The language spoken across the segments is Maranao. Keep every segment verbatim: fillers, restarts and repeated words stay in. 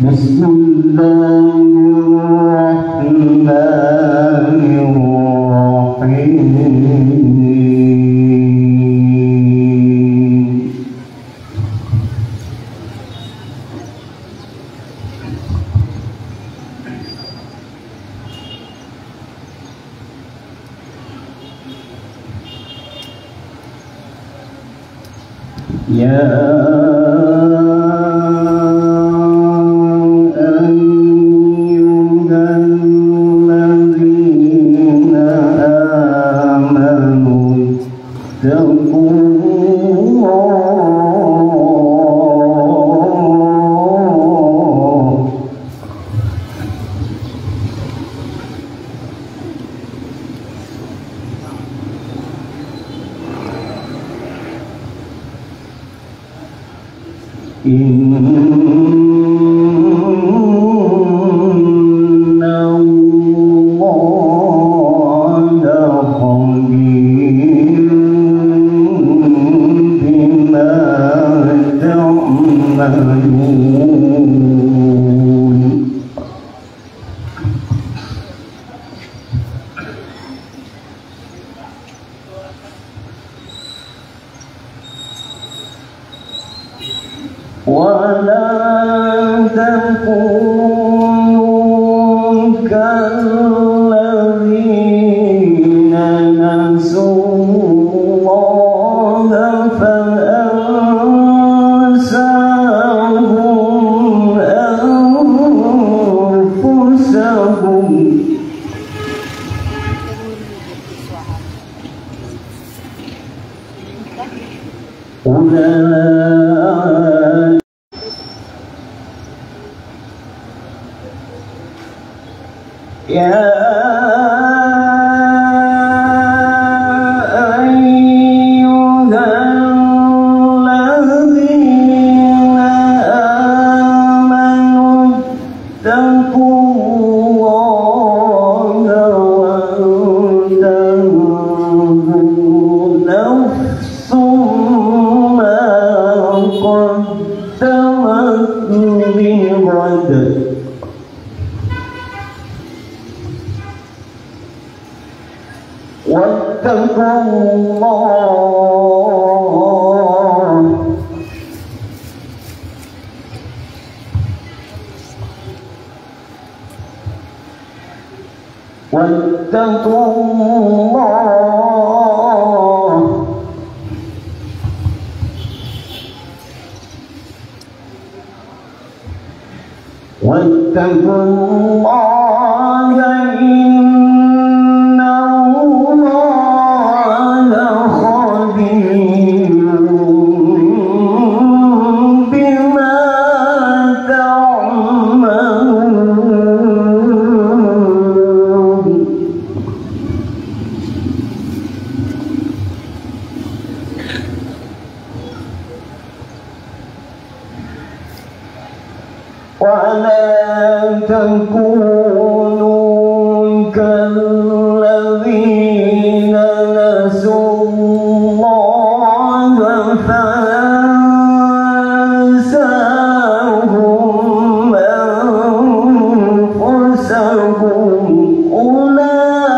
بسم الله الرحمن الرحيم. يا أيها الذين آمنوا اتقوا الله. إن الله خبير بما تعملون. ولا تكونوا كالذين نسوا الله فأنساهم أنفسهم. أولئك يا أيها الذين آمنوا اتقوا الله ولتنظر نفس ما قدمت لغد. واتقوا الله. واتقوا الله. واتقوا الله إن الله خبير بما تعملون. ولا تكونوا كالذين نسوا الله فأنساهم أنفسهم أولئك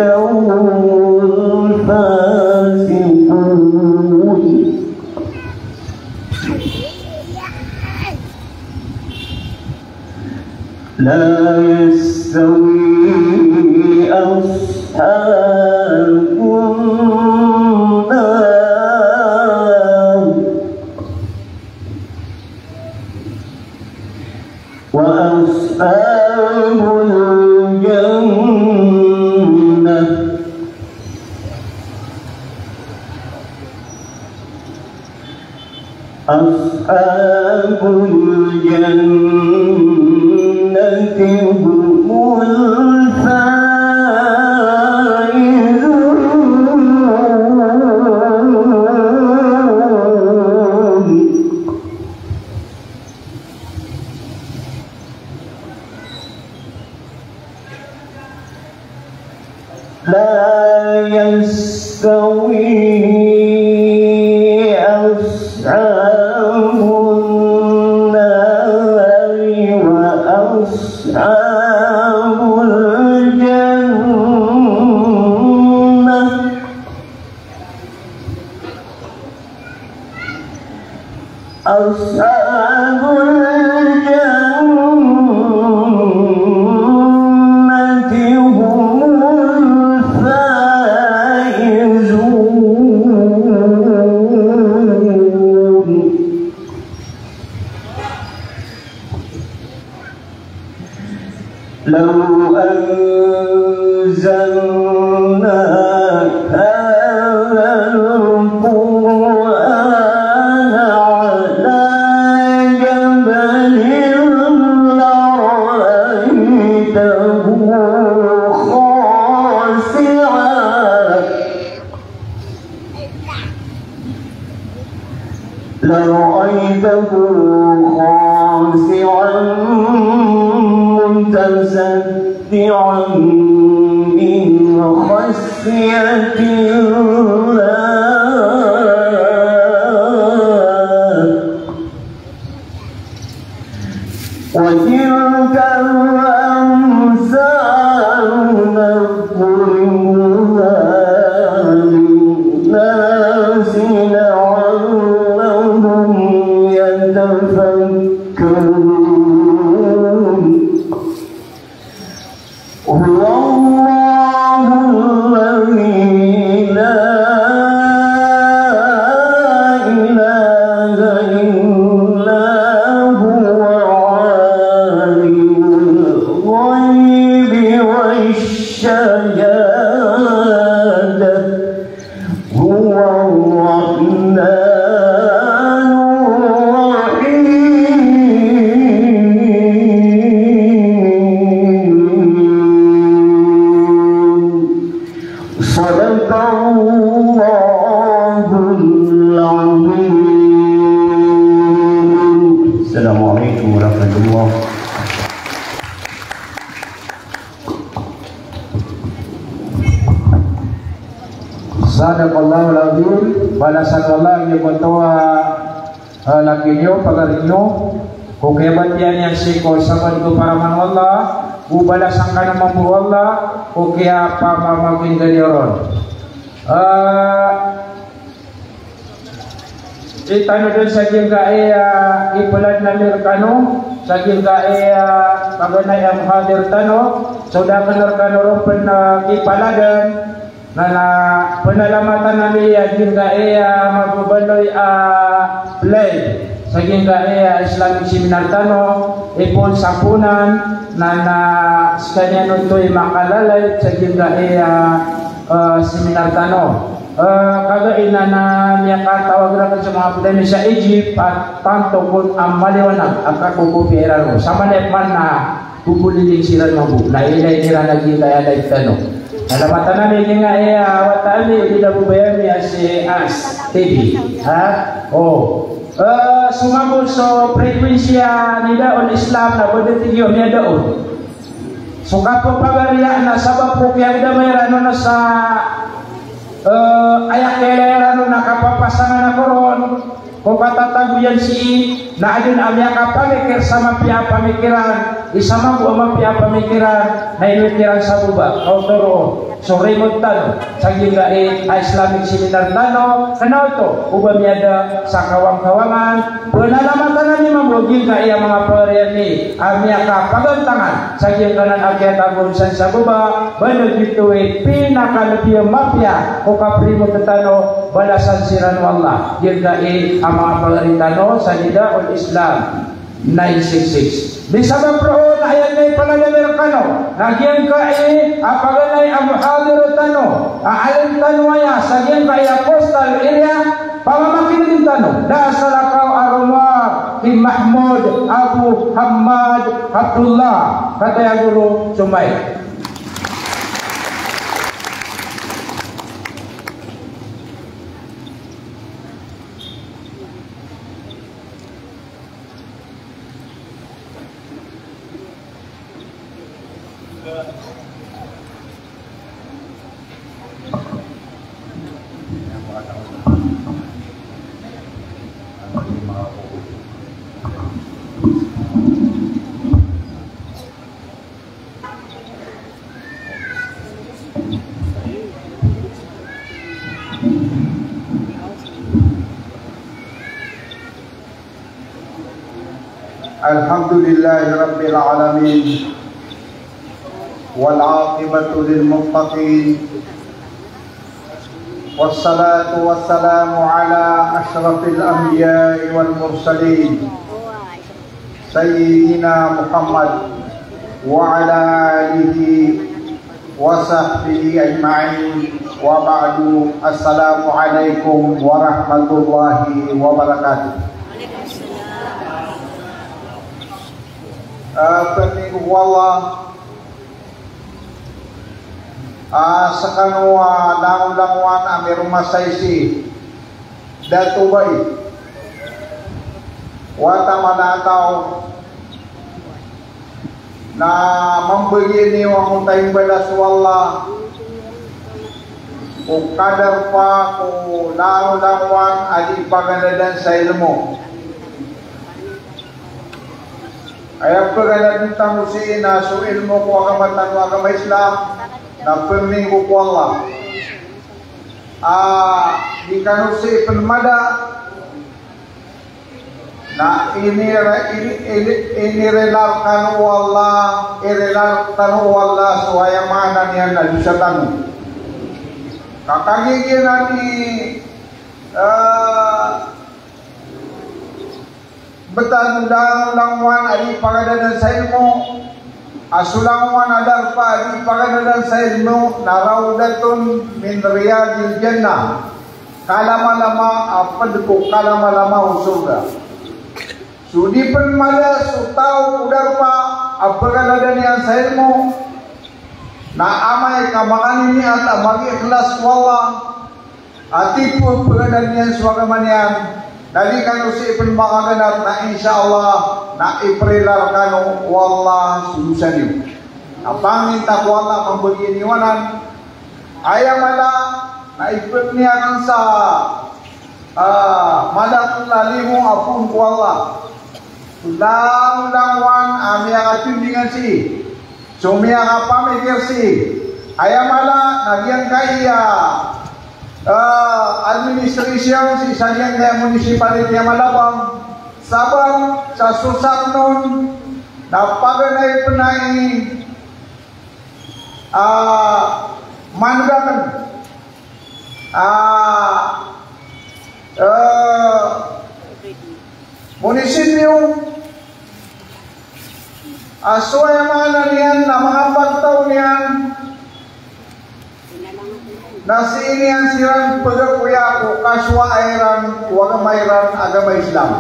هم الفاسقون. لا يستوي أصحاب النار وأصحاب الجنة. أصحاب الجنة هم الفائزون. لا يستوي أصحاب النار أصحاب الجنة هم الفائزون. لو أنزلنا هذا القرآن على جبل لرأيته خاشعا لرأيته خاشعا متصدعا من خشية الله. وتلك الأمثال نضربها للناس لعلهم يتفكرون. هو الله الذي لا إله إلا هو عالم الغيب والشهادة هو الرحمن الرحيم. صدق الله العظيم. السلام عليكم ورحمة الله. Sadaqallahul azim. Balasan o Allah iyan ko antaa a laki niyo, pagari niyo, ko kiyabatiya niyan sii ko sabaad ko paraman o Allah, o balasan kano mambo o Allah ko kiyapamamakinda niyo ron. Ah, Itano dn sa giyangkai a ipalad ami rkano, sa giyangkai a paganay a muhadir tano, so da akn rkano ron pn, ah, kipaladan, na, na pnalamatan ami a giyangkai a mababaloy a play sa giyangkai a Islamic seminar tano, ipon sa ponan, na, na skaniyan oto i makalalayt sa giyangkai a, ah, seminar tano. Eh, kagiya inan a miyakatawag rakn so manga pd ami sa Egypt, a tanto kon a maliwanag a kakokopiya iran on. Samanaya pman na kokoliding siran mambo. Na ilay iran a giyangkai a live tano. Na lamatan ami giyangkai a wata ami, di da bo baya ami a si As T V. Ha? O. Eh, so mambo so frequency a Nidaul Islam na ba da tig iyo miyada on. So kapapagariya na sabap ko kiyagdama iran on sa, eh, aya kiyailay iran on na kapapasangan ako ron ko katatago iyan sii, na adn a miyakapamikir sa mapiya a pamikiran, isa mambo a mapiya a pamikiran, na inowit iran sa baba, kaotoro on. So rimot tano sa giyangkai a Islamic seminar tano, kna oto o ba miyada sa kawangkawangan. Pnalamatan ami mambo giyangkai a manga pagari ami a miyakapagantangan sa giyangkanan a kiyatago on san sa baba, ba na giyoto i pinakalbi a mapiya ko kaprimot tano, balasan siran o Allah giyangkai a manga pagari tano sa Nidaul Islam nine six six. Misabap roo na aya ipalad ami rkano na giyangkai a paganay a muhadir tano, a alim tano aya sa giyangkai a coastal area, pamamakinegn tano. Da a salakaw a rowar ki Mahmoud Abu Hamad Abdullah, kataya goro so mic. الحمد لله رب العالمين، والعاقبة للمتقين، والصلاة والسلام على أشرف الأنبياء والمرسلين، سيدنا محمد وعلى آله وصحبه أجمعين، وبعد، السلام عليكم ورحمة الله وبركاته. Ah, pangnin ko Allah, ah, skano a langolangowan a miromasay sii Dato Bai, wata mala a taw, na mambagi niyo a motaimbala so Allah ko kadarpa ko langolangowan a dii paganadan sa ilmo. Aya paganadn tano sii na so ilmo ko agama tano a agama Islam, na pangnin ko Allah a di kano sii pn mada, na inire-, ini-, ini-, inirila rkano o Allah, irila rktano o Allah so aya maana niyan na dosa tano. Ka kagiya giyanan i, eh, btad o langolangowan a dii paganadan sa ilmo, a so langowan a darpa a dii paganadan sa ilmo na rawdatun min riyadil jannah, kalamalama a pd ko kalamalama o sorga. So di pn mala so taw ko darpa a paganadan iyan sa ilmo, na amay ka makaniniat a magiikhlas ko Allah, a tipoon paganadan iyan so agama niyan, na di kano sii pn makaganad, na insha Allah na iprila rkano o Allah so dosa niyo. Na pangnin ta ko Allah a mambagi niyo anan. Aya mala na ipd niyan sa, ah, madakl a limo a poon ko Allah. So langolangowan a miyakatindingan sii, so miyakapamikir sii. Aya mala na giyangkaya, eh, administration sii sa giyangkaya municipality a Malabang, sabap sa so sakn on na paganay pn ai, ah, mandakan, ah, eh, munisipyo, a so aya maana niyan na manga pagtaw niyan na sii niyan siran pagakoya ko kasowa iran ko agama iran a agama Islam.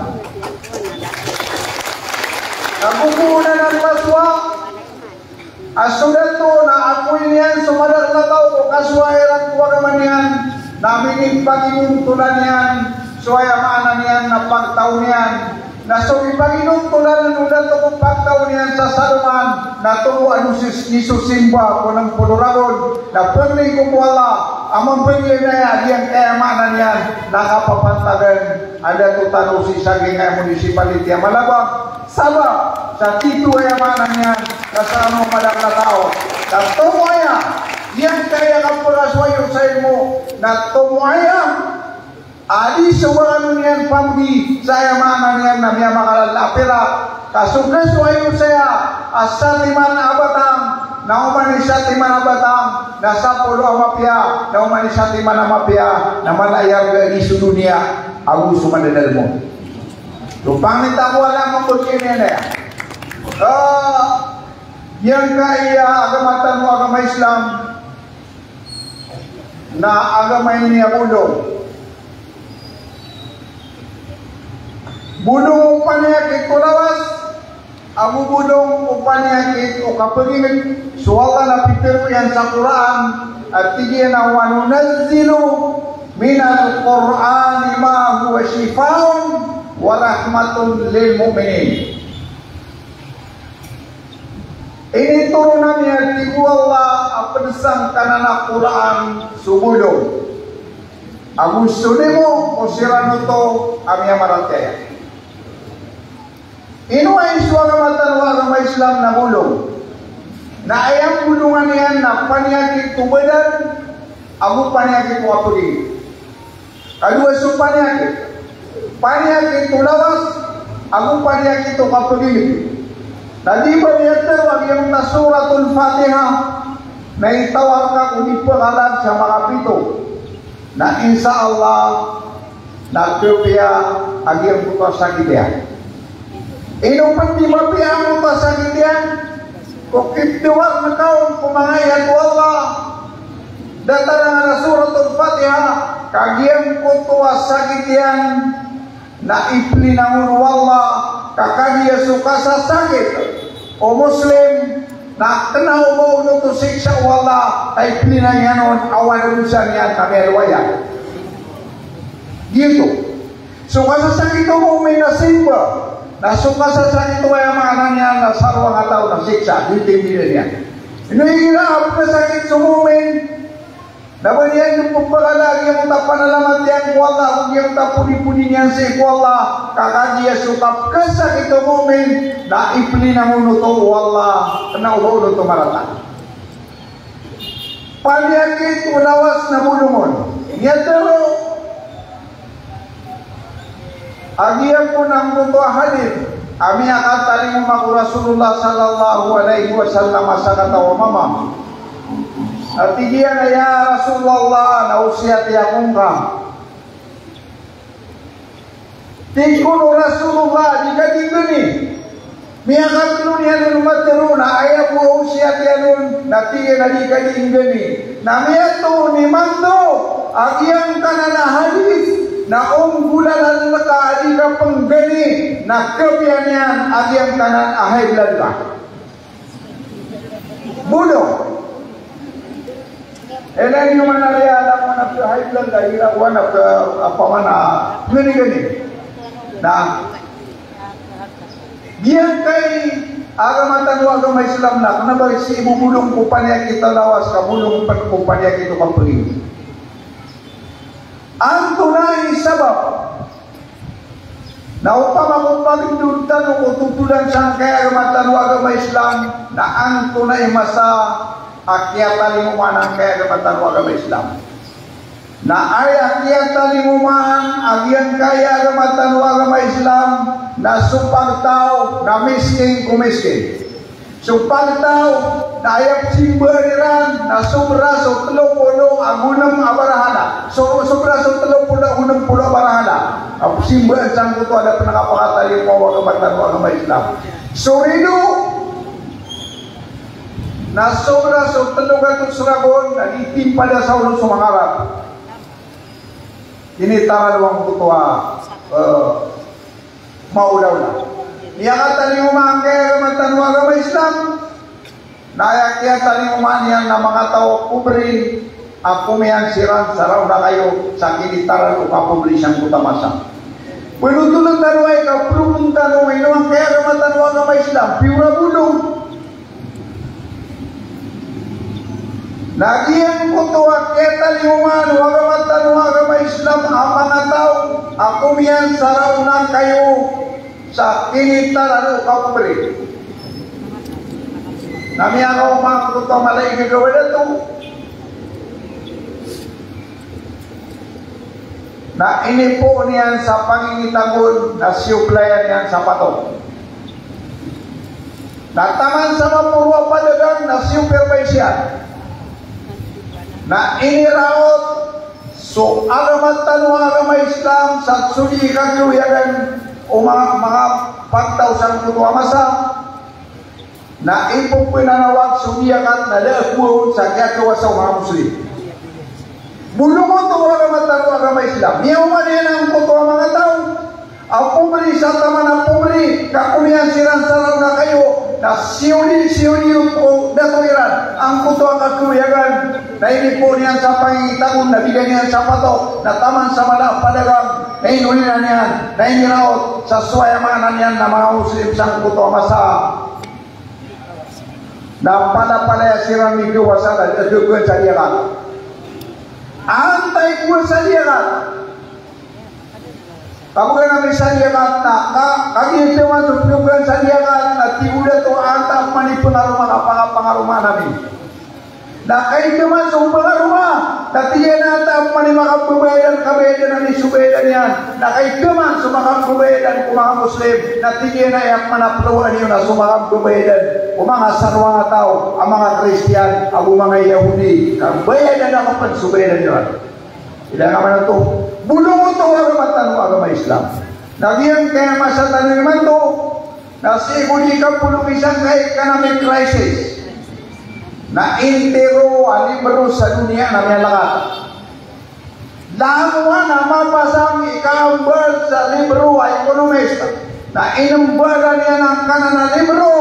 Kagogoon anan masowa a so dato na akoy niyan so madakl a taw ko kasowa iran ko agama niyan, na minipaginontolan iyan so aya maana niyan na pagtaw niyan. Na so ipaginontolan o dato ko pagtaw niyan sa saloman na tomo a dosis, isosimba ko nm polo ragon, na pangnin ko ko Allah a mambagian aya giyangkaya maana niyan na kapapantagan a dato tano sii sa giyangkaya municipality a Malabang. Sabap sa tito aya maana niyan na sa ano madakl a taw. Na tomo aya giyangkaya kapakasowa iyo sa ilmo, na tomo aya a di so ba kano niyan pamgi sa aya maana niyan na miyamakalala a pirak. Ka so kasowa iyo saya a satiman a batang, na oman i satiman a batang na sapolo a mapiya, na oman i satiman a mapiya na mala i arga i so doniya ago so madadalm on. So pangnin ta ko Allah a mambagian iyan aya. Ah, giyangkaya agama tano a agama Islam na agama ini a bolong. Bolong o paniyakit o lawas, ago bolong o paniyakit o kapagingd. So Allah na pitharo iyan sa Qur'an a tig iyan a, "Wa nunazzilu minal Qur'ani ma huwa shifaa'un wa rahmatun lil mu'minin." Initoron ami, a tig o Allah, a pd sangkanan a Qur'an so bolong ago so limo ko siran oto a miyamaratiyaya. Ino ay so agama tano a agama Islam na bolong? Na aya mbolongan iyan na paniyakit o badan ago paniyakit o kapagingd. Kadowa so paniyakit, paniyakit o lawas, Ago paniyakit o kapagingd. Na di ba niyan tero a giyangkoto a Suratul Fatiha na itawar ka ko di pakalan sa makapito. Na insha Allah, na kapiya a giyangkoto a sakit iyan. Ino pn di mapiya angkoto a sakit iyan? Ko kipdawar ngka on ko manga ayat o Allah. Datar a Suratul Fatiha, ka giyangkoto a sakit iyan na iplinang on o Allah, ka kagiya so kasasakit o Muslim na kna o ba onoto siksa o Allah, ka iplinang iyan on a wala dosa niyan na miyailay iyan. Giyoto. So kasasakit o mu'min na simba, na so kasasakit o, aya maana niyan na sarwa a taw na siksa, di tindila niyan. Ino igira a pkhasakit so mu'min, na ba niyan dn pphakala a giyangkoto a panalamat iyan ko Allah, ago giyangkoto a podi-podi niyan sii ko Allah, ka kagiya so kapkhasakit o mu'min na iplinang onoto o Allah, kna o ba onoto marata. Paniyakit o lawas na bolong on. Niyan tero a giyangkoto a hadith a miyakatalingoma ko Rasulullah sallallahu alaihi wasallam a sakataw a mama. Na tig iyan a, "Ya Rasulullah, na osiyati ako ngka." Tig kon o Rasulullah, "Di ka di nggni." Miyakatlo niyan on matero na aya bo a osiyat iyan on, na tig iyan a di ka di nggni. Na miyatoon imanto a giyangkanan a hadith, na o nggolalan ka a di ka pnggni, na kapiya niyan a giyangkanan a high blood ka. Bolong. Ena niyo man a riya, alam man a high blood, a ira ko anak, eh, apa man a, ngani-ngani. Na, giyangkai a agama tano a agama Islam na, kna ba sii bo bolong ko paniyakit a lawas, ka bolong pn ko paniyakit o kapagingd. Antonaa i sabap? Na opama ko pagindod tano ko totolan sangkai a agama tano a agama Islam, na antonaa i masa a kiyatalingoma angkai a agama tano a agama Islam? Na aya kiyatalingoma a giyangkai a agama tano a agama Islam na so pagtaw na miskin ko miskin. So pagtaw na aya pzimba iran na sobra so tlo polo ago nem a barahala. So, sobra so tlo polo ago nem polo a barahala a pzimba sangkoto a da pn a kapakatalingoma o agama tano a agama Islam. So rido na sobra so tlo gatos ragon na di timpad sa olo so manga Arab. Initaralo angkoto a, eh, maolaola. Miyakatalingoma angkai a agama tano a agama Islam. Na aya kiyatalingoma niyan na manga taw a pobri a komiyan siran sa raona kayo sa kinitaralo o kapobri sangkoto a masa. Pnotoln tano aya ka problem tano, ino angkai a agama tano a agama Islam, piyo ra bolong. Na giyangkoto a kiyatalingoma o agama tano a agama Islam a manga taw a komiyan sa raona kayo sa kinitaralo o kapobri. Na miyakaoma angkoto a mala i gagawa dato. Na inipoon iyan sa pangingitag on, na siyoplayan iyan sa patok. Na taman sa maporo a padagang na siyopervise iyan. Na iniraot so agama tano a agama Islam sa so di kakawiyagan o manga, manga pagtaw sangkoto a masa. Na ipopinanawag so diyakat na da a kowa on sa kiyakawasa o manga Muslim. Bolong oto o agama tano a agama Islam. Miyaoma niyan angkoto a manga taw a pobri sa taman a pobri, ka komiyan siran sa raona kayo, na siyoli, siyoli oto o dato iran angkoto a kakawiyagan. Na inipoon iyan sa pangingitag on, na bigan iyan sa patok, na taman sa mala a padagang na inolinan iyan, na iniraot sa so aya maana niyan na manga Muslim sangkoto a masa. Na palapalaya siran i kawasa na da a kowa sa diyakat. Antaa i kowa sa diyakat? Kapaganay sa diyakat na, ka, kagiya taman so pkhakowa sa diyakat na tig o dato a antaa pman i pngaroma ka pakapangaromaan ami. Na kagiya taman so pngaroma na tig iyan a antaa pman Makababayadan, kabayadan ami so bayadan iyan. Na kagiya man so makababayadan ko manga Muslim, na tig iyan a aya pman a plowaan iyo na so makababayadan ko manga sarwang a taw a manga Kristiyan ago manga Yahudi, kabayadan ako pn so bayadan iran. Ilay nga man oto, bolong oto a agama tano a agama Islam. Na giyangkaya masa tano imanto, na sii ko di kapolo sangkai economic crisis, na intiro a libro sa doniya na miyalakat. Langowan a mapasang i kaambal sa libro a ekonomista na inambalan iyan angkanan a libro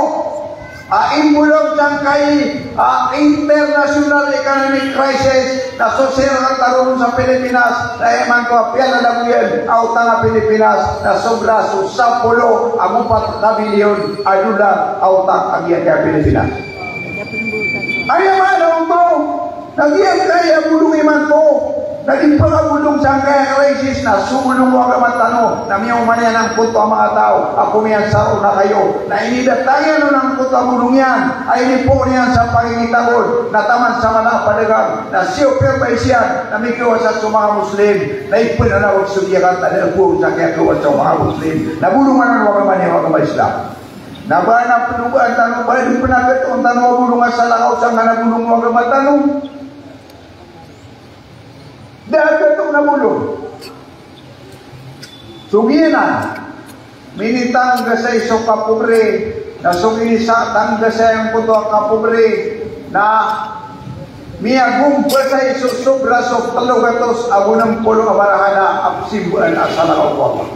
a imbolog sangkai a international economic crisis na so sii rktano ron sa Pilipinas na imanto a piyalalagoyan a otang a Pilipinas na sobra so sapolo ago pat ka bilyon a dolar a otang a giyangkaya Pilipinas. Aya maana oto, na giyangkaya bolong imanto na di pakabolong sangkaya crisis na so bolong o agama tano na miyaoma niyan angkoto a manga taw a komiyansaro na kayo, na inidatang iyan on angkoto a bolong iyan a inipoon iyan sa pagigitagod, na taman sa mala a padagang na siyopiya paisiyan na mikiwasa so manga Muslim, na ipnanawag so diyakat a da a bo sangkaya kiwasa o manga Muslim, na bolong anan o agama niyan o agama Islam. Na ba na pndogaan tano, ba di pn a katoon tano a bolong a salakaw sangkanan a bolong o agama tano. Da a katoon a bolong. So giyanan, minitanggasay so kapobre, na so ginisatanggasay angkoto a kapobre, na miyagompasay so sobra so tlo gatos ago nm polo a barahada a psimbaan a salakaw ko Allah.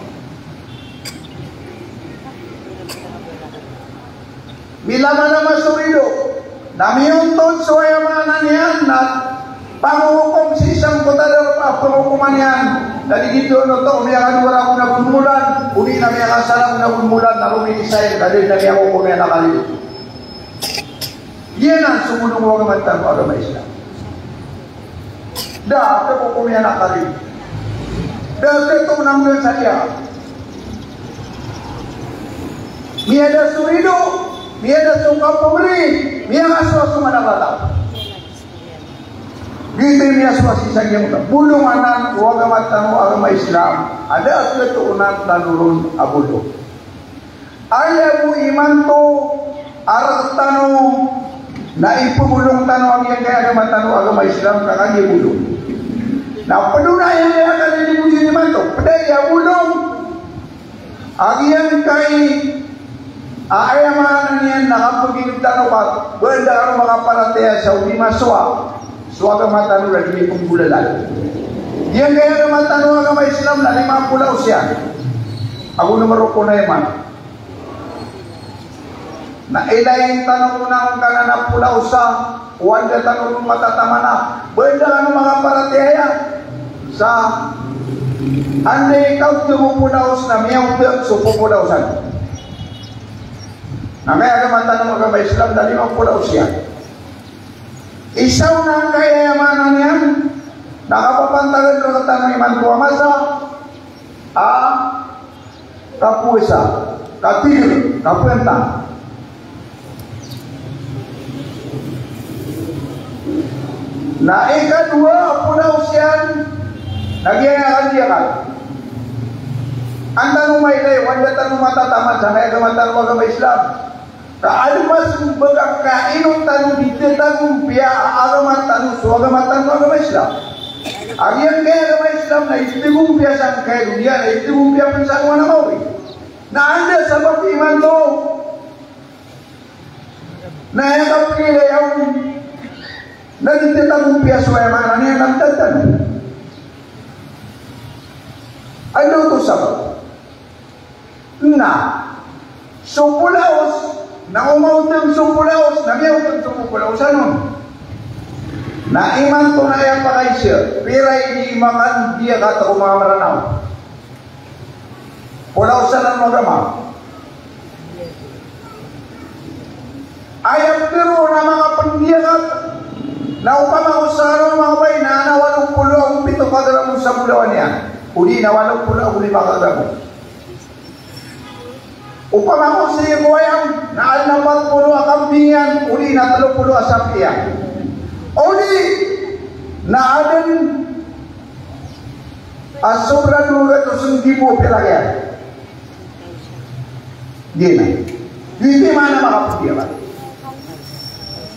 Milamalama so rido. Na miyontod so aya maana niyan na pangohokom sii sangkoto a darpa a pangohokoman iyan. Na di giyoto oto miyakadowa ragon a gonmolan, odi na miyakasara ragon a gonmolan, na rominisay, na di na miyakokom iyan a kaliyo. Giyanan so bolong o agama tano a agama Islam. Da a kakokom iyan a kaliyo. Da a katoon angkn sa diya. Miyada so rido, miyada so kapobre, miyakasowa so madapat. Giyoto i miyasowa sii sa giyangkoto. Bolong anan o agama tano a agama Islam, a da a katoonan tano ron a bolong. Aya bo imanto a rktano na ipbolong tano a giyangkaya agama tano a agama Islam ka kagiya bolong. Na pd on a aya kaliyo imanto, pd aya bolong. A giyangkai a aya maana niyan na kapagilid tano ka ba da kano makaparatiyaya sa o di masowa so agama tano na di pnggolalan. Giyangkaya agama tano a agama Islam na lima polo a osyan. Ago na maroko na iman. Na ilayin tano ko na angkanan a polo a osa, o anda tano ron matataman a ba da kano makaparatiyaya sa anda i kaotm o polo a osa na miyaotm so polo a osa. Na giyangkaya agama tano a agama Islam na lima polo a osyan. Isa on angkaya maana niyan na kapapantagan rktano imanto a masa a kapowasa, katigr, kapantang. Na ikadowa a polo a osyan na giyangkaya kandiyakan. An tano mailay o anda tano matataman sangkaya agama tano a agama Islam. Ka adn a smbag a kaino tano di tagompiya a agama tano so agama tano a agama Islam. A giyangkaya agama Islam na itagompiya sangkaya doniya, na itagompiya pn sa alongan a maori. Na anda sabap imanto na aya kapilay on na di tagompiya so aya maana niyan na tano. Anda oto sabap? Na so polo a osa, na o maotm so polo a osa, na miyaotm so polo a osa on. Na imanto na aya pakaisa, pira i di makandiyakat o manga Mranaw. Polo a osa na manga agama. Aya piro na manga pndiyakat, na opama ko sa kano manga bai na adn a walo polo ago pito ka gram sa bolawan iyan, odi na walo polo ago lima ka gram. Opama ko sii ko ayam na adn a pat polo a kambing iyan, odi na tlo polo a sapi iyan. Odi na adn A sobra dowa gatos nggibo a pirak iyan. Di na. Di, di maana makapendiyakat.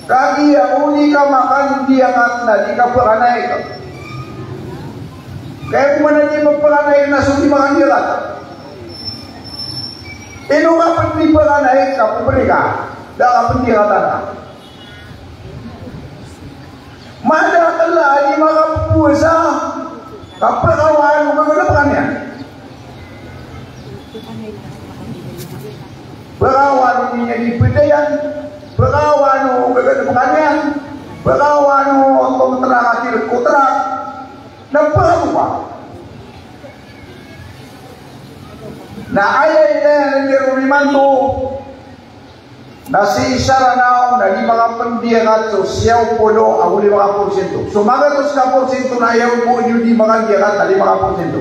Kagiya o di ka makandiyakat na di ka pekanay ka. Kaya ko man a di ka pekanay na so di makandiyakat. Ino ka pen di pekanay ka, peperi ka. Da ka pendiyakatan ka. Madakel a di makapowasa, ka pekawan o gaganep ka niyan. Pekawan o niyan di pedayan, pekawan o gaganep ka niyan, pekawan o tomtrak a tirek o trak, na pekawan. Na aya i lalayon imanto, na sii sa Ranaw na di makapendiyakat so siyaw polo ago lima ka porsyento. So magatos ka porsyento na aya bo di makandiyakat na lima ka porsyento.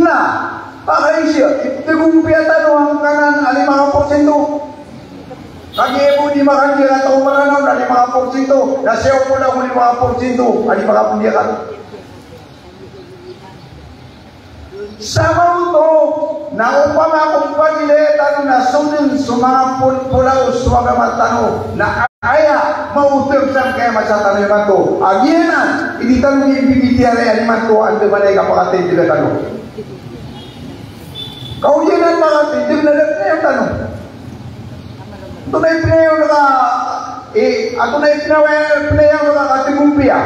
Na, pakaiza, itegompiya tano angkanan a lima ka porsyento. Kagiya bo di makandiyakat o Ranaw na lima ka porsyento, na siyaw polo ago lima ka porsyento a di makapendiyakat. Sa maoto, na opama ko pagilaya tano na soden so manga pol-, polaos o agama tano, na aya maoto sangkaya masa tano imanto. A giyanan i di tano di bibitiyarai imanto a andamanaya i kapakatindeg tano. Ka o giyanan makatindeg na da a penayang tano. Antonaa i penayaw ka, eh, antonaa i penayaw, penayaw ka kategompiya.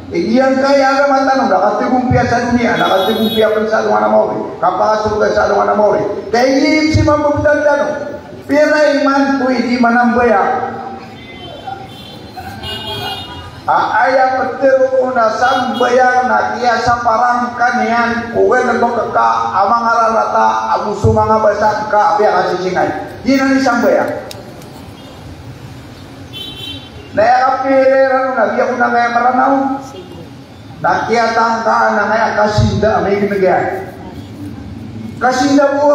Eh, giyangkaya agama tano, na kategompiya sa doniya, na kategompiya pen sa alongan a maori. Kapakasorga sa alongan a maori. Ka aya i pembebetad tano. Pira imanto i di manambayang. A, aya petero na sambayang na kiyasaparang ka niyan ko ganebek ka a manga rarata ago so manga basa ka a piyakasisingay. Giyanan i sambayang. Na aya kapira iran na giya ko na ngaya Maranaw. Na kiyatangkaan angkaya kasinda a migineg iyan. Kasinda bo.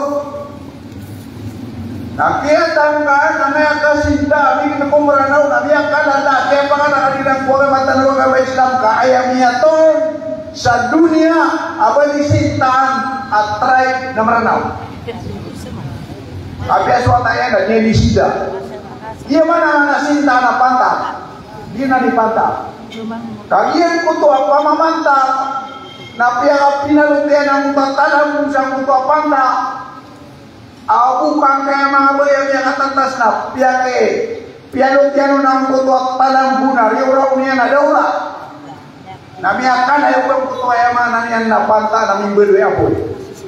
Na kiyatangkaan angkaya kasinda a migineg ko Maranaw, na miyakalala, kiyapanganakadinan ko agama tano a agama Islam, ka aya miyatoon sa doniya a bali sintaan a tribe na Maranaw. Apiya so wata iyan na di sinda. Iya maana na sinta na pantag. Di na di pantag. Kagiya giyangkoto a pamamantag na piyakapinalot iyan angkoto a talam sangkoto a pantag. Ago angkaya manga baya a miyakatatas na piyaki, piyalot iyan on angkoto a talam bo na riyoraw niyan a dawla. Na miyakanay o giyangkoto a aya maana niyan na pantag na mimbaloy a apoy.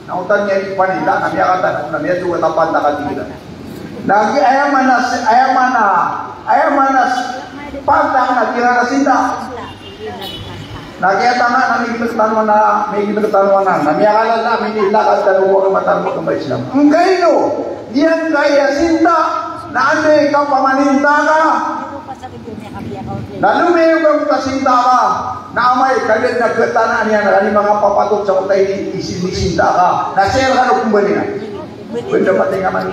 Na otan iyan i panita, na miyakatano, na miyadogat a pantag a tig iran. Na aya maana, aya maana, aya maana pantag na tig iran a sinta. Na kiyatangka na migineg tano anan, migineg tano anan. Na miyakalala, minilakad tano ko agama tano a agama Islam. Angkaino, giyangkaya sinta, na anda i kapamaninta ka. Na lomiyo ka mota sinta ka, na amay ka da dn a khatanaan iyan, na kani makapapatot sa mota i, i, i sinta ka. Na sii rkano pmbaloy na. Benda pati nga man.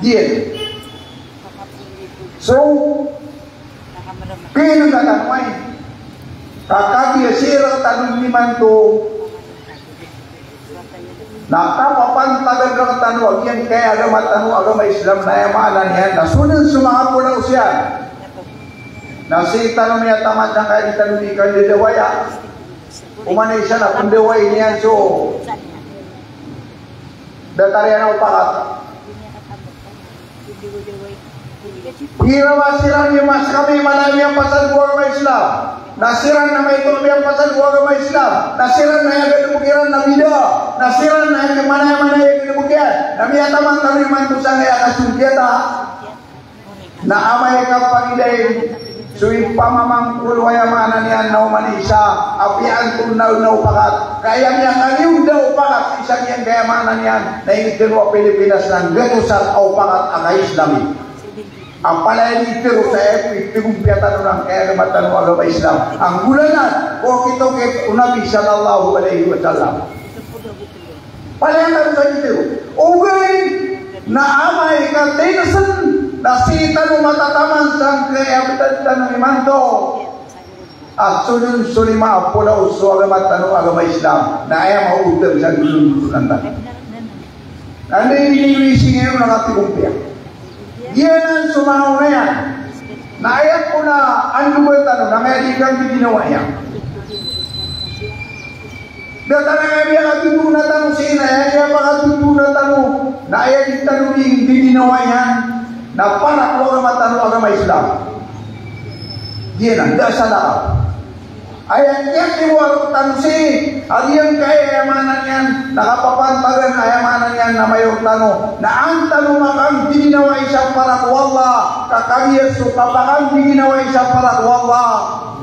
Giyan. So, kaya nga tano ay, ka kagiya sii rktano imanto, na kapapantagan rktano a giyangkaya agama tano a agama Islam na aya maana niyan na so dn so manga polaos iyan. Na sii tano miyataman sangkaya di tano di kandadawaya. Oman i isa na pndawai niyan so datar iyan a opakat. Pira ba siran i mas kami mala miyapasad ko agama Islam. Na siran na maito miyapasad ko agama Islam. Na siran na aya gadebek iran na bida. Na siran na aya mana-mana aya gadebek iyan. Na miyataman kami imanto sangkaya kasong kiyata. Na amay ka pagidain so ipamamangkolo, aya maana niyan na oman i isa a piyaantonaa on a opakat. Ka aya miyakaliyo da a opakat sii sa giyangkaya maana niyan na ingd tano a Pilipinas na nggatos a opakat a ka-Islami. A palaya di tero sa aya ko itegompiya tano na angkaya agama tano a agama Islam. Ang golalan ko kitokit o Nabi sallallahu alaihi wasallam. Palaya tano sa gioto. Ogaid na amay ka tinesen na sii tano matataman sangkaya btad tano imanto. A solon so lima a polaw so agama tano a agama Islam, na aya maoto sa dolodolan tano. Na anda i iniising iyan na katigompiya. Giyanan so manga ona iyan. Na aya kon a andogan tano, na aya di kanggiginawai iyan. Da tano aya miyakatotoona tano sii na aya miyakatotoona tano, na aya di tano di giginawai iyan, na para ko agama tano a agama Islam. Giyanan, da sa lakaw. Aya kiyakiwar tano sii, a giyangkaya aya maana niyan, na kapapantagan aya maana niyan na mayor tano. Na an tano makanggiginawai sa para ko Allah, ka kagiya so kapakanggiginawai sa para ko Allah.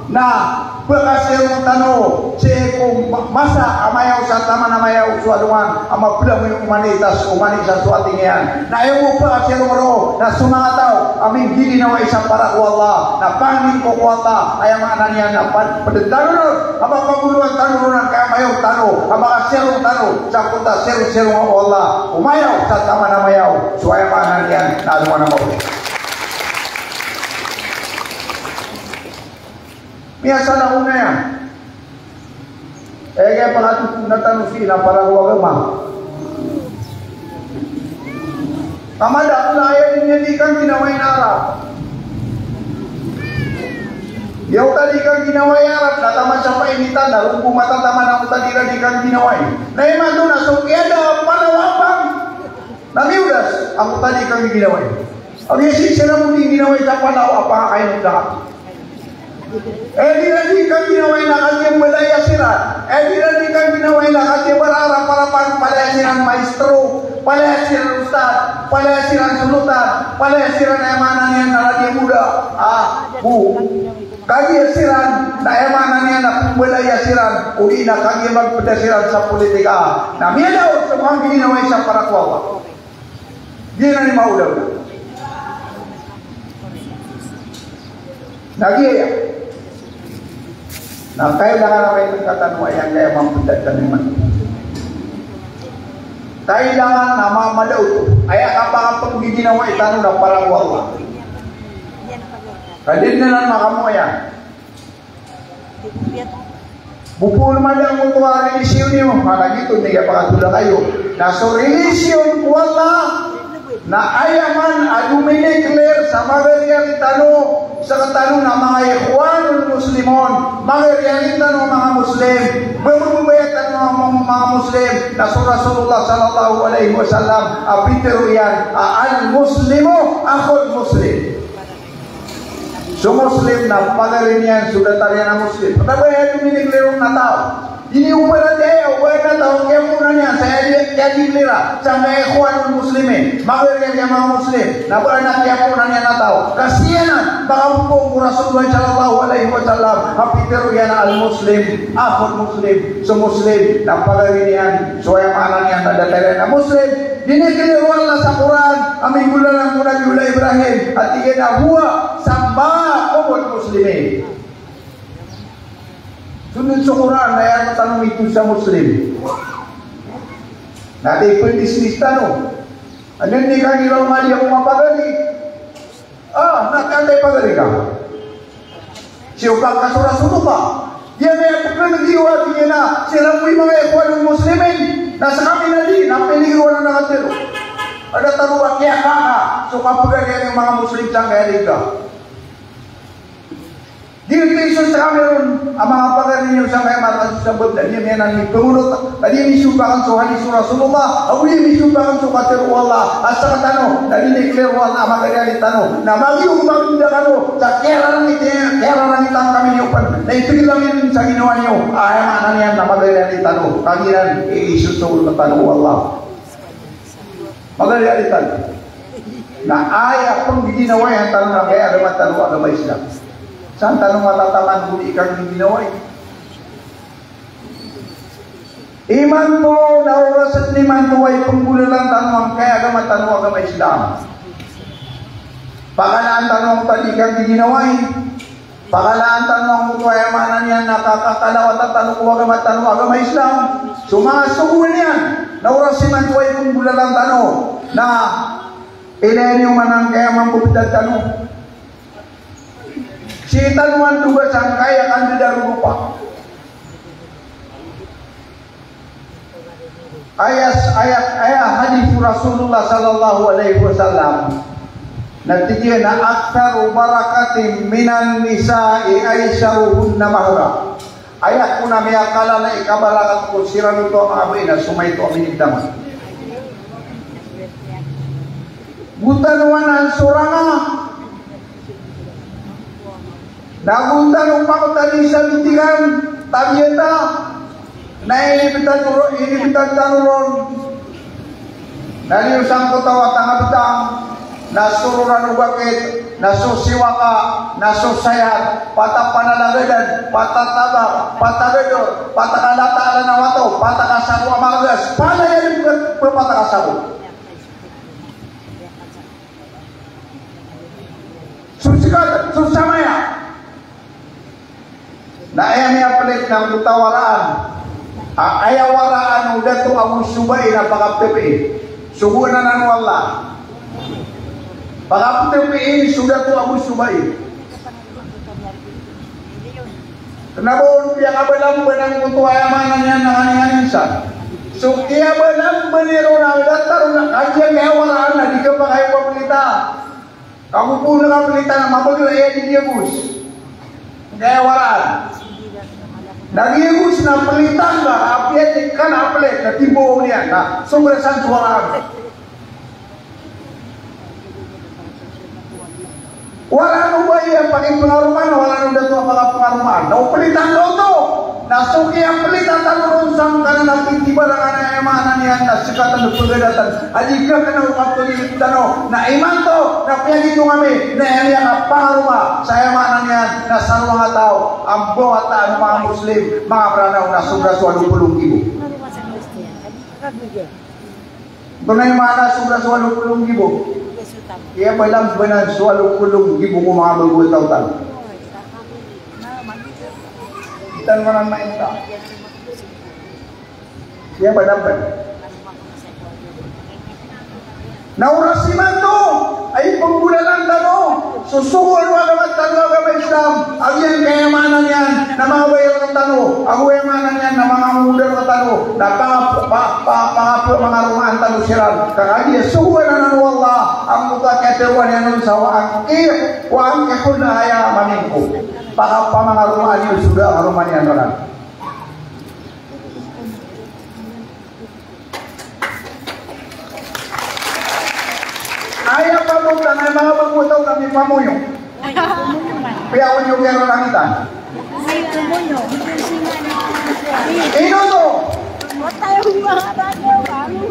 Na pkasiyarong tano sii ko ma-, masa a mayaw sa taman a mayaw so alongan a mablamoy o mani tas o mani sa so ating iyan. Na aya bo pkasiyarong roo na so manga taw a minggiginawai sa para ko Allah, na pangnin ko ko Allah, aya maana niyan na pad-, pd tano ron a mapagoloan tano ron angkaya mayor tano a makasiyarong tano sa koto a siyarong-siyarong o Allah, o mayaw sa taman a mayaw, so aya maana niyan na alongan a maori. Miyasala ko na iyan. Aya kiyapakatotoona tano sii na para ko agama. Ka madakl a aya di niyan di kangginawai na Arab. Aya oto a di kangginawai a Arab na taman sa painitan, na ron bo matataman angkoto a di iran di kangginawai. Na imanto na so kiyada a panaw a pang na miyodas angkoto a di kanggiginawai. Agi sii siran bo di ginawai sa panaw a pang a kainonda. Aya di iran di kangginawai na kagiya mbalaya siran. Aya di iran di kangginawai na kagiya bararap-arapan, palaya siran maestro, palaya siran ustad, palaya siran solotan, palaya siran aya maana niyan na lagid a moda. Ah, bo. Kagiya siran na aya maana niyan na pmbalaya siran, odi na kagiya magpda siran sa politika. Na miyada on so kanggiginawai sa para ko Allah. Giyanan i maolaola. Na giya. Na kailangan a maitngka tano aya angkaya mampd tano iman. Kailangan a ma-, madaot aya kapakapnggiginawai tano na para ko Allah. Ka di dn anan makamoya. Bo pn madakl oto a relihiyon iyo, ka lagid oto, tig a pakatolak iyo. Na so relihiyon ko Allah, na aya man a dominiclear sa magariya tano, sktano na manga Ikhwanul Muslimun, magariya tano a manga Muslim, bababaya tano a manga Muslim, na so Rasulullah sallallahu alaihi wasallam a pitharo iyan a al-Muslimu akhul Muslim. So Muslim na pagari niyan so datar iyan a Muslim. Kna ba aya dominiclear on na taw. Di niyo paratiyaya o ba adn a taw a kiyapoon iyan sa aya di, aya di declare sangkaya Ikhwanul Muslimin, magari iyan a manga Muslim, na ba adn a kiyapoon iyan a taw. Ka sii anan makapopoon ko Rasulullah sallallahu alaihi wasallam a pitharo iyan a al-Muslim akhul Muslim. So Muslim na pagari niyan, so aya maana niyan na datar iyan a Muslim. Diniklir o Allah sa Qur'an a minggolalan ko Nabiyullah Ibrahim a tig iyan a huwa sammakumul muslimin. Sundot so Qur'an na aya tano mitharo sa Muslim. Na di pn business tano. Aden di kami raw madi ako mapagari. Ah, na kantay pagari ka. Siyopak ka so Rasulullah. Giya miyapkn giyoto a tig iyan a siran bo i manga Ikhwanul Muslimin. Na skami na di, na pinigiroan a katharo. Ada tano a kiyakaka so kapagarian o manga Muslim sangkaya di ka. Di ron iso skami ron a manga pagari niyo sangkaya mataas so sabot, na di miyanan i pangolot. Ka di misopak so hadis o Rasulullah, ago di misopak so katharo o Allah a sktano na diniklir o Allah a magari a di tano. Na magiya ko maganda kano sa kiyararangit, kiyararangit kami niyo pn. Na itgl ami sa ginawa niyo. Aya maana niyan na magari a di tano. Kagiya iran i isosogo tano o Allah. Magari a di tano. Na aya pnggiginawai tano na kaya agama tano a agama Islam. San tano matataman ko di kanggiginawai? Imanto na oras imanto a ipnggolalan tano angkaya agama tano a agama Islam. Pakalaan tano angkoto a di kanggiginawai. Pakalaan tano angkoto a aya maana niyan na kakalawataan tano ko agama tano a agama Islam. So manga sogoan iyan na oras imanto a ipnggolalan tano na ilaya niyo man angkaya mambo pd tano. Sii tano mandoga sangkaya kandida ropa. Aya, aya, aya hadith Rasulullah sallallahu alaihi wasallam na tig iyan a, "Aktharu barakatin minan nisa'i aitsaruhunna mahra." Aya kon a miyakalala i kabarakat ko siran oto a manga bai na so maito a minibtang. Go tano anan soranga. Na go tano pakotan i sabitigan, tabiyata. Na inibtang tano ron, inibtang tano ron. Na liyo sangkoto a wata a btang, na so roran o bakit, na so siwaka, na so sayat, pata panalagadan, pata tabak, pata gador, pata kalata alan a wataw, pata kasabo a margas, pata yan, pata kasabo. So sikat, so samaya. Na aya miyaplit na angkoto a waraan. A, aya waraan o dato ago so bai na pakaptpii. Sogoan anan o Allah. Pakaptpii so dato ago so bai. Kna ba on piyakabalamban angkoto aya maana niyan na nganinganin sa. So kiyabalamban iron a datar on na kagiya kaya waraan na di kapakay paplita. Kago bo na kaplita na mabagr a aya di giyagos. Kaya waraan. Na giyagos na plitan ka, apiya di ka na plit, na tibo niyan na sobra san so waraan. Waraan o bai a pakipangaromaan, waraan o dato a pakipangaromaan. Na o plitan ka oto. Na so kiyaplita tano ron sangkanan a pitibarangan a aya maana niyan na sktano pagdatan a di kakna o kapagilid tano. Na imanto na piyagitonga mi na aya niyan a pangaroma sa aya maana niyan na sarong a taw a mbawataan o manga Muslim, manga Mranaw, na sobra so walo polo nggibo. Antonaa i maana sobra so walo polo nggibo? Iya, balambanan so walo polo nggibo ko manga bago a taw tano. Itan manan mainta. Iya, balamban. Na oras imanto a ipanggolalan tano so sogoan o agama tano a agama Islam, a giyangkaya maana niyan na manga bai rktano, ago aya maana niyan na manga manga oda rktano, na panga-, pa-, pa-, panga-, pangaromaan tano siran. Ka kagiya sogoan anan o Allah angkoto a kiyatharoa niyan on sa wa anki-, wa ankihul ayama minkum. Paka-, pamangaromaa niyo so da a karoma niyan rkano. Aya pamota na manga bago a taw na mipamoyo. Piyaoyo kiya rarangita. Ino oto?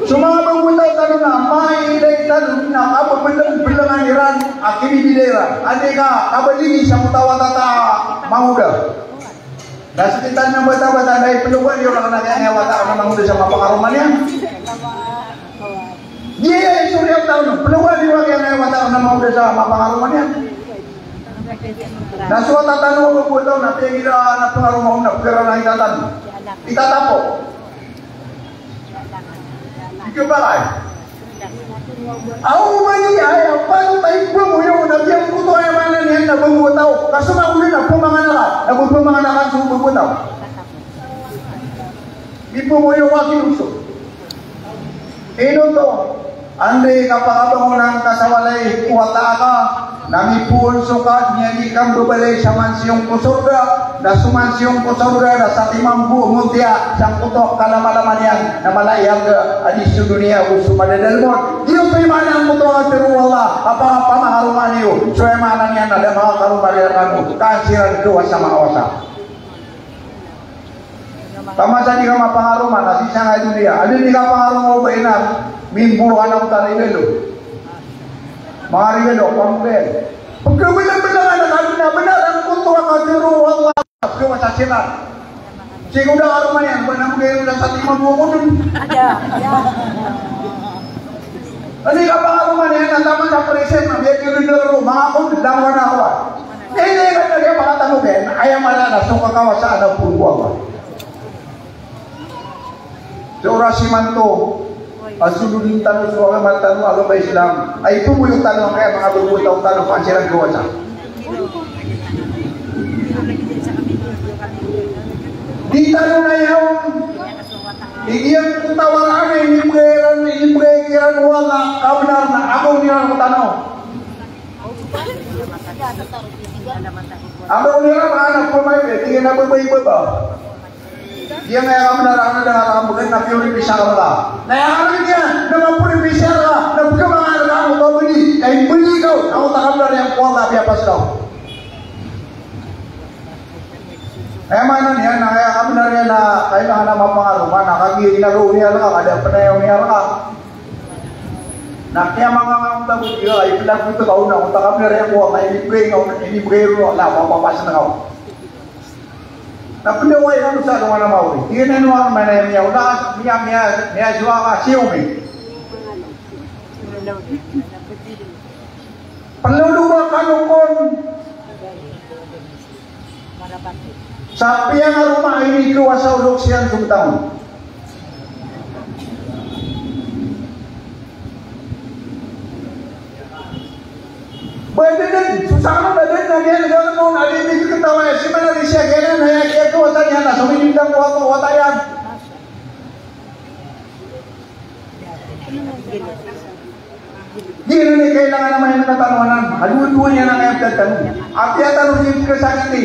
So manga bago a taw tano na mailay tano na kapabeleng-belengan iran a kinibiday iran. Anda i ka kabaligi sa mutawatata mangoda. Na sktano na bata-bata na iplogan iyo rakn a kiyangaya wata a mangoda sa mapangaroma niyan. Iya, iya, sorry, ako tano. Plogan iyo rakn a kiyangaya wata a mangoda sa mapangaroma niyan. Na so wata tano a bago a taw na piyagira na pangaroma on na pkhararangita tano. Itatapo. Ika ba kay? Aw, mani aya, patot a ipamoyo na giyangkoto aya maana niyan na bago a taw. Ka so magoda na pamanganakan, na pamanganakan so bago a taw. Ipamoyo ka kinogso. Ino oto, anda i kapakabangonan ka sa walay ko wata aka, na mipoon so ka, miyagi ka mbabalay sa mansiyong ko sorga, na so mansiyong ko sorga na satiman bo o montiya sangkoto a kalamalama niyan, na mala i arga a di so doniya ago so madadalem on. Giyoto i maana angkoto a katharo o Allah a pakapamangaroma niyo so aya maana niyan na da makakaroma rkano ka an siran dowa sa manga wasa. Taman sa di ka mapangaroma na sii sangkai doniya. Anda i di kapangaroma o ba inan, mimbokan ako ta regalo. Manga regalo, pamogay. Pagkabenar-benar anan, anda na benar angkoto a katharo o Allah. Pagkawasa siran. Sii ko da karoma niyan, ba na mobgay iran sa timan bo ako dn. Anda i kapangaroma niyan na taman sa present na biyag iran dn ako, manga ako, langowan ako. Aya maana na so kakawasaan a poon ko Allah. So oras imanto a solodn tano so agama tano a agama Islam, a ipamoyo tano angkaya manga bago a taw tano ko an siran kawasa. Di tano na iyan, iyan ko tawaran, inibgay iran, inibgay iran o Allah, kabnar na, ako niyan ko tano. Ako niyan, anak ko may, di na babay baba. Iyan nga iyan kabnar, ako na, ako na, ako na, na iyan nga iyan, na mapuri bisar ka, na baka mga anak ko, babay, kay bali ka, ako takabnar iyan ko Allah, biyapas ka. Aya maana niyan na aya kabnar iyan na kailangan a mapangaroma, na kagiya inaro iyan ka, kada pn aya miyaro ka. Na kiyamangangamba ko diya, iplag ko ito ka ona, oto kabnar iyan ko, kay inibgay ka, inibgay ron, na mapapas na ka. Na pn da wai na sa dowa na mawri. Tig iyan a ino a maana iyan, miyaona, miya, miya, miyasowa ka, siyomi. Pnloloba kano kon sa piyangaroma a inikowasa o loks iyan so taw. Ba dn, so sakn ba dn na giyanan, gawii mo na di, di katawa, si mana di siya giyanan, na aya kiyakowasa niyan na so minimdam ko wata, wata iyan. Di na niyan kailangan a maana tano anan. Adowa-dowa niyan a kaya tano. Apiya tano di kasakiti.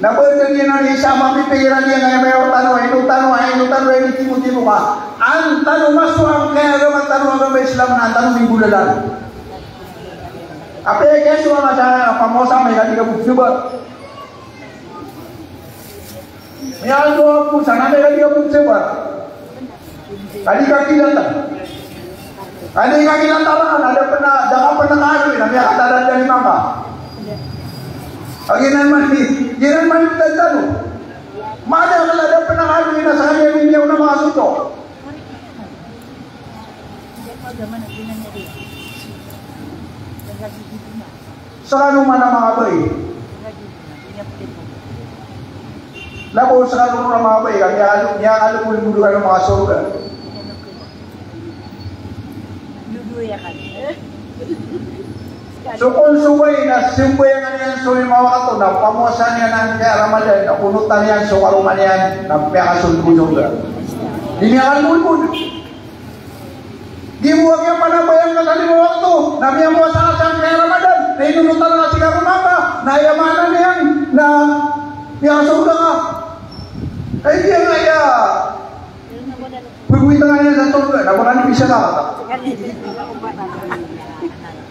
Na ba dn iyan a isa a mapipikiran iyan a kaya mayor tano, ino tano, ino tano, ino timo-timo ka. An tano masowa angkaya agama tano, agama Islam na an tano minggolalan. Apiya kaya so nga sa pamosam, ika di ka buksuba. Miyadowa ko sa na, ika di ka buksuba. Ka di ka kilata. Ka di ka kilata, na da pn a, da ka pn a kaaloy, na miyakatadaan ka lima ka. Giyanan man, giyanan man i tano. Madakl a da pn a kaaloy na skaniyan i miyaona makasoto. Skano man a manga bai. Labaw skano man a manga bai, ka miyakalo, miyakalo ko limo kano manga sorga. So kon so bai na sambayangan iyan so lima wakto, na pamowasa niyan angkaya Ramadan, na onotan iyan so karoma niyan, na miyakasold ko sorga. Di niyan kalbod. Di bo a kiyapanabayang ka sa lima wakto, na miyamowasa ka sa angkaya Ramadan, na inonotan ka sii ko karoma ka, na aya maana niyan na miyakasorga ka. Ay, di nga aya pagwitngan iyan sa sorga, na ba kano bisa ka?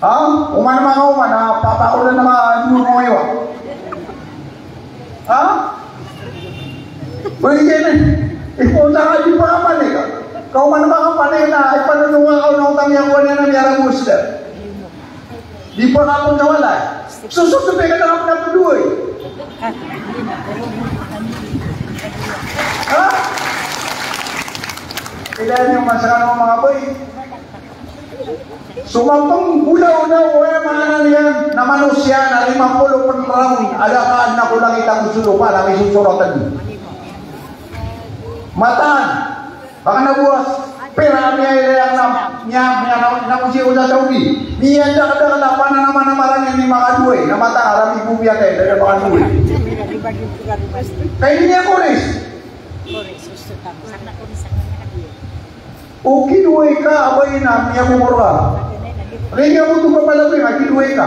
Ha? Oman a manga oman a papakolan a manga duro mo iwa. Ha? Pwede na. Ipoon sa ka, di pa ka paniga. Kaw man ba ka paniga na, ipanononga ka o na otang iyan ko niyan na miyaragos da. Di pa ka pon sa walay. Sususupi ka na ka pn a pndoay. Ha? Ilaya niyo man skano manga bai. So mapnggolaola o, aya maana niyan na manosiya na lima polo pn ragon a da ka adn ko langit ago so lopa na misosoratn. Mataan, ba kna bo a pira a miyailay akn a, miya, miya, na, na miyadakdakl a pananaman a marani a manga doay, na mataan a rami bo miyatay, da a manga doay. Kay niyan koris. O kidoay ka a bai na miyakomor ka. Ring ka bo to kapalagoy a kidoay ka.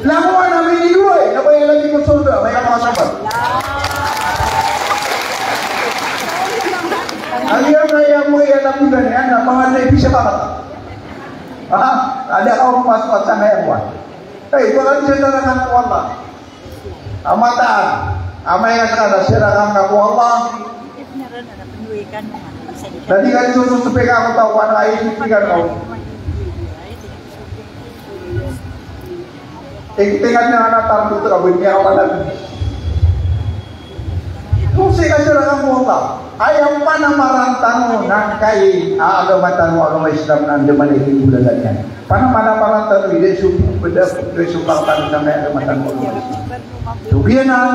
Langowan a minidoay na bai a lagi ko sorga, bai a manga sabat. Aya ka aya mo aya na pigan iyan na manga na ipisa ka. Ha? Ada ka o masok sa ngaya ko. Ay, baka di sa talaga ko Allah. A mataan, amay ka skano na sirakan ka ko Allah. Na di ka di sososopi ka ko taw, ko ana ka isosopi ka ko. Tig, tig iyan a na tardo to ka bo, di niyan kapanabi. Ko sii ka sirakan ko Allah. Aya panamaran tano na angkai a agama tano a agama Islam na andamanaya i inggolalan iyan. Panamaran tano, ida so, ida so, ida so pangtano sa angkai a agama tano a agama Islam. So giyanan,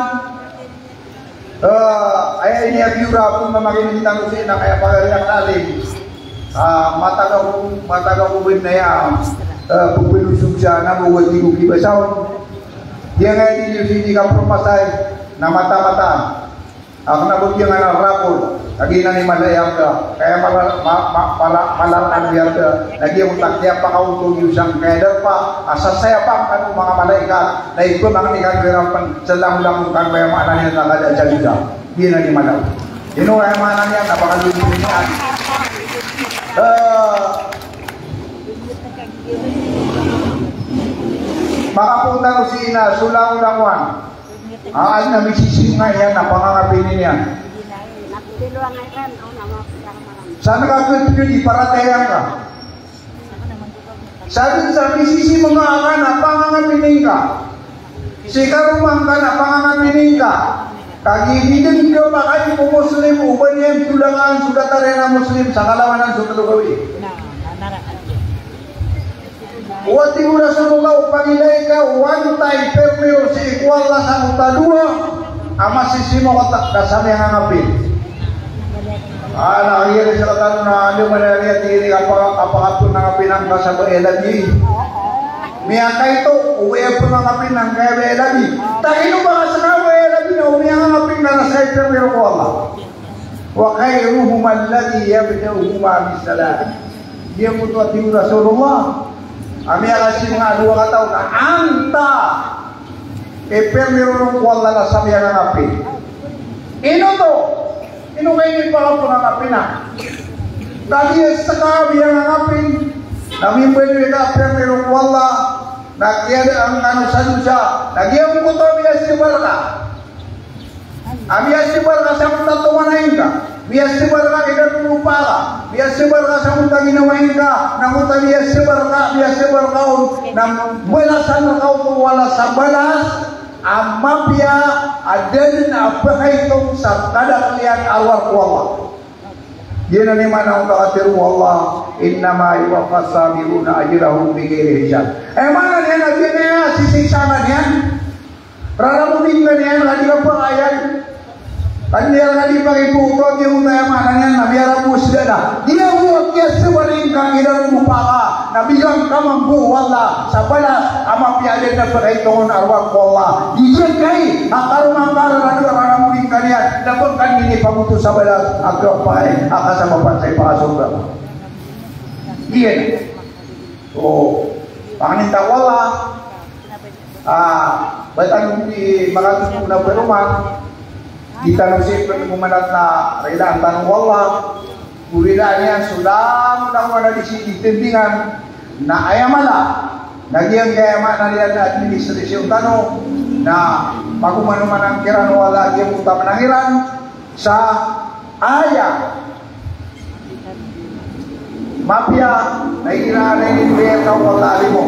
eh, aya ini a biyo ra pn mamakineg tano sii na kaya pagari a kalim. Ah, mataga ko, mataga ko bn na aya, eh, pphilosophiya na bo wati ko kibasaon. Giyangkai a di niyo sii di kapropasay na mataan-mataan a kna ba giyangkanan a rakol a giyanan i mala i arga, ka aya mala, ma, ma, mala, mala i arga na giyangkoto a kiyapakaoto niyo sangkaya darpa a sasayapn kano o manga malaikat na ipmangni kano iran pn sa langolangon kano, aya maana niyan na kada sa dosa. Giyanan i mala. Ino aya maana niyan na pakadowa niyan. Eh, Makapoon tano sii na so langolangon a adn a misisii ngka iyan a pangangapini niyan. Saan ka kd, kd iparatiyaya ngka? Sa dn sa misisii manga akan a pangangapini ngka, sii karoma ngka na pangangapini ngka, kagiya di dn kapakay ko Muslim o ba niyan tolangan so datar iyan a Muslim sa kalawanan so tlo gawii. Wa tig o Rasulullah, o pangilay ka o antaa i permi o sii ko Allah sa mota dowa a masisii mo ka sa miyangangapin. Ah, na aya sa katano na anda man aya tig iyan a kapa-, kapakapangangapin angka sa ba i lagi. Miyakaito o ba i pangangapin angka ba i lagi. Ino ba ka sa ka ba i lagi na o miyangangapin ka na sa i permi ko Allah. Wa khairuhuma alladhi yabda'uhuma bis-salam. Giyangkoto a tig o Rasulullah a miyakasii manga dowa kataw na antaa i permi ron ko Allah na sa miyangangapin. Ino oto? Ino ka inipakapangangapin a? Kagiya ska a miyangangapin na mimbaloy ka a permi ron ko Allah na kiyadaan kano sa dosa, na giyangkoto a miyasabar ka. A miyasabar ka sa mota tomanay ngka, miyasabar ka iran o lopa ka, miyasabar ka sa mota ginawa ngka, na mota miyasabar ka, miyasabar ka on, na balasan rka oto o Allah sa balas a mapiya a da dn a pakaitong sa kadakl iyan a rowar ko Allah. Giyanan i maana o katharo o Allah, "Innama yuwaffas sabiruna ajrahum bighairi hisab." Aya maana niyan na giyanan a sisiksa niyan. Rarangodi ngka niyan, ka di ka pakayan. Ka di ka pakiboto, di mo taya maana niyan na miyarabos dada. Di a bo a kiyasabar ngka iran o lopa ka, na bigan ka mambo o Allah sa balas a mapiya a da dn a pakaitong on a rowar ko Allah. Di giyangkai a karoma ngka rarangodi ngka niyan, na ba ngka niyan ipaboto sa balas a kapakay a kasabapan sa ipakasorga. Giyanan. So, pangnin ta ko Allah. Ah, ba tano di makatotop na paroman, di tano sii pn komanat na rilaan tano o Allah, ko rilaan iyan so langolangon a di sii di tindingan, na aya mala, na giyangkaya maana niyan na administrasyon tano, na pagomanomanan kiran o Allah giyangkoto a manang iran, sa aya mapiya na igira na inibgay rka o Allah a limo.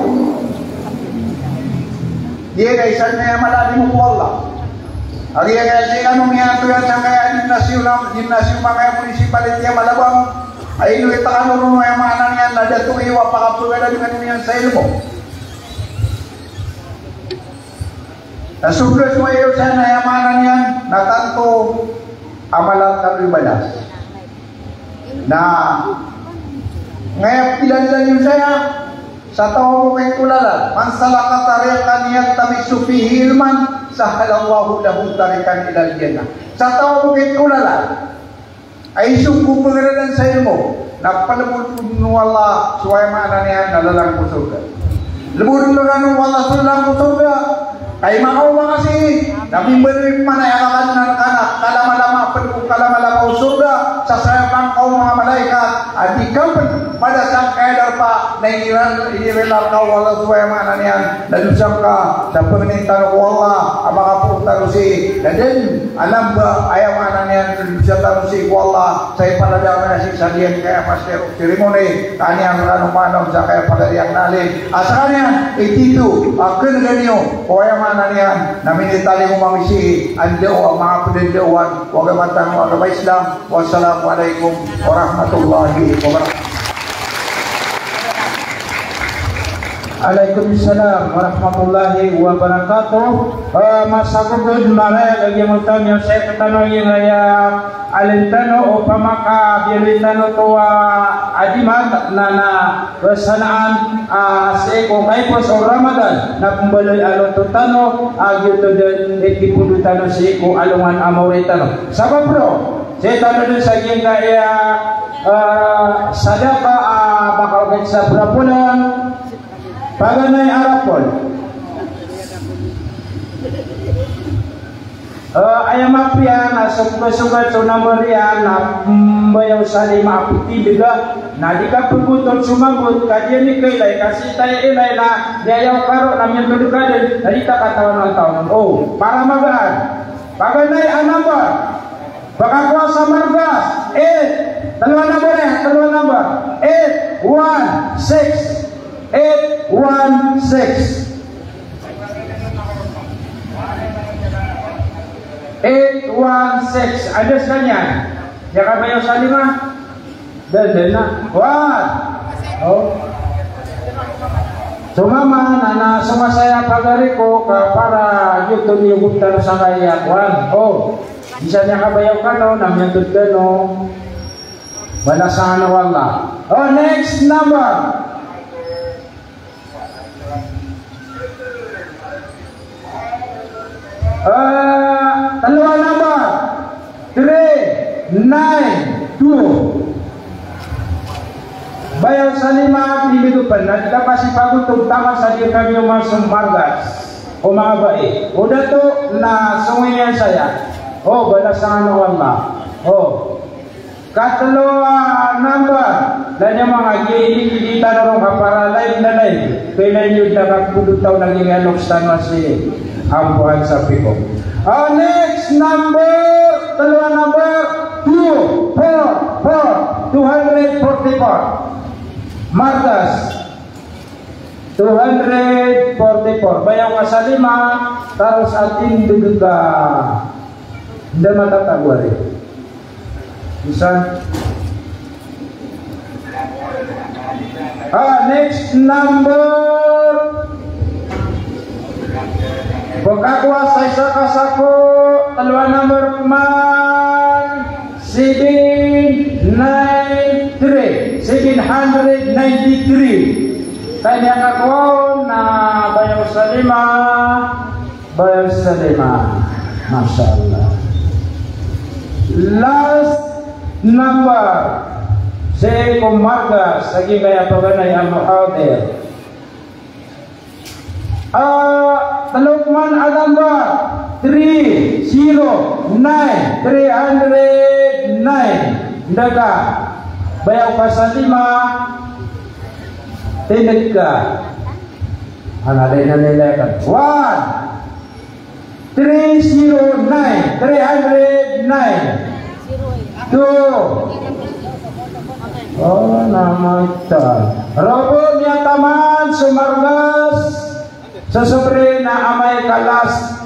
Giya na isa na aya mala a limo ko Allah. Kagiya sii kano miyaatoyan sangkaya gimnasyo na, gimnasyo, manga munisipaliti a Malabang. Ay, ino i tano ron, aya maana niyan na dato iyo a pakapagada kano niyan sa ilmo. Na so ples o aya san, aya maana niyan na tanto a mala kano i balas. Na ngaya pkilalalan iyo saya, sa taw a bo kaitolalan, "Man salaka tariqan yaltamisu fihi ilman, sahhalallahu lahu tariqan ilal jannah." Sa taw a bo kaitolalan a isong ko pnggaradan sa ilmo, na plbodn o Allah so, aya maana niyan na lalan ko sorga. Lbodn rkano o Allah so lalan ko sorga. Ka i makaoma ka sii, na mimbaloy pman a aya kaadn rka na kalamalama pn ko kalamalama o sorga, sasayapan ka o manga malaikat a di ka pn mada sangkaya darpa na inirila, inirila rka o Allah so, aya maana niyan na dosa ngka. Sa pangnin tano ko Allah a makapoon tano sii na da dn a lamba, aya maana niyan na dosa tano sii ko Allah sa ipaladaang a siksa giyangkaya master of ceremony, ka niyan rano maana on sangkaya Pagari Akna Alim. A skaniyan i tito a kngan iyo ko, aya maana niyan na minitalingoma mi sii a ndaw a manga pdadaowan o agama tano a agama Islam. Wassalamu alaikum warahmatullahi wabarakatuh. Alaikum salam warahmatullahi wabarakatuh. Eh, masagogod maraya lagi mo tano sa tano aya alin tano o pamaka biyawi tano to a adimat na na Sanaan, ah, sii ko kaipos o Ramadan, na pmbaloy a loto tano, ah, giyoto dn i kipondo tano sii ko alongan a maori tano. Sabap roo, sii tano dn sa giyangkaya, ah, sadaka, ah, makaokit sa prapolan, paganay a rapol. Eh, aya mapiya na so pkasogat so number iyan na, mm, Bayaw Salima a ptindga, na di ka pgoto so mambo, ka di niyan kailay, ka sii ta ilay na, di aya okaro na miyanggd ka dn, na di ta katawan a taw. O, para magaan. Paganay a number. Pkakowa sa margas. Eight. Tlo a number, eh, tlo a number. Eight one six. Eight one six. Eight one six. Anda skaniyan? Aya ka Bayaw Salima? Dn, dn na. One. O. So mama, na, na, so masaya pagari ko, ka para giyoto niyo guptan sa kaya, one. O. Isa niyan ka Bayaw kano, na miyanggd kano. Balasan o Allah. O, next number. Ah, tlo a number. Three nine two. Bayaw Salima, di bito pn, na di ka pasi pagoto taman sa di kami oman so margas. O manga bai. O dato na songowiyan saya. O, balasan o Allah. O. Katlo a number, na niyan manga giya ini, ini tano ron ka para live na live. Kailan niyo na kapodot taw na giya loks tano a si Ampo Hansapiko. Ah, next number, tlo a number, two four four, two hundred forty-four. Margas, two hundred forty-four. Bayaw ka Salima, taros a tindg ka. Nda matatago ari. Isa. Ah, next number. Pkakowa sa isa ka sako, tlo a number pman, seven nine three, seven hundred ninety-three. Kaya kakowa on na Bayaw Salima. Bayaw Salima. Masha Allah. Last number. Sii ko margas, sa giyangkaya paganay a muhadir. Ah, tlo pman a number. Three zero nine, three hundred nine. Nda ka. Bayaw ka Salima. Tindg ka. Ana, dai na nilay ka. One. Three zero nine, three hundred nine. Two. O, na mata. Roo bo miyataman so margas. Sa sobri na amay ka last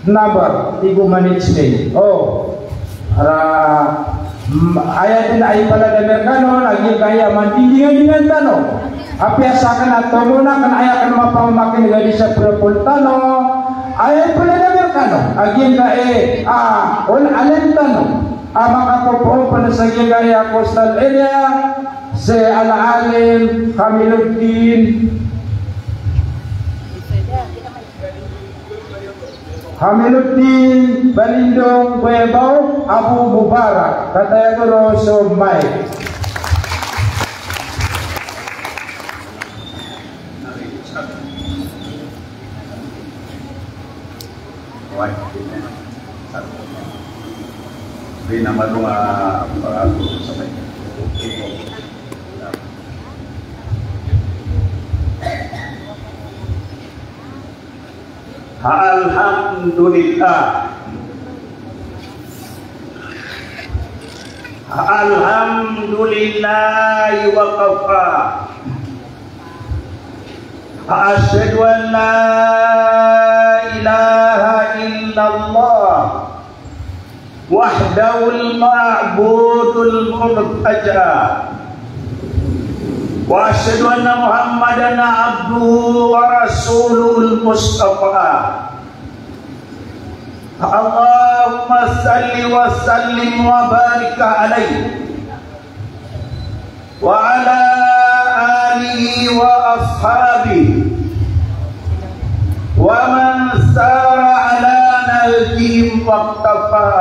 number, tig o management. O. Ara, mm, aya dn a ipaladamer kano, na giyangkaya mandingdingan tano. Apiya sakn a tomo na kna aya kn mapamakineg a di sa prapol tano. Aya ipaladamer kano, a giyangkaya, a, on alim tano. A makapopoon pn sa giyangkaya coastal area, si Al-Alim Kamiluddin. Kamiluddin Balindong Boyabaw Abu Mubarak, kataya goro so mic. Alhamdulillah. Alhamdulillahi wa kafa. Asyhadu an la ilaha illallah. Wahdahul ma'budul murtaja. وأشهد أن محمدا عبده ورسوله المصطفى. اللهم صل وسلم وبارك عليه وعلى آله وأصحابه ومن سار على نهجهم واقتفى.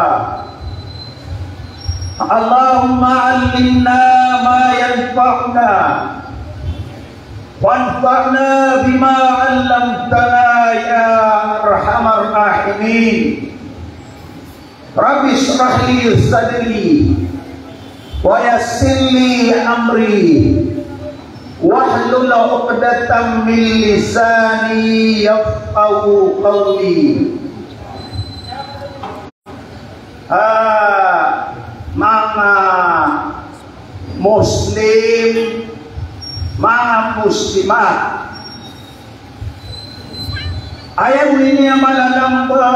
اللهم علمنا ما ينفعنا وانفعنا بما علمتنا يا أرحم الراحمين. رب اشرح لي صدري ويسر لي أمري واحلل عقدة من لساني يفقهوا قولي. Ah, manga Muslim, manga Muslimat. Aya bo ini a malalamba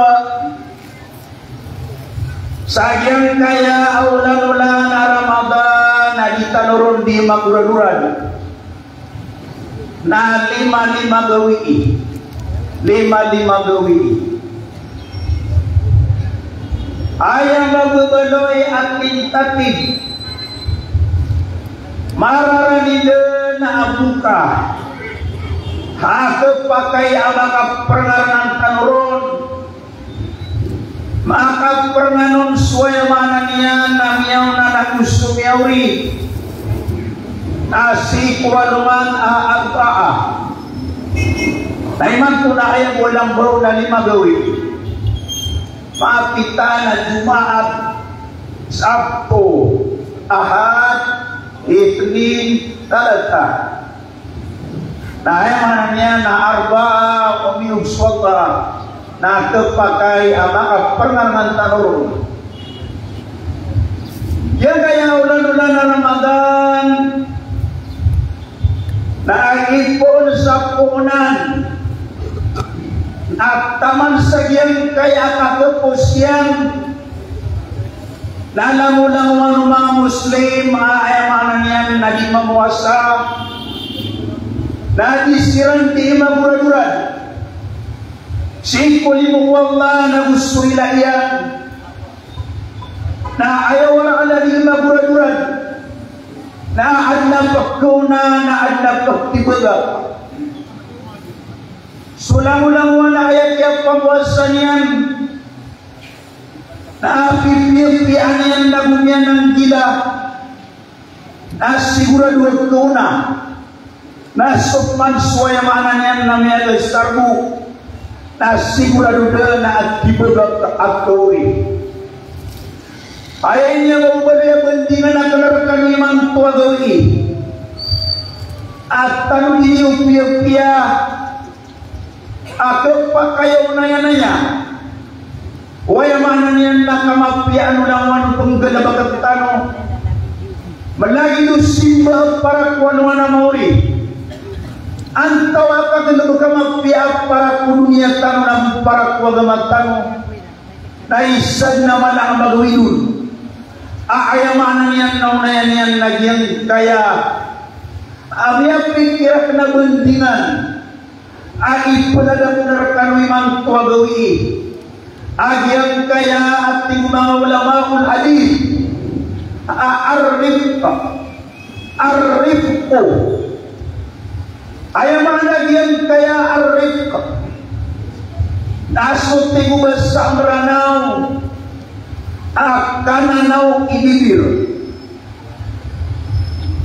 sa giyangkaya a olan-olan a Ramadan a di tano ron di magoradorad. Na lima-lima gawii. Lima-lima gawii. Aya mababaloy a tentative. Mararani dn a boka. Ha khapakay a makaprnganan tano ron. Makaprngan on so aya maana niyan na miyaona na go so miyaori. Na sii ko alongan a Arbaa. Na imanto na aya bo a lamba on na lima gawii. Mapita na Jumaat, Sabto, Ahad, Itnin, Talata. Na aya maana niyan na Arbaa, o miyog so Allah, na khapakay a makaprnganan tano ron. Giyangkaya olan-olan a Ramadan, na ipoon sa poonan, na taman sa giyangkaya a katapos iyan, na langolangowan o manga Muslim a aya maana niyan na di mamowasa, na di siran di magoradorad sii ko limo o Allah na go so rila iyan, na aya waraan a di magoradorad, na adn a pkhaona, na adn a pkhatibagak. So langolangowan a aya kiyapamowasa niyan, na pipiyapiyaan iyan na go miyananggila, na sigorado a kaona, na so pman so aya maana niyan na miyagasarbo, na sigorado dn a tibagak a kaori. Aya ini a mababaloy a bandingan a kna rkano imanto a gawii. A tano di niyo piyapiya a khapakay a onayanaya o aya maana niyan na kamapiyaan o langowan o pnggalbk tano. Mlagid o simba a para ko alongan a maori. Antawaa ka dn bo kamapiya a para ko doniya tano na go para ko agama tano. Na isa dn a mala a magawii on a aya maana niyan na onaya niyan na giyangkaya a miyapikir akn a bandingan a ipladakl rkano imanto a gawii a giyangkaya a tig o manga ulamaul hadith a ar-rifq. Ar-rifq. Aya maana giyangkaya ar-rifq na so tig o basa a Mranaw a kananaw i bibir.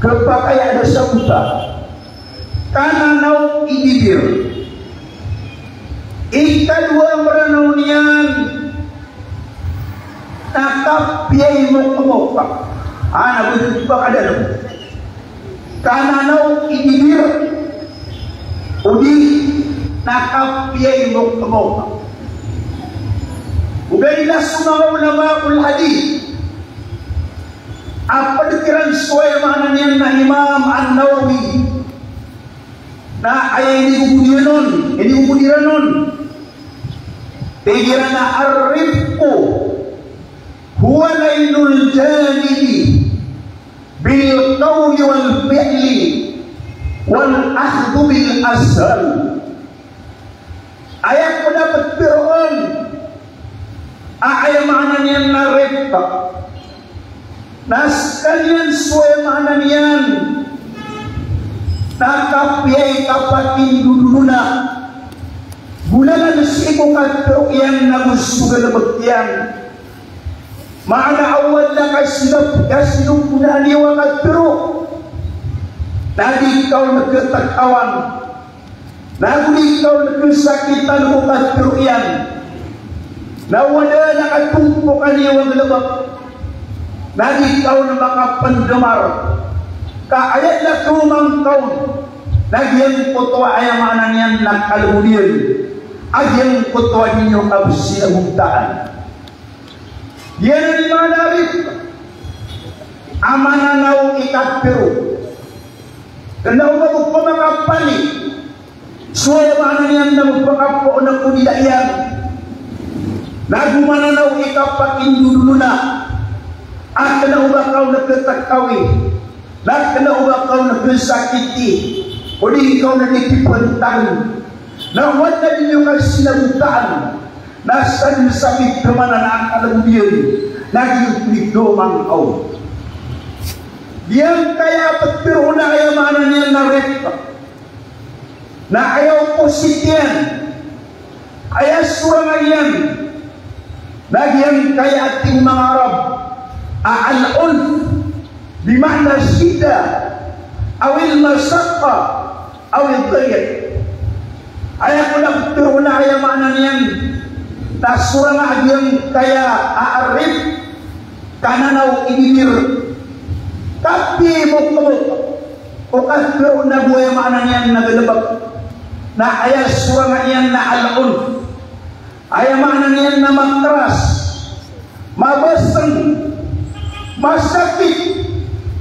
Khapakay a da sabota. Kananaw i bibir. Ikadowa a Mranaw niyan na kapiyai mokmok. Ana bo ito pakadalo. Kananaw i bibir. Odi na kapiyai mokmok. Ogaid na so manga ulamaul hadith a pd kiran so aya maana niyan na Imam An-Nawawi. Na aya inigogod iran on, inigogod iran on. Tig iran a ar-rifqu huwa laynul janibi bil qawli wal fi'li Wal akhdhu bil azhar. Aya ko da ptharoon a aya maana niyan na rifq na skaniyan so aya maana niyan na kapiya i kapakindodolona. Golalan sii ko katharo iyan na go so galbk iyan. Maana a o adn a kasinop, kasinop na aniyo a katharo na di ka on khatakawan, na go di ka on khasakitan ko katharo iyan. Na o adn a katompok aniyo a galbk na di ka on makapndmar. Ka aya dn a khaoma ngka on na giyangkoto a aya maana niyan na kalbodiyan a giyangkoto a di niyo kabsinabontaan. Giyanan i maana a rifq a mananaw i katharo. Kna o ba bo ko makapali so aya maana niyan na bo pakapoon ko dila iyan, na go mananaw i kapakindodolona, a kna o ba ka on khatakawi, na kna o ba ka on khasakiti, odi ka on di kipantagn, na o adn a di niyo kasinabontaan, na sadn sa pithamanan a kalbodiyan na giyoto i khaoma ngka on. Giyangkaya ptharoon a aya maana niyan na rifq na aya opposite iyan, aya sorang iyan na giyangkaya a tig o manga Arab a al-unf, bi maana shiddah, aw al-mashaqqah, aw ad-dayq. Aya ko da ptharoon a aya maana niyan na sorang a giyangkaya a rifq, kananaw i bibir. Kapiya i bokbok o katharo na go aya maana niyan na galbk na aya sorang iyan na al-unf. Aya maana niyan na makras, mabasng, masakit,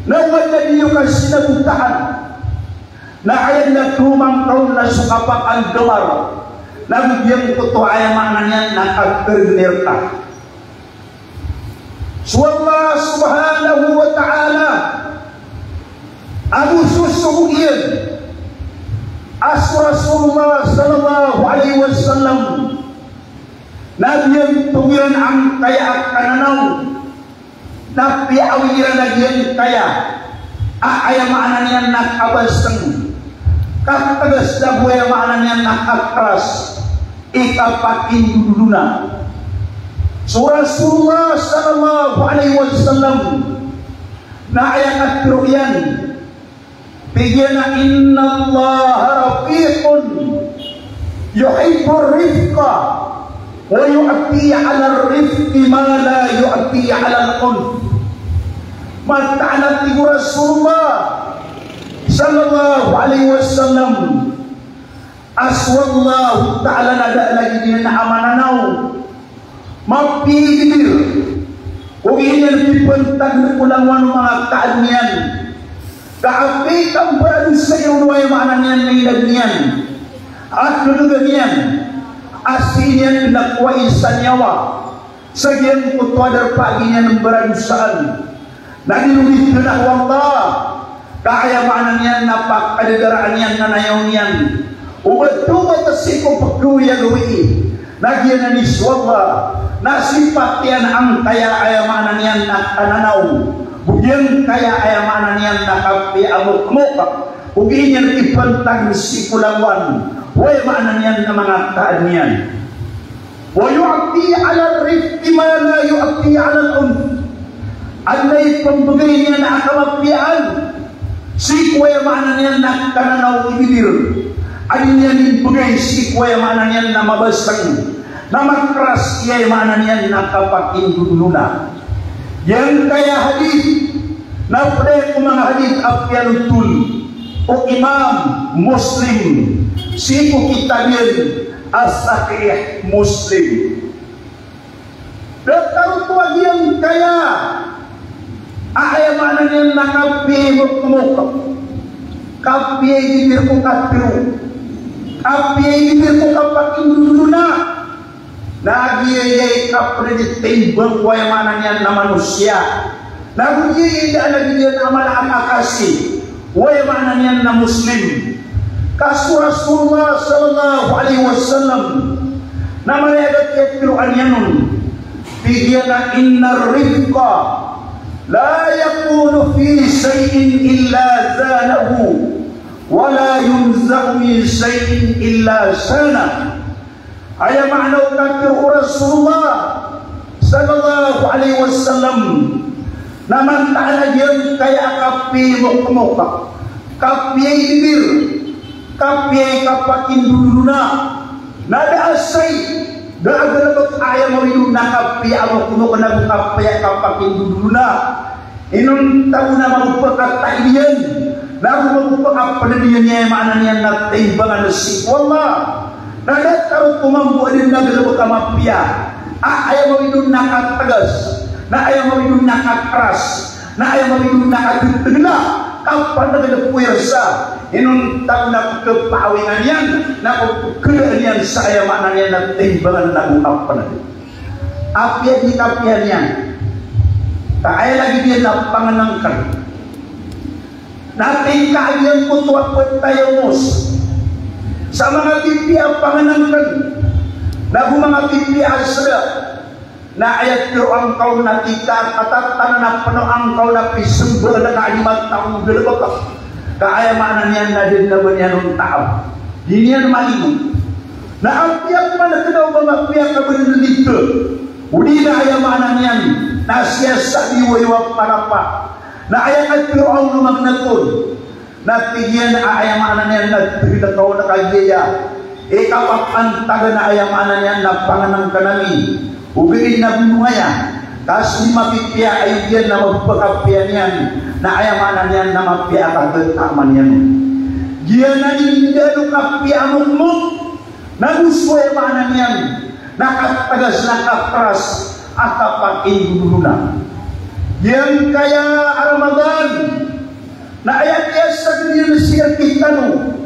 na o adn a di niyo kasinabontaan. Na aya dn a khaoma ngka on na so kapakandmar, na go giyangkoto a aya maana niyan na kakargn rka. So Allah subhanahu wa ta'ala a bo sosogo iyan a so Rasulullah sallallahu alaihi wasallam na biyantog iyan angkaya a kananaw, na piyaawi iran a giyangkaya a aya maana niyan na kabasng, katgas na go aya maana niyan na kakras i kapakindodolona. So Rasulullah sallallahu alaihi wasallam na aya katharo iyan, tig iyan a, "Innallaha rafiqun yuhibbur rifqa wa yu'ti 'alar rifqi ma la yu'ti 'alal 'unf." Mataan a tig o Rasulullah sallallahu alaihi wasallam a so Allahu Ta'ala na da a lagid iyan a mananaw, mapiya i bibir, ogaid na di pantagn ko langowan o manga kaadn iyan. Ka apiya i kambaradosa iyan o aya maana niyan na inadn iyan, a kagaga niyan, a sii niyan kna kowai sa niyawa sa giyangkoto a darpa a di niyan mbaradosaan. Na di ron di kna o Allah, ka aya maana niyan na pakadadaraan iyan na nayaw niyan o ba tawbat sii ko pkhaoy a gawii, na giyanan i so Allah na sipat iyan angkaya aya maana niyan na kananaw, go giyangkaya aya maana niyan na kapiya a mokmok, ogaid na di pantagn sii ko langowan o aya maana niyan na manga kaadn iyan. Wa yu'ti 'alar rifqi ma la yu'ti 'alal 'unf. Adn a ipmbgay niyan a kamapiyaan sii ko aya maana niyan na kananaw i bibir a di niyan imbgay sii ko aya maana niyan na mabasng, na makras i aya maana niyan na kapakindodolona. Giyangkaya a hadith na pd ko manga hadith a piyalotol o Imam Muslim sii ko kitab iyan a Sahih Muslim. Datar oto a giyangkaya a aya maana niyan na kapiya i mokmok, kapiya i bibir ko katharo, kapiya i bibir ko kapakindodolona. Na giyaya i kapd di timbang ko aya maana niyan na manosiya. Na go giyaya i da a lagid iyan a mala a makasi Oway, maana niyan na Muslim. Ka so Rasulullah sallallahu alaihi wasallam na mariyag a kiyatharo iyan on, tig iyan a, "Innar rifqa la yakunu fi shay'in illa zanahu, wa la yunza'u min shay'in illa shanah." Aya maana o katharo o Rasulullah sallallahu alaihi wasallam na mantaan a giyangkaya a kapiyamokmok, kapiyaibir, kapiyakapakindodolona, na da a shay, da a galebek a aya mawid on na kapiyamokmok nago kapiyakapakindodolona. Inonta bo na mapekatay iyan, nago mapekapeled iyan, aya maana niyan na taimbangan sii ko Allah. Na datar o mambo a di na galebek a mapiya a aya mawid on na kategas, na aya mawid on na kakeras, na aya mawid on na katetegela, kapanegel ko irsa. Inonta bo na kepaawingan iyan, na kepakedaan iyan sa aya maana niyan na taimbangan nago kapanegel. Apiya di kapiya niyan, ka aya lagid iyan na pangenengken. Na tingka a giyangkoto a petayomos sa manga pipiya a pangenengken, nago manga pipiya a seda. Na aya tero angkaw na tika katatanan a peno angkaw na pisemba na ka di matao galebek. Ka aya maana niyan na di na ba niyan on taab. Di niyan malimo. Na apiya ko man a kena o ba mapiya ka ba niyan lite. Odi na aya maana niyan na siyasadi o iwa parapa. Na aya katero angkaw na magnaton. Na tig iyan a aya maana niyan na tig iyan a kagiya i kapapantagan a aya maana niyan na pangenengken ami. Ogaid na bonoa aya. Ka so di mapipiya a aya iyan na mapakapiya niyan. Na aya maana niyan na mapiya a kagetaman iyan. Giyanan i di da a kapiya a mokmok. Na go so aya maana niyan na kategas, na kakeras a kapakindodolona. Giyangkaya a Ramadan na aya kiyasagad iyan sii rkitano,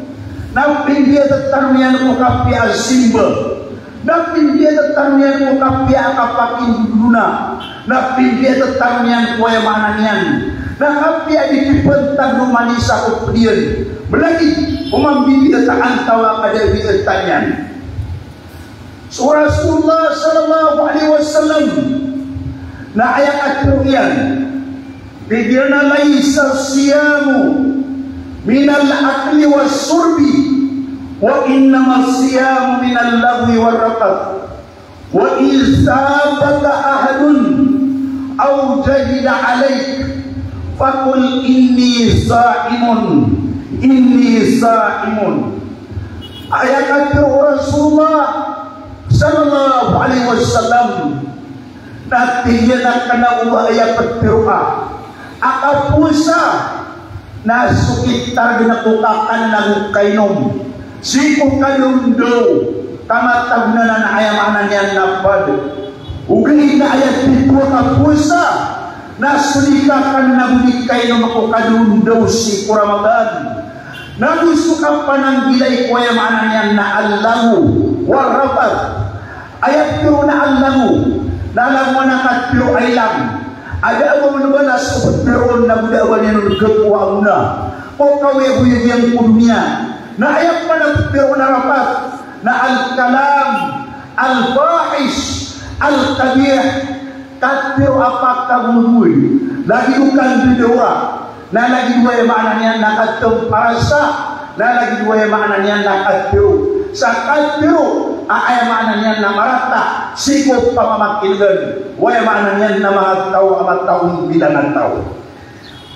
na pindiyatatan iyan ko kapiya a simba, na pindiyatatan iyan ko kapiya a kapakindodolona, na pindiyatatan iyan ko aya maana niyan na kapiya a di kipantag o manisa ko ped iyan, malagid o mambibiyataan taw a kada a biyatan iyan. So Rasulullah sallallahu alaihi wasallam na aya katero iyan, tig iyan a, "Laysa siyamu minal akli was shurbi, wa innama siyamu minal laghwi war rafath. Wa in sabbaka ahadun aw jahida alaik, faqul inni saimun, inni saimun." Aya katero o Rasulullah sallallahu alaihi wasallam, na tig iyan a kena o ba aya petero a a kapowasa na so kitargen ko kakan ago kainom sii ko kadaondaw, ka matagonan a aya maana niyan na pad. Ogaid na aya titho a kapowasa na so di kakan ago di kainom ko kadaondaw sii ko Ramadan. Na go so kapananggilai ko aya maana niyan na al-laghw war rafath. Aya petero na al-laghw na langowan a katero a ilang a da a ba on ba na so petero on na go da a ba niyan on khakowa a mona ko kaoyagoyag iyan ko doniya. Na aya pman a petero na rafath na al-kalam al-fahish al-qabih. Katero a pakagowagowad, lagid o kandedawra, na lagid o aya maana niyan na katemparasa, na lagid o aya maana niyan na katero sa katero a aya maana niyan na marata sii ko pamamakinegan o aya maana niyan na manga taw a mataw a bilang a taw.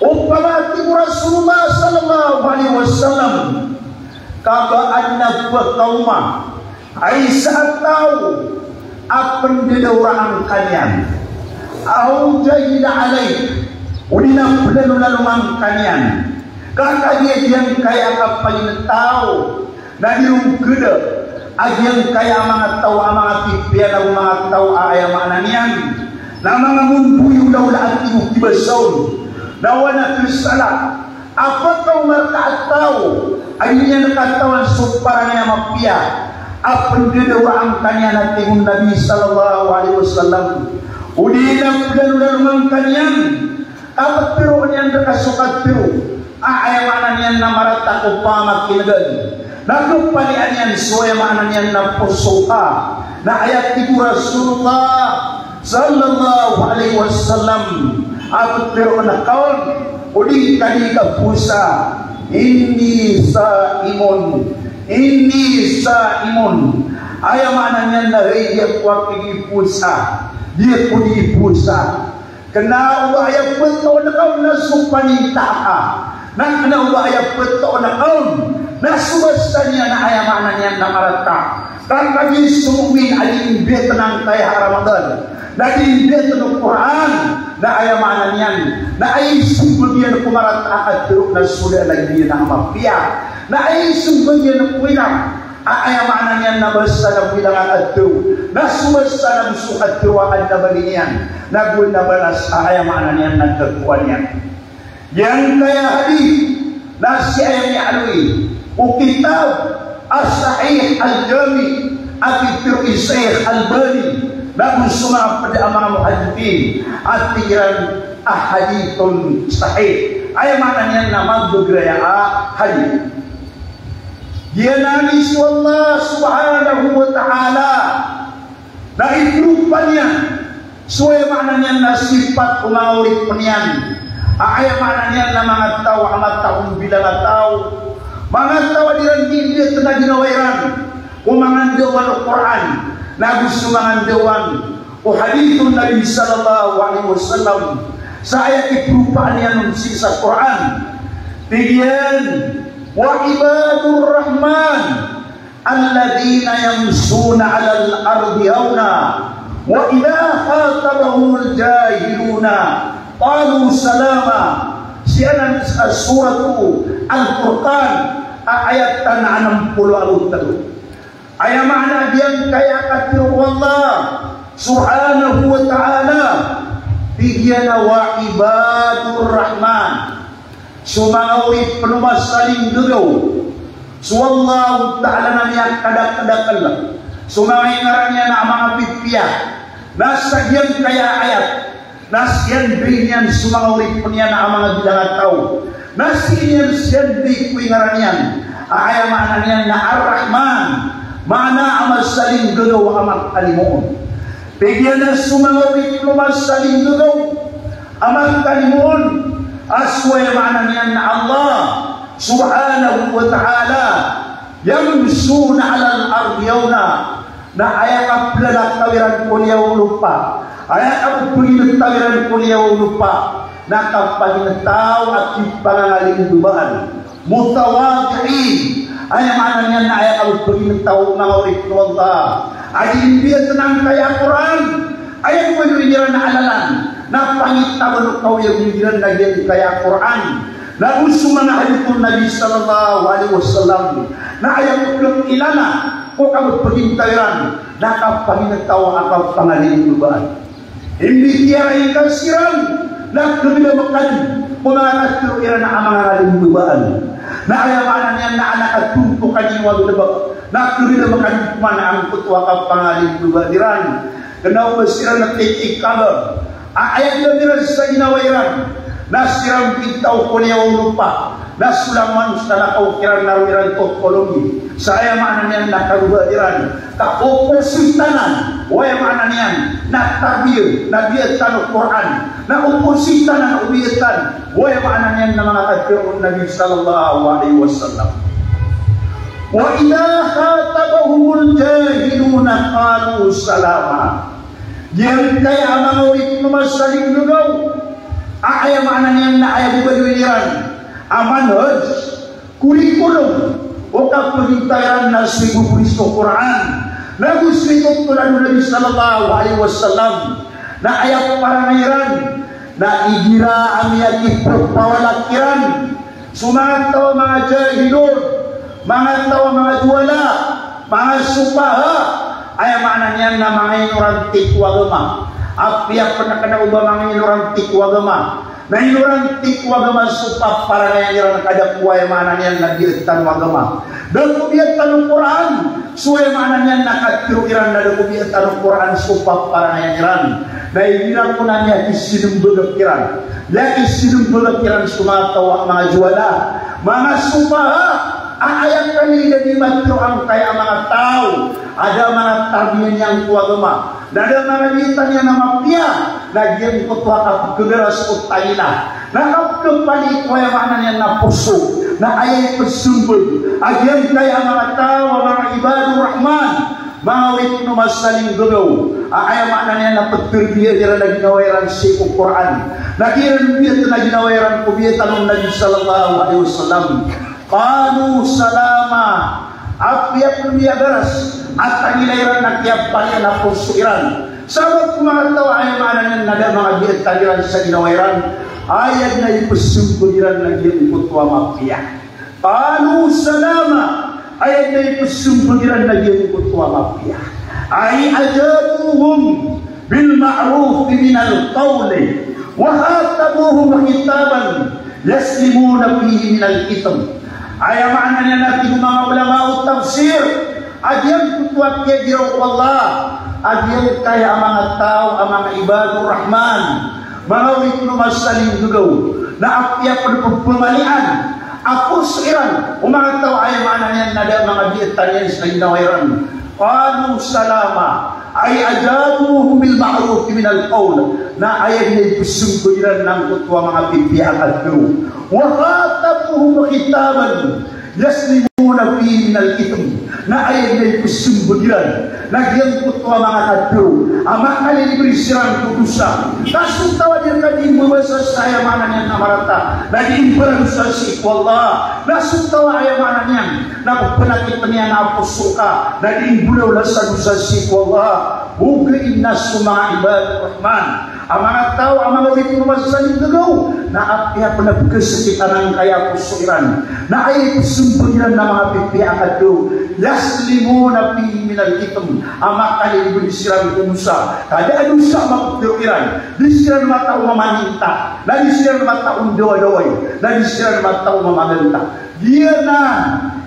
Opama a tig o Rasulullah sallallahu alaihi wasallam, ka ba adn a pkaoma a isa a taw a pndedawraan ka niyan, aw jahida alaik, odi na plalolalongan ka niyan, ka kagiya giyangkaya a kapaginetaw na di ron khada a giyangkaya a manga taw a manga pipiya ago manga taw a aya maana niyan na manga momboy o lawla a tig o kibasa on na wana khasala a pkaoma rka a taw a di niyan katawan so paranaya a mapiya a pndedawraan ka niyan a tig o Nabi sallallahu alaihi wasallam. Odi na plalolalongan ka niyan, a ptero iyan rka so katero A, aya maana niyan na marata ko pamakin'gan. Na kapalian iyan so aya maana niyan na poso ka. Na aya tig o Rasulullah sallallahu alaihi wasallam, a pitharo a kaon, o di ka di ka powasa, "Inni sa'imun, inni sa'imun." Aya maana niyan na, hay, di ako a di powasa. Di ako di powasa. Kna o ba aya ptharoon ka on na so paninta ka. Na kna o ba aya ptharoon ka on na so basa niyan na aya maana niyan na marata. Ka kagiya so mu'min a di mbiyatn angkaya a Ramadan, na di mbiyatn o Qur'an, na aya maana niyan na aya ismbag iyan ko marata a katharo na so da a lagid iyan a mapiya. Na aya ismbag iyan ko ilang A, aya maana niyan na basa na bilang a katharo. Na so basa na so katharo a adn a bali niyan, na go na balas a, aya maana niyan na kakowa niyan. Giyangkaya a hadith na sii aya miyaaloy ko kitab a Sahih Al-Jami', a pitharo i Sheikh Albani, na go so manga pd a manga muhaddithin, a tig iran a hadithun sahih. Aya maana niyan na magbgraya a hadith. Giyanan i so Allah subhanahu wa ta'ala na ipropaan iyan so, aya maana niyan na sipat o manga oripn iyan. A, aya maana niyan na manga taw a mataw o mbilang a taw. Manga taw a di iran di mbiyatn a ginawa iran ko manga ndawan o Qur'an, na go so manga ndawan o hadith o Nabi sallallahu alaihi wasallam. Sa aya ipropaan iyan on sii sa Qur'an, tig iyan, "Wa ibadur Rahman alladhina yamshuna 'alal ardi hawna, wa idha khatabahumul jahiluna qalu salama." Sii anan sa Suratu Al-Furqan, a ayat a anam polo ago tlo. Aya maana giyangkaya a katharo o Allah subhanahu wa ta'ala, tig iyan a wa ibadur Rahman. So manga oripn o masa a linggagaw so Allahu Ta'ala na miyakadakdakl so manga ingaran iyan a manga pipiya. Na sa giyangkaya a ayat na siyandai niyan so manga oripn iyan a manga bilang a taw. Na sii niyan siyandai ko ingaran iyan a, aya maana niyan na Ar-Rahman, maana a masa a linggagaw a makalimoon. Tig iyan a so manga oripn o masa a linggagaw a makalimoon a so, aya maana niyan na Allah subhanahu wa ta'ala, yamshuna 'alal ardi hawna, na aya kaplalakaw iran ko liyawaw o lopa, aya kapagingetaw iran ko liyawaw o lopa, na kapagingetaw a kipangangalinggabaan. Mutawadi'in, aya maana niyan na aya kapagingetaw o manga oripn o Allah a di mbiyatn angkaya a Qur'an, aya pwede iran a lalan na pangitaban o kaoyagoyag iran na giyangkaya a Qur'an. Na go so manga hadith o Nabi sallallahu alaihi wasallam, na aya pkilala ko kapagingetaw iran na kapagingetaw a kapangalinggabaan. Imbitiyarai ka siran na khabidamkan ko manga katharo iran a manga kalinggabaan. Na aya maana niyan na anak a tontokan iyan o galbk na khabidamkan ko manga angkoto a kapangalinggabaan iran. Kna o ba siran na titikaba a aya dn iran sa ginawa iran na siran pitaw ko liyawaw o lopa, na so langowan o salakaw kiran na roo iran totolongi. Sa aya maana niyan na karoba iran ka opositanan o, aya maana niyan na tabiya, na biyatan o Qur'an, na opositanan o biyatan o, aya maana niyan na manga katharo o Nabi sallallahu alaihi wasallam. Wa idha khatabahumul jahiluna qalu salama. Giyangkaya a manga oripn o masa a linggagaw a, aya maana niyan na aya bo baloy iran a manhaj, kurikulum o kapagingetaw iran na so iboboris o Qur'an na go so itotolad o Nabi sallallahu alaihi wasallam, na aya parangay iran na igira a miyakipapawala kiran so manga taw a manga jahilun, manga taw a manga juhala, manga sufaha, aya maana niyan na manga inoranti ko agama. Apiya pn kna o ba manga inoranti ko agama, na inoranti ko agama so paparangayan iran ka da ko, aya maana niyan na biyatan o agama. Da ko biyatan o Qur'an, So aya maana niyan na katharo iran na da ko biyatan o Qur'an so paparangayan iran. Na igira ko na niyan isinmbag kiran, iyan isinmbag kiran so manga taw a manga juhala, manga sufaha, a aya kali da di matharo angkaya a manga taw a da a manga tarbiya niyan ko agama, na da a manga biyatan iyan a mapiya, na giyangkoto a kapkhagaras o tangila, na kapkhapali ko aya maana niyan na poso, na aya ipsmbag a giyangkaya a manga taw a manga ibadur Rahman, manga oripn o masa a linggagaw, a aya maana niyan na ptharbiya iran a ginawa iran sii ko Qur'an, na giyanan biyatan a ginawa iran ko biyatan o Nabi sallallahu alaihi wasallam. Qalu salama. Apiya pn miyagaras a tangila iran na kiyapalian a poso iran sabap ko manga taw a aya maana niyan na da a manga biyatan iran sa ginawa iran, aya dn a ipsmbag iran na giyangkoto a mapiya. Qalu salama. Aya dn a ipsmbag iran na giyangkoto a mapiya. Ay ajabuhum bil ma'ruf minal qawli wa khatabuhum khitaban yaslimuna fihi minal ithm. Aya maana niyan na tig o manga ulama o tafsir, a giyangkoto a kiyagiraw o Allah a giyangkaya a manga taw a manga ibadur Rahman, manga oripn o masa a linggagaw, na apiya pn pphangalian a poso iran o manga taw a aya maana niyan na da a manga biyatan iyan sa ginawa iran. Qalu salama, ay ajabuhum bil ma'ruf minal qawl. Na aya dn a ipsmbag iran na angkoto a manga pipiya a katharo. Wa khatabuhum khitaban yaslimuna fihi minal ithm. Na aya dn a ipsmbag iran na giyangkoto a manga katharo a makalilibri siran ko dosa. Na so taw a di rka dii mbabasa sa aya maana niyan na marata na dii mbaradosa sii ko Allah. Na so taw a aya maana niyan na pphanakitan iyan a poso ka na dii mbolaola sa dosa sii ko Allah. Ogaid na so manga ibadur Rahman a manga taw a manga oripn o masa a linggagaw, na apiya pn a pkhasakitan angkaya a poso iran, na aya ipsmbag iran na manga pipiya a katharo, yaslimuna fihi minal ithm, a makalilibri siran ko dosa. Ka da a dosa a maptharo iran. Di siran matao mamaninta, na di siran matao ndaway-daway, na di siran matao mamaganta. Giyanan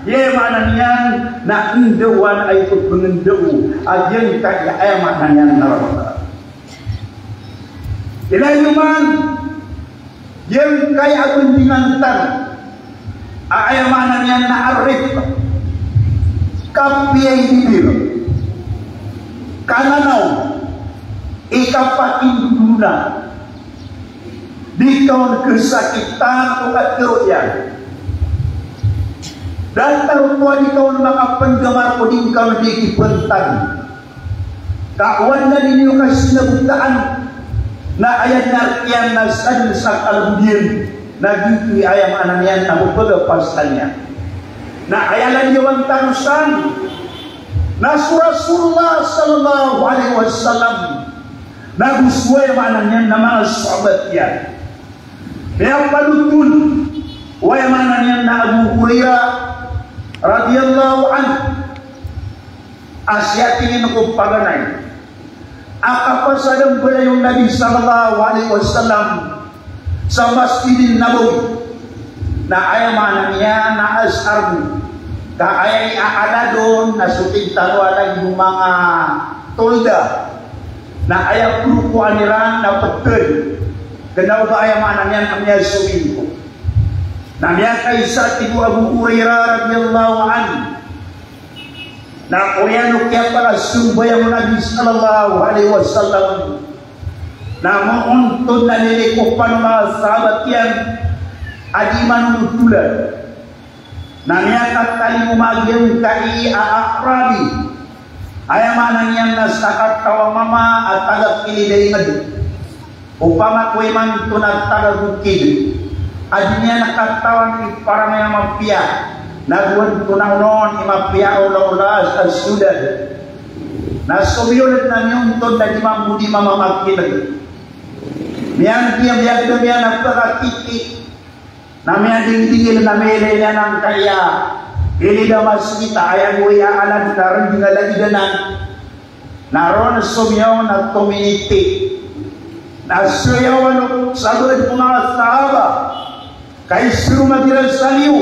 i aya maana niyan na ndawan a ipphangndao a giyangkaya a aya maana niyan na Ramadan. Ilay oman giyangkaya a bandingan tano a aya maana niyan na arif, kapiya i bibir, kananaw, ikapakindodona, di ka on khasakitan o katharo iyan. Datar oto a di ka on makapnggamar ko di ngka on di kipntag. Ka o anda dn iyo kasinagotaan na aya dn a rk iyan na sadn sa kalbod iyan na giyoto i aya maana niyan na mapagapas tano iyan. Na aya lagid a wantang san na so Rasulullah sallallahu alaihi wasallam na go so aya maana niyan na manga sahabat iyan. Miyapanothol o aya maana niyan na Abu Hurairah radhiyallahu anhu a siyatinin ko paganay a kapasad a mbalayon o Nabi sallallahu alaihi wasallam sa Masjidin Nabawi. Na aya maana niyan na asar bo, ka aya i aaladon na so tig tano a lagid o manga tolda. Na aya porokoan iran na ptd. Kna o ba aya maana niyan a miyasomin ko. Na miyakaisa, tig o Abu Hurairah radhiyallahu anhu, na oriyan o kiyapakasambayang o Nabi sallallahu alaihi wasallam na moontod na lilikopan o manga sahabat iyan a di manonotolan. Na miyakatalingoma giyangkai a A'rabi, aya maana niyan na sakataw a mama a taga kilid a ingd. Opama ko imanto na taga Bukid a di niyan katawan i parangay a mapiya, na go antonaa onon i mapiya a olaola sa siyudad. Na somiyoled na miyontod na di mambo di mamamakineg. Miyangkiyabiyag iyan a pkakiki. Na miyadingdingil na miyailay niyan angkaya ilid a masgit a aya bo i aalad na rendeng a lagid anan. Na ron so miyaona tominiti. Na so iyawan o sabaad ko manga sahaba, ka isiroma kiran sa liyo.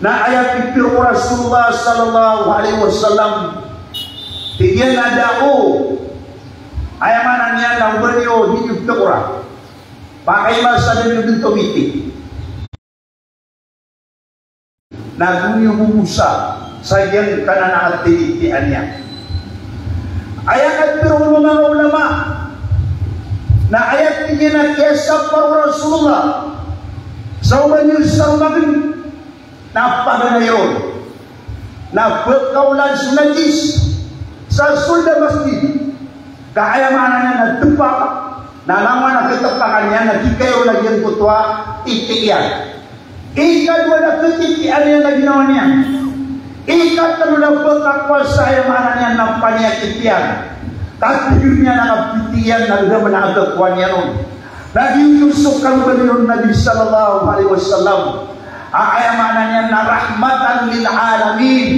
Na aya pitharo o Rasulullah sallallahu alaihi wasallam, tig iyan a da o, aya maana niyan na oba niyo di niyo pitharo. Pakaiba sa da niyo dn tomiti. Na go niyo bobosa sa giyangkanan a tititian iyan. Aya katharo o manga ulama na aya tig iyan a kiyasapar o Rasulullah sa oba niyo sa romagn na paganay ron na pkaolad so najis sa sold a masjid. Ka aya maana niyan na tpak, na langon a ktpakan iyan na di kairo na giyangkoto a titi iyan. Ikadowa na ktitian iyan na ginawa niyan. Ikatlo na pkakowa sa aya maana niyan na paniyakit iyan. Katharo niyan a kapiti iyan na gdam na kakowa niyan on. Na giyoto so kalobalin o Nabi sallallahu alaihi wasallam a aya maana niyan na rahmatan lil alamin.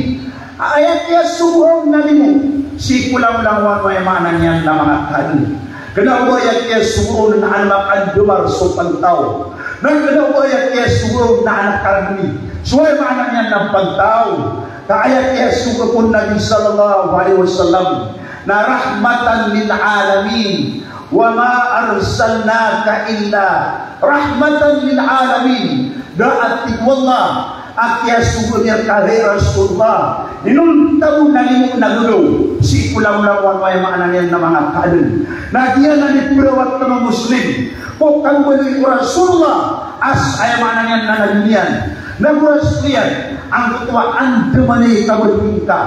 Aya kiyasogoan na limo sii ko langolangon o aya maana niyan na manga kaadn. Kna o ba aya kiyasogoan na an makandamar so pantaw. Na kna o ba aya kiyasogoan na an kargni so aya maana niyan na pantaw. Ka aya kiyasogoan o Nabi sallallahu alaihi wasallam na rahmatan lil alamin. Wa ma arsalnaka illa rahmatan lil alamin. Da a tig o Allah a kiyasogoan iyan rka hay Rasulullah, inonta bo na limo na gagaw sii ko langolangon o aya maana niyan na manga kaadn. Na giyanan i pphawat o Muslim ko kalobalin o Rasulullah a aya maana niyan na nabi niyan. Na go Rasul iyan angkoto a andamanaya i kabaloy ngka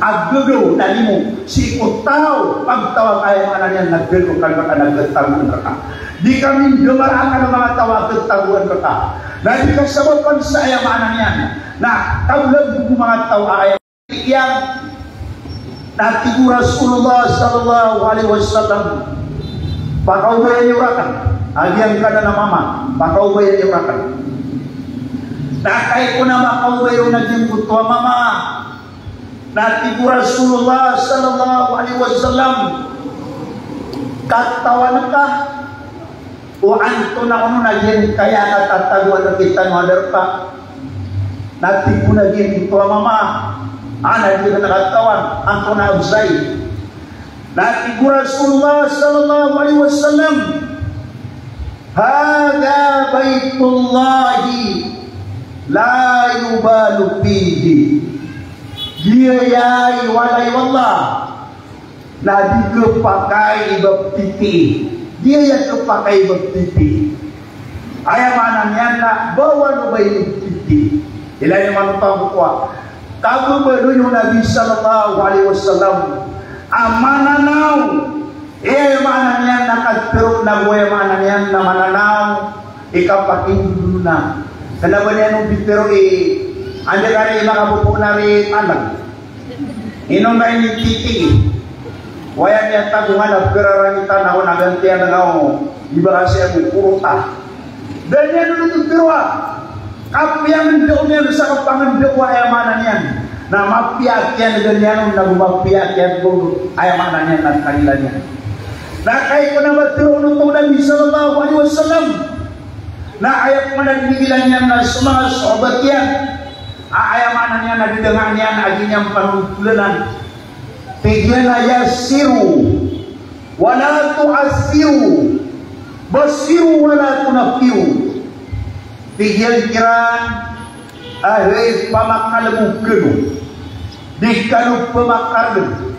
a gagaw na limo sii ko taw, pagtaw a aya maana niyan na gagaw ka rka na gatagoan rka. Di ka mindamar a kna o manga taw a gatagoan rka. Na di ka sabapan sa aya maana niyan na kaolag o manga taw a aya iyan. Na tig o Rasulullah sallallahu alaihi wasallam, pakaobaya niyo rakn a giyangkanan a mama, pakaobaya niyo rakn. Na kagiya ko na makaobaya on a giyangkoto a mama, na tig o Rasulullah sallallahu alaihi wasallam, katawan ka o antonaa onon a giyangkaya a katatagoan rktano a darpa? Na tig o na giyangkoto a mama a na di akn katawan antonaa bs ai. Na tig o Rasulullah sallallahu alaihi wasallam, "Hadha baitullahi la yubalu fihi." Giyaya i walay o Allah na di khapakay i ba ptiti. Giyaya khapakay i ba ptiti. Aya maana niyan na ba wano ba ini ptiti. Ilay niyo man oto a kokowa. Kababaloy o Nabi sallallahu alaihi wasallam a mananaw. Aya maana niyan na katharo na go aya maana niyan na mananaw i kapakindodon na. Kna ba niyan on pitharo i anda ka ri makapopoon a ri alag. Ino nga ini titi. Waya miyatago nga na pkararangitan ako na gantian nga o ibarasi ako kurota. Da niyan on pitharo a kapiyangndao niyan sa kapangndao a aya maana niyan na mapiya a kiyan'ga niyan on na go mapiya a kiyan'ga on, aya maana niyan na kanila niyan. Na kagiya ko na ba tharo oto o Nabi sallallahu alaihi wasallam na aya pman a dinigilan iyan na so manga sahabat iyan a aya maana niyan na didanga niyan a di niyan panontolanan. Tig iyan a yassiru wa la tu'assiru, bassiru wa la tunaffiru. Tig iyan kiran a hay pamakalbod kano, di kano pamakargn.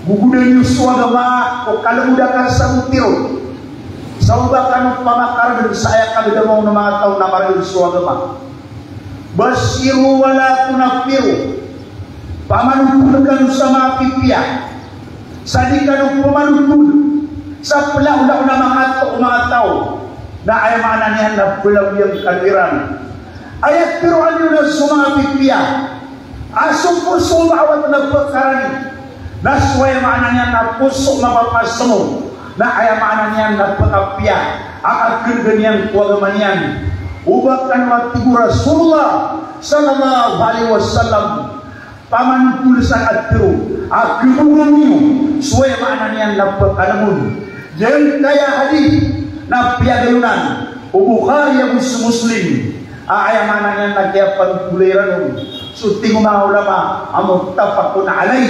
Gogoda niyo so agama ko kalbod a kasaboti ron. Sa oba kano pamakargn sa aya kagdama on o manga taw na margn so agama. Bassiru wa la tunaffiru. Pamanotol kano sa mapipiya. Sa di kano pamanotol sa plaola on a manga taw, manga taw. Na aya maana niyan na plaola iyan kano iran. Aya tharoa niyo na so manga pipiya a so poso o mawat na pkarani, na so aya maana niyan na poso mapapasmo, na aya maana niyan na pkapiya a kakndgan iyan ko agama niyan. Oba kano a tig o Rasulullah sallallahu alaihi wasallam, pamanotol sa katharo a khabogan iyo so aya maana niyan na pkalbon. Giyangkaya hadith na piyagayonan o Bukhari ago so Muslim. A, aya maana niyan na kiyapagolay iran on so tig o manga ulama a muttafaqun alayh,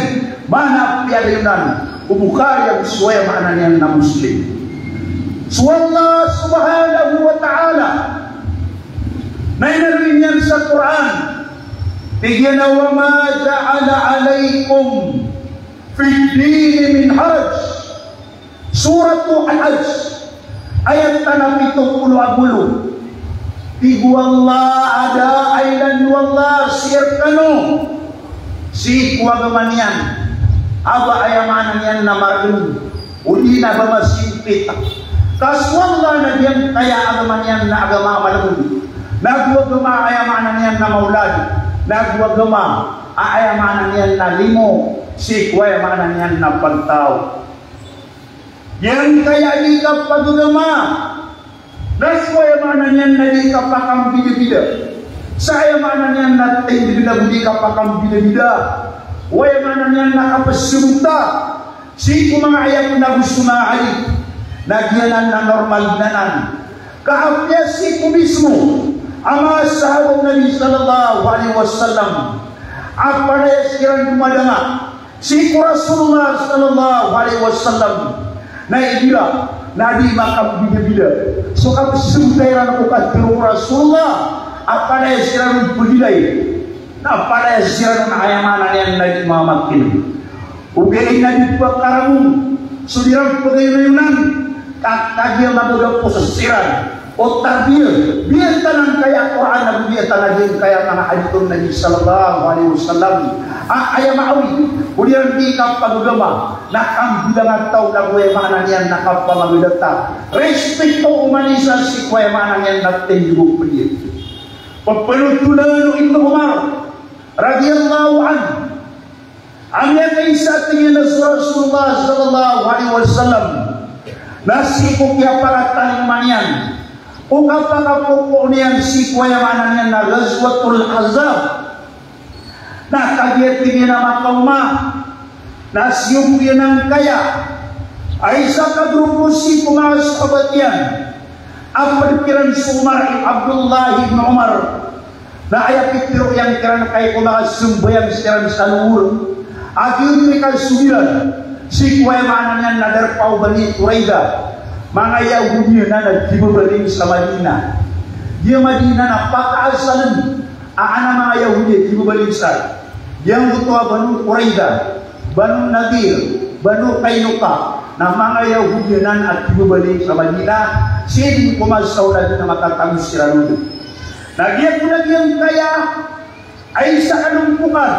maana a piyadayonan o Bukhari ago so aya maana niyan na Muslim. So Allah subhanahu wa ta'ala na inaloy niyan sa Qur'an, tig iyan a, "Wa ma ja'ala alaykum fid dini min haraj." Suratu Al-Hajj, ayat a pito polo ago walo. Tig o Allah a da a ilay o Allah sii rkano sii ko agama niyan a ba aya maana niyan na margn, odi na ba masimpit. Ka so Allah na giyangkaya agama niyan na agama a malgn, na go agama a aya maana niyan na maolad, na go agama a aya maana niyan na limo sii ko aya maana niyan na pagtaw. Giyangkaya a di kapagagama na so aya maana niyan na di kapakambidabida, sa aya maana niyan na tindg na go di kapakambidabida o aya maana niyan na kapsbota sii ko manga ayat na go so manga hadith, na giyanan na normal anan. Ka apiya sii ko mismo a manga sahaba o Nabi sallallahu alaihi wasallam a panaya siran domadanga sii ko Rasulullah sallallahu alaihi wasallam, na igira na di makambidabida so kapsbota iran ko katharo o Rasulullah a panaya siran on pagilay, na panaya siran on a aya maana niyan na di mamakin. Ogaid na di pakaramong so di iran pagayonayonan, ka kagiya magagapos siran o tarbiyah, biyatan angkaya Qur'an ago biyatan angkaya manga hadith o Nabi sallallahu alaihi wasallam. A, aya maawid o di iran di kapagagama na kambilangataw na go aya maana niyan na kapamagadata. Respeto o oman i isa sii ko aya maana niyan na tindg o pd iyan. Pphanotolan o Ibnu Umar radiyallahu anhu a miyakaisa, tig iyan, a so Rasulullah sallallahu alaihi wasallam na sii ko kiyapakatalingoma niyan ko kapakapoko niyan sii ko aya maana niyan na Ghazwatul Ahzab. Na kagiya, tig iyan, a makaoma na siyogo iyan angkaya a isa ka grupo sii ko manga sahabat iyan a pd kiran so Umar, Abdullah ibn Umar. Na aya pitharo iyan kiran, kagiya ko makasambayang siran sa lowor a giyoto i kasogi iran sii ko aya maana niyan na darpa o Bani Quraidah, manga Yahudi anan a kibabaling sa Madinah. Giya Madinah na pakaasal a anan a manga Yahudi a kibabaling sa, giyangkoto a Banu Quraidah, Banu Nadir, Banu Qainuqa, na manga Yahudi anan a kibabaling sa Madinah, sii ko masa o Nabi na makatago siran on. Na giya ko na giyangkaya a isa a lompokan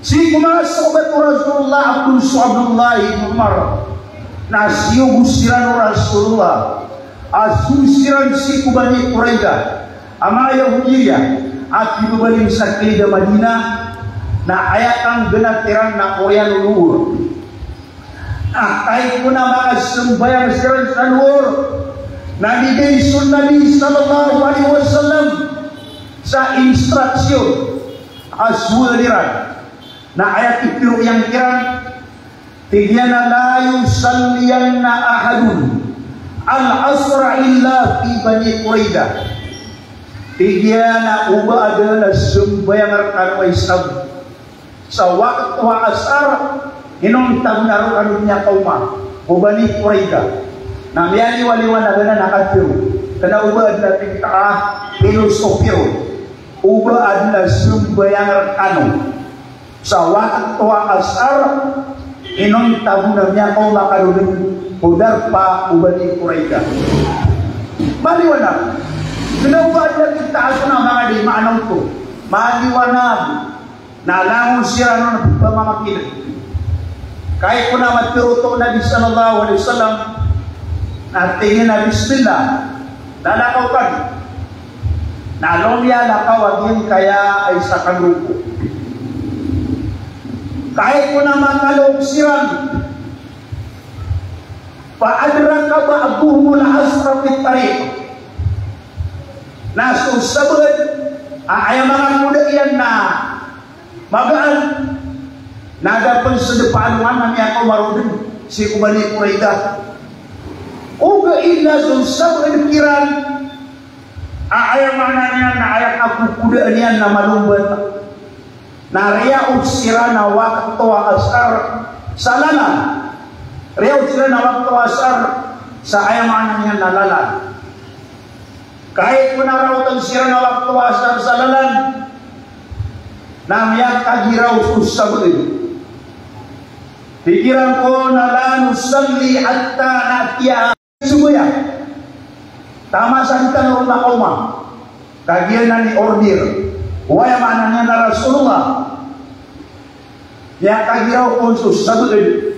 sii ko manga sahabat o Rasulullah a pd so Abdullah ibn Umar, na siyogo siran o Rasulullah a sogo siran sii ko Bani Quraidah a manga Yahudi a kibabaling sa kilid a Madinah, na aya kanggnat iran na oriyan o lowor. Na kagiya ko na makasambayang siran sa lowor, na migay so Nabi sallallahu alaihi wasallam sa instruction a sowaan iran. Na aya pitharo iyan kiran, tig iyan a, "La yusalliyanna ahadun al-asra illa fi Bani Quraidah." Tig iyan a oba adn a sambayang rkano a isa sa wakto a asar inonta bo na roo kano miyakaoma ko Bani Quraidah. Na miyaliwaliwanag anan a katharo, kna o ba adn a pitharo a pilosopi ron, o ba adn a sambayang rkano sa wakto a asar inonta bo na miyakaoma kano dn ko darpa o Bani Quraidah. Maliwanag. Kna o ba adn a pitharo a manga di maana oto. Maliwanag. Na langon siran on a pphamakin'g. Kagiya ko na matharo oto o Nabi sallallahu alaihi wasallam, na tig iyan a, "Bismillah, lalakaw kami." Na lomiyalakaw a giyangkaya a isa ka grupo. Kagiya ko na makaloob siran, fa adraka ba'duhumul asra fit tariq. Na so sabaad a aya manga koda iyan na magaan, na da pn sdp a alongan a miyakaoma roo dn sii ko Bani Quraidah. Ogaid na so sabaad kiran A aya maana niyan na aya kakokodaan iyan na malombat na riyaot siran a wakto a asar sa lalan. Riyaot siran a wakto a asar sa aya maana niyan na lalan. Kagiya ko na raotan siran a wakto a asar sa lalan, na miyakagiraw so sabaad. Tig iran ko na la nusalli hatta na'tiya. Sambayang. Taman sa di tano ron makaoma. Kagiya na ni order o, aya maana niyan na, Rasulullah. Miyakagiraw kon so sabaad.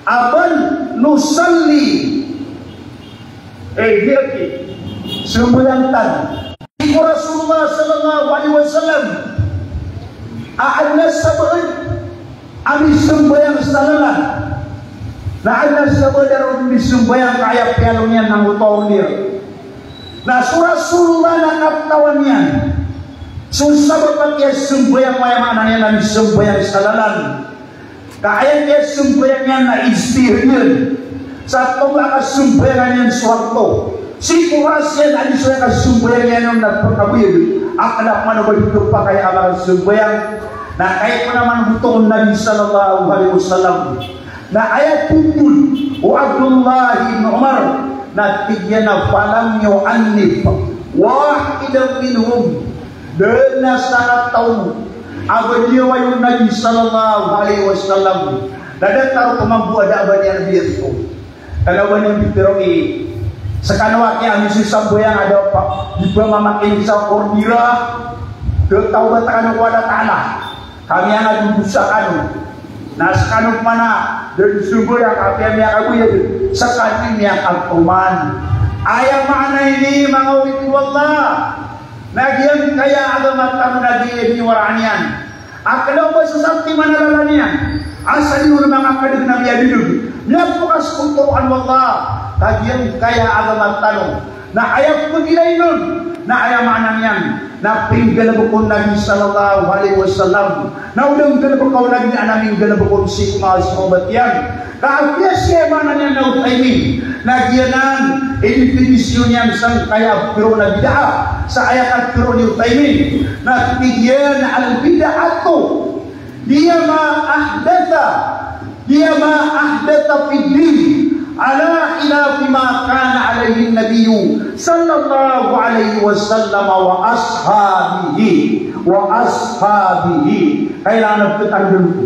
Bal nusalli. Eh, di aki. Sambayang tano. Tig o Rasulullah sallallahu alaihi wasallam, a adn a sabaad a misambayang sa lalan, na adn a sabaad a roo misambayang ka aya piyalong iyan na oto a order. Na so Rasulullah na katawan iyan so sabap a kiyasambayang, aya maana niyan na misambayang sa lalan. Ka aya kiyasambayang iyan na ijtihad iyan. Sa tomo a kasambayangan iyan so wakto. Sii ko oras iyan a di so aya kasambayang iyan on na pkabayad. A kna pman o ba di kapakay a makasambayang. Na kagiya ko na mambo oto o Nabi sallallahu alaihi wasallam. Na aya tindg o Abdullah ibn Umar, na tig iyan a falam yu'annif wahidan minhum. Da dn a sakataw a ba niyawayon o Nabi sallallahu alaihi wasallam. Na datar o mambo a da a ba niyan biyatiyaw. Kna o ba niyan bitiyaw i, skano aki a misambayang a da a ba, di ba mamakin sa order a, da taw ba takano ko Allah Ta'ala. Kami a nga dodosa kano. Na skano pman a da dn sambayang a apiya miyakabayad, skano i miyakatoman. Aya maana ini, manga oripn o Allah, na giyangkaya a agama tano na giya di waraan iyan. A kna o ba sa satiman a lalan iyan a sa di on makakadg na miyadodog, miyapokas ko Qur'an o Allah. Ka giyangkaya a agama tano na aya pgilayn on, na aya maana niyan na pinggalbk o Nabi sallallahu alaihi wasallam. Na o da nggalbka o Nabi na minggalbk on sii ko manga sahabat iyan. Ka apiya si, aya maana niyan na Uthaymin, na giyanan i definisyon iyan sangkaya a pitharo na bid'ah. Sa aya katharo ni Uthaymin, na tig iyan a al-bid'atu hiya ma ahdatha, hiya ma ahdatha fid din ala khilafi ma kana alaihin nabiyyu sallallahu alaihi wasallam wa ashabihi, wa ashabihi. Kailangan a pkatandaan ko.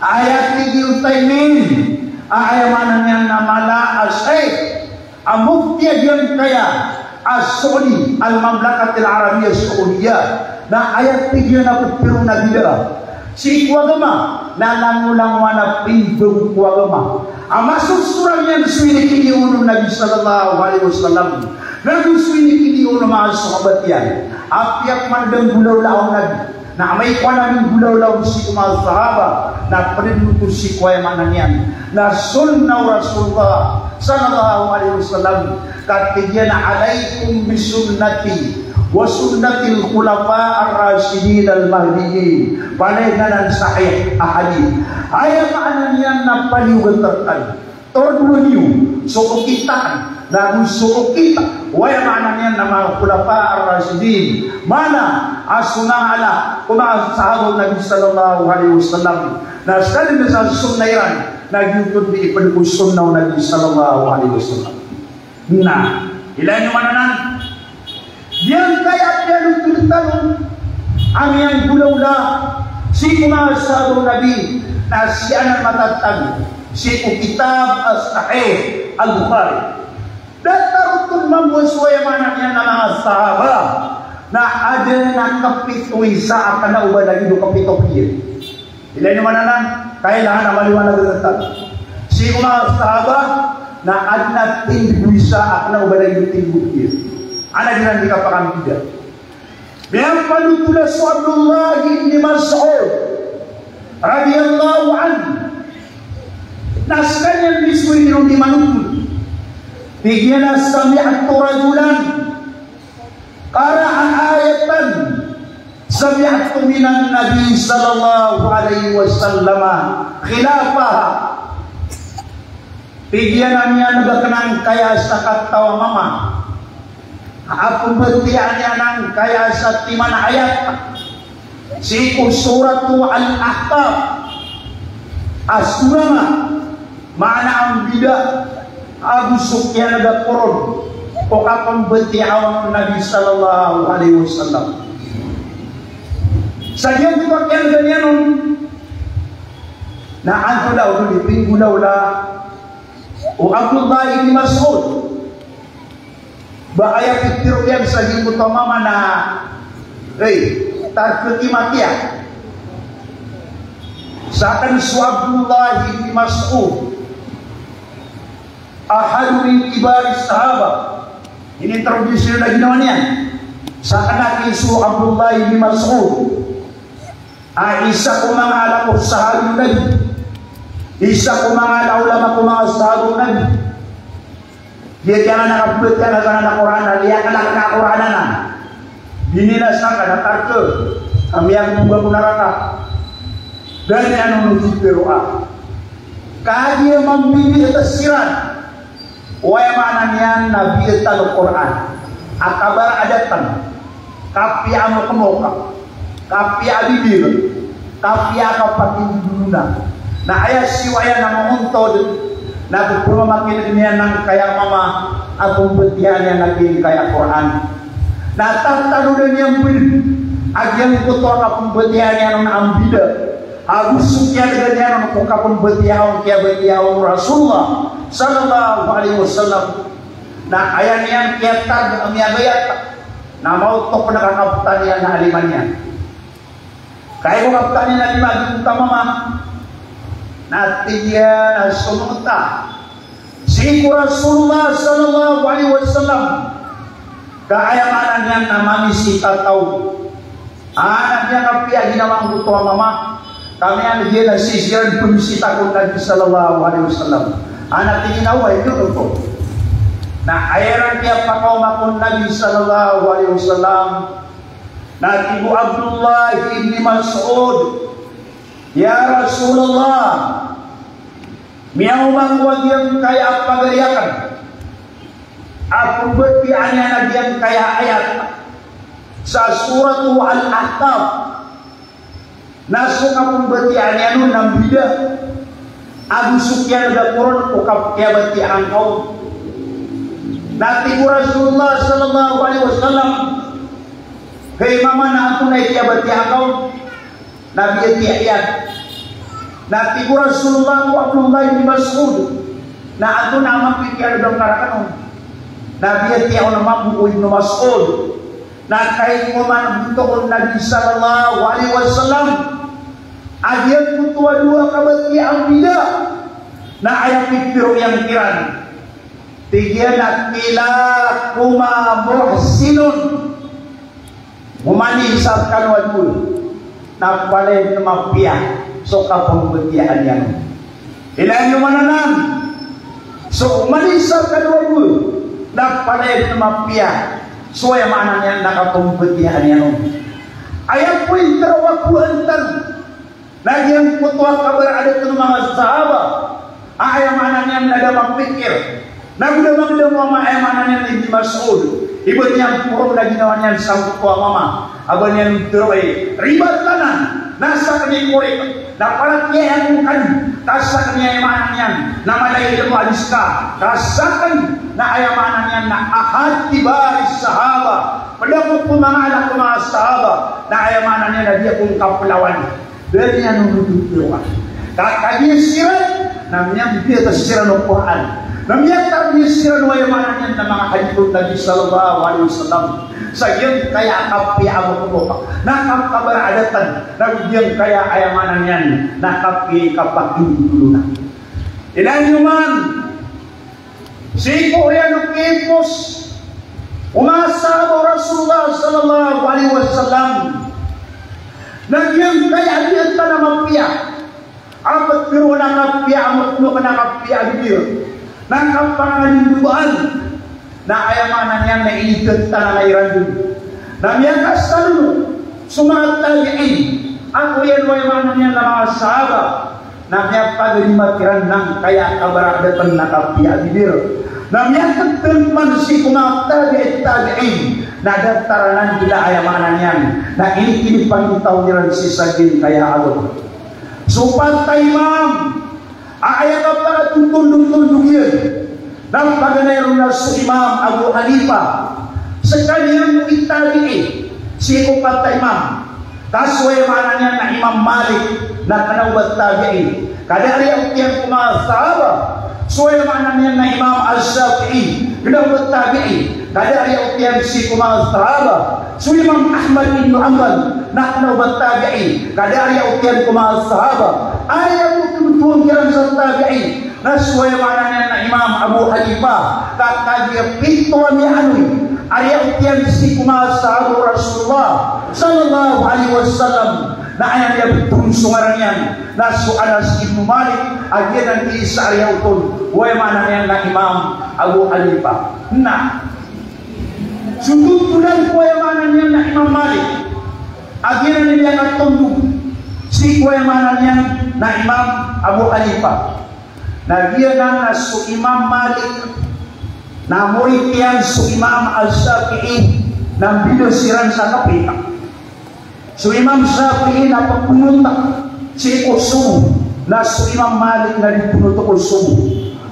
Aya tig i Uthaymin, a aya maana niyan na mala a shaykh a mufti a giyangkaya a Saudi, Al-Mamlakatil Arabiyyah Saudiyyah, na aya tig iyan a pitharo na bid'ah sii ko agama na langolangowan a pimbago ko agama. A masosoran iyan so inikidiya on o Nabi sallallahu alaihi wasallam, na go so inikidiya on o manga sahabat iyan. Apiya pman da nggolawlaa o Nabi, na amay ko a Nabi nggolawlaa on sii ko manga sahaba, na pd oto sii ko, aya maana niyan na sunnah o Rasulullah sallallahu alaihi wasallam. Ka tig iyan a alaikum bi sunnati wa sunnatil khulafa ar-rashidin al-mahdiyyin. Palaya anan sahih a hadith. Aya maana niyan na paliyogat rktano, tordoon iyo so okit akn, na go so okit o, aya maana niyan na manga khulafa ar-rashidin. Mana a so manga ala ko manga sahaba o Nabi sallallahu alaihi wasallam. Na skaniyan sa sunnah iran na giyoto dn i pd ko sunnah o Nabi sallallahu alaihi wasallam. Na ilay niyo man anan, giyangkaya a piyanothol tano a miyanggolawla sii ko manga sahaba o Nabi, na sii anan matatago sii ko kitab a Sahih Al-Bukhari. Datar oto mambo so, aya maana niyan na manga sahaba na adn a kapito isa a kna o ba lagid o kapito piya. Ilay niyo man anan, kailangan a maliwanag rktano. Sii ko manga sahaba na adn a tindg o isa a kna o ba lagid o tindg o piya. Ana giran di kapakambida. Miyapanothol a so Abdullah ibn Mas'ud radiyallahu anhu, na skaniyan mismo i ron di manothol. Tig iyan a sami'tu rajulan qara'a ayatan sami'tu minan Nabi sallallahu alaihi wasallam khilafaha. Tig iyan a miyaneg akn angkaya a sakataw a mama A pmbatiya niyan angkaya satiman a ayat sii ko Suratu Al-Ahqaf. A sura, maana a mbida ago so kiyan'ga ko ron ko kapmbatiya o Nabi sallallahu alaihi wasallam. Sa giyangkoto a kiyan'ga niyan on na antonaa oto, di pinggolawla o Abdullah ibn Mas'ud. Ba aya pitharo iyan sa giyangkoto a mama na, "Hey, tarka ki matiya." Sakn so Abdullah ibn Mas'ud, ahad min kibari sahaba. Ini tradisi na ginawa niyan. Sakn a ki so Abdullah ibn Mas'ud, a isa ko manga ala ko sahabah o Nabi, isa ko manga ala, ulama ko manga sahabah o Nabi. Giya kiyan'ga na kapmbatiya na sa Qur'an, a liyakalak na Qur'an anan. Di niyan sakn a tarka, ka miyagomba ko naraka. Da niyan on pitharo a kagiya mambibiyat siran o, aya maana niyan na biyatan o Qur'an a kabar a datn, kapiya a mokmok, kapiya a bibir, kapiya a kapakindolona. Na aya siyowa iyan na moontod na pphamakin'g niyan angkaya mama a pmbatiya niyan a giyangkaya Qur'an. Na tatanodan iyan pn a giyangkoto a kapmbatiya niyan on a mbida ago so kiyan'ga niyan on ko kapmbatiya on, kiyabatiya on o Rasulullah sallallahu alaihi wasallam. Na aya niyan kiyatag a miyagayat na maoto pn a kakaptan iyan a alima niyan. Kagiya ko kaptan iyan a alima a giyangkoto a mama, na tig iyan a somongta sii ko Rasulullah sallallahu alaihi wasallam ka aya maana niyan na mamisita taw. Ana niyan kapiya a ginawa angkoto a mama, ka miyan'g iyan a sii siran pmisita ko Nabi sallallahu alaihi wasallam. Ana tig iyan a oway, ino oto? Na aya iran kiyapakaoma ko Nabi sallallahu alaihi wasallam, na tig o Abdullah ibn Mas'ud, "Ya Rasulullah, miyaoma ngka a giyangkaya a pagari akn a pmbatiya niyan a giyangkaya a ayat sa Suratu Al-Ahqaf, na so kapmbatiya niyan on na mbida ago so kiyan'ga ko ron ko kap-, kiyabatiya angka on." Na tig o Rasulullah sallallahu alaihi wasallam, "Hay mama, na antonaa i kiyabatiya angka on?" Na biyatiya iyan. Na tig o Rasulullah ko Abdullah ibn Mas'ud, "Na antonaa mambo i kiyan'ga ngka rakn on?" Na biyatiya on mambo o Ibn Mas'ud na kagiya oman oto o Nabi sallallahu alaihi wasallam a giyangkoto a dowa a kabatiya a mbida, na aya pitharo iyan kiran, tig iyan a, "Kilakuma muhsinun." Oman i isa rkano a dowa na palaya dn mapiya so kapmbatiya niyan on. Ilay niyo man anan. So oman i isa rkano a dowa na palaya dn mapiya so, aya maana niyan na kapmbatiya niyan on. Aya pointer o akowa antan na giyangkoto a kabar a da tano manga sahaba a aya maana niyan na da mapikir. Na go da magdam o mama, aya maana niyan, Ibn Mas'ud, i ba niyan porom na ginawa niyan sangkoto a mama a ba niyan tharoa i ribat anan na sakn i korek na paratiyayaan ko kano, ka sakn i, aya maana niyan na mala i ilmo a di ska, ka sakn na, aya maana niyan na, ahad kibari sahaba, pd ako ko manga ala ko manga sahaba na, aya maana niyan na, di ako ngka plawan. Da niyan on oto tharoa. Ka kagiya siran na miyambiyat siran o Qur'an, na miyatarbiya siran o, aya maana niyan na, manga hadith o Nabi sallallahu alaihi wasallam. Sa giyangkaya a kapiya a mokmok, na kap-, kabar a datn, na giyangkaya, aya maana niyan na, kapiya i kapakindolona. Ilay niyo man sii ko oriyan o kiipos o manga sahaba o Rasulullah sallallahu alaihi wasallam na giyangkaya a biyatan a mapiya a ptharoon a kapiya a mokmok, na kapiya a bibir, na kapanganindobaan, na aya maana niyan na initatanan iran dn. Na miyakasalo so manga tabi'in a oriyan o, aya maana niyan na, manga sahaba, na miyapagarimat iran angkaya a kabar a datn na kapiya a bibir. Na miyakatag man sii ko manga tabi'it tabi'in, na datar anan dila, aya maana niyan na inikipangintaw iran sii sa giyangkaya a lopa. So pat a imam a aya kapakatotondotondog iyan na paganay ron na so Imam Abu Hanifa. Sekaniyan i tabi'i sii ko pat a imam. Ka so aya maana niyan na Imam Malik na kena o ba tabi'i, ka da a riyaot iyan ko manga sahaba. So aya maana niyan na Imam Ash-Shafi'i, kena o ba tabi'i, ka da a riyaot iyan sii ko manga sahaba. So Imam Ahmad ibn Hanbal na kena o ba tabi'i, ka da a riyaot iyan ko manga sahaba. Aya bo kebetowan kiran sa tabi'i na so aya maana niyan na Imam Abu Hanifa, ka kagiya pito a miyaaloy a riyaot iyan sii ko manga sahaba o Rasulullah sallallahu alaihi wasallam, na aya niyan betowan so ngaran iyan na so Anas ibn Malik, a giyanan i isa a riyaot on o aya maana niyan na Imam Abu Hanifa. Na so totolan ko aya maana niyan na Imam Malik a giyanan i miyakatondog sii ko aya maana niyan na Imam Abu Hanifa. Na giyanan na so Imam Malik na morit iyan so Imam Ash-Shafi'i, na mbida siran sa kapita. So Imam Shafi'i na pagkunot sii ko sobo, na so Imam Malik na di kunot ko sobo.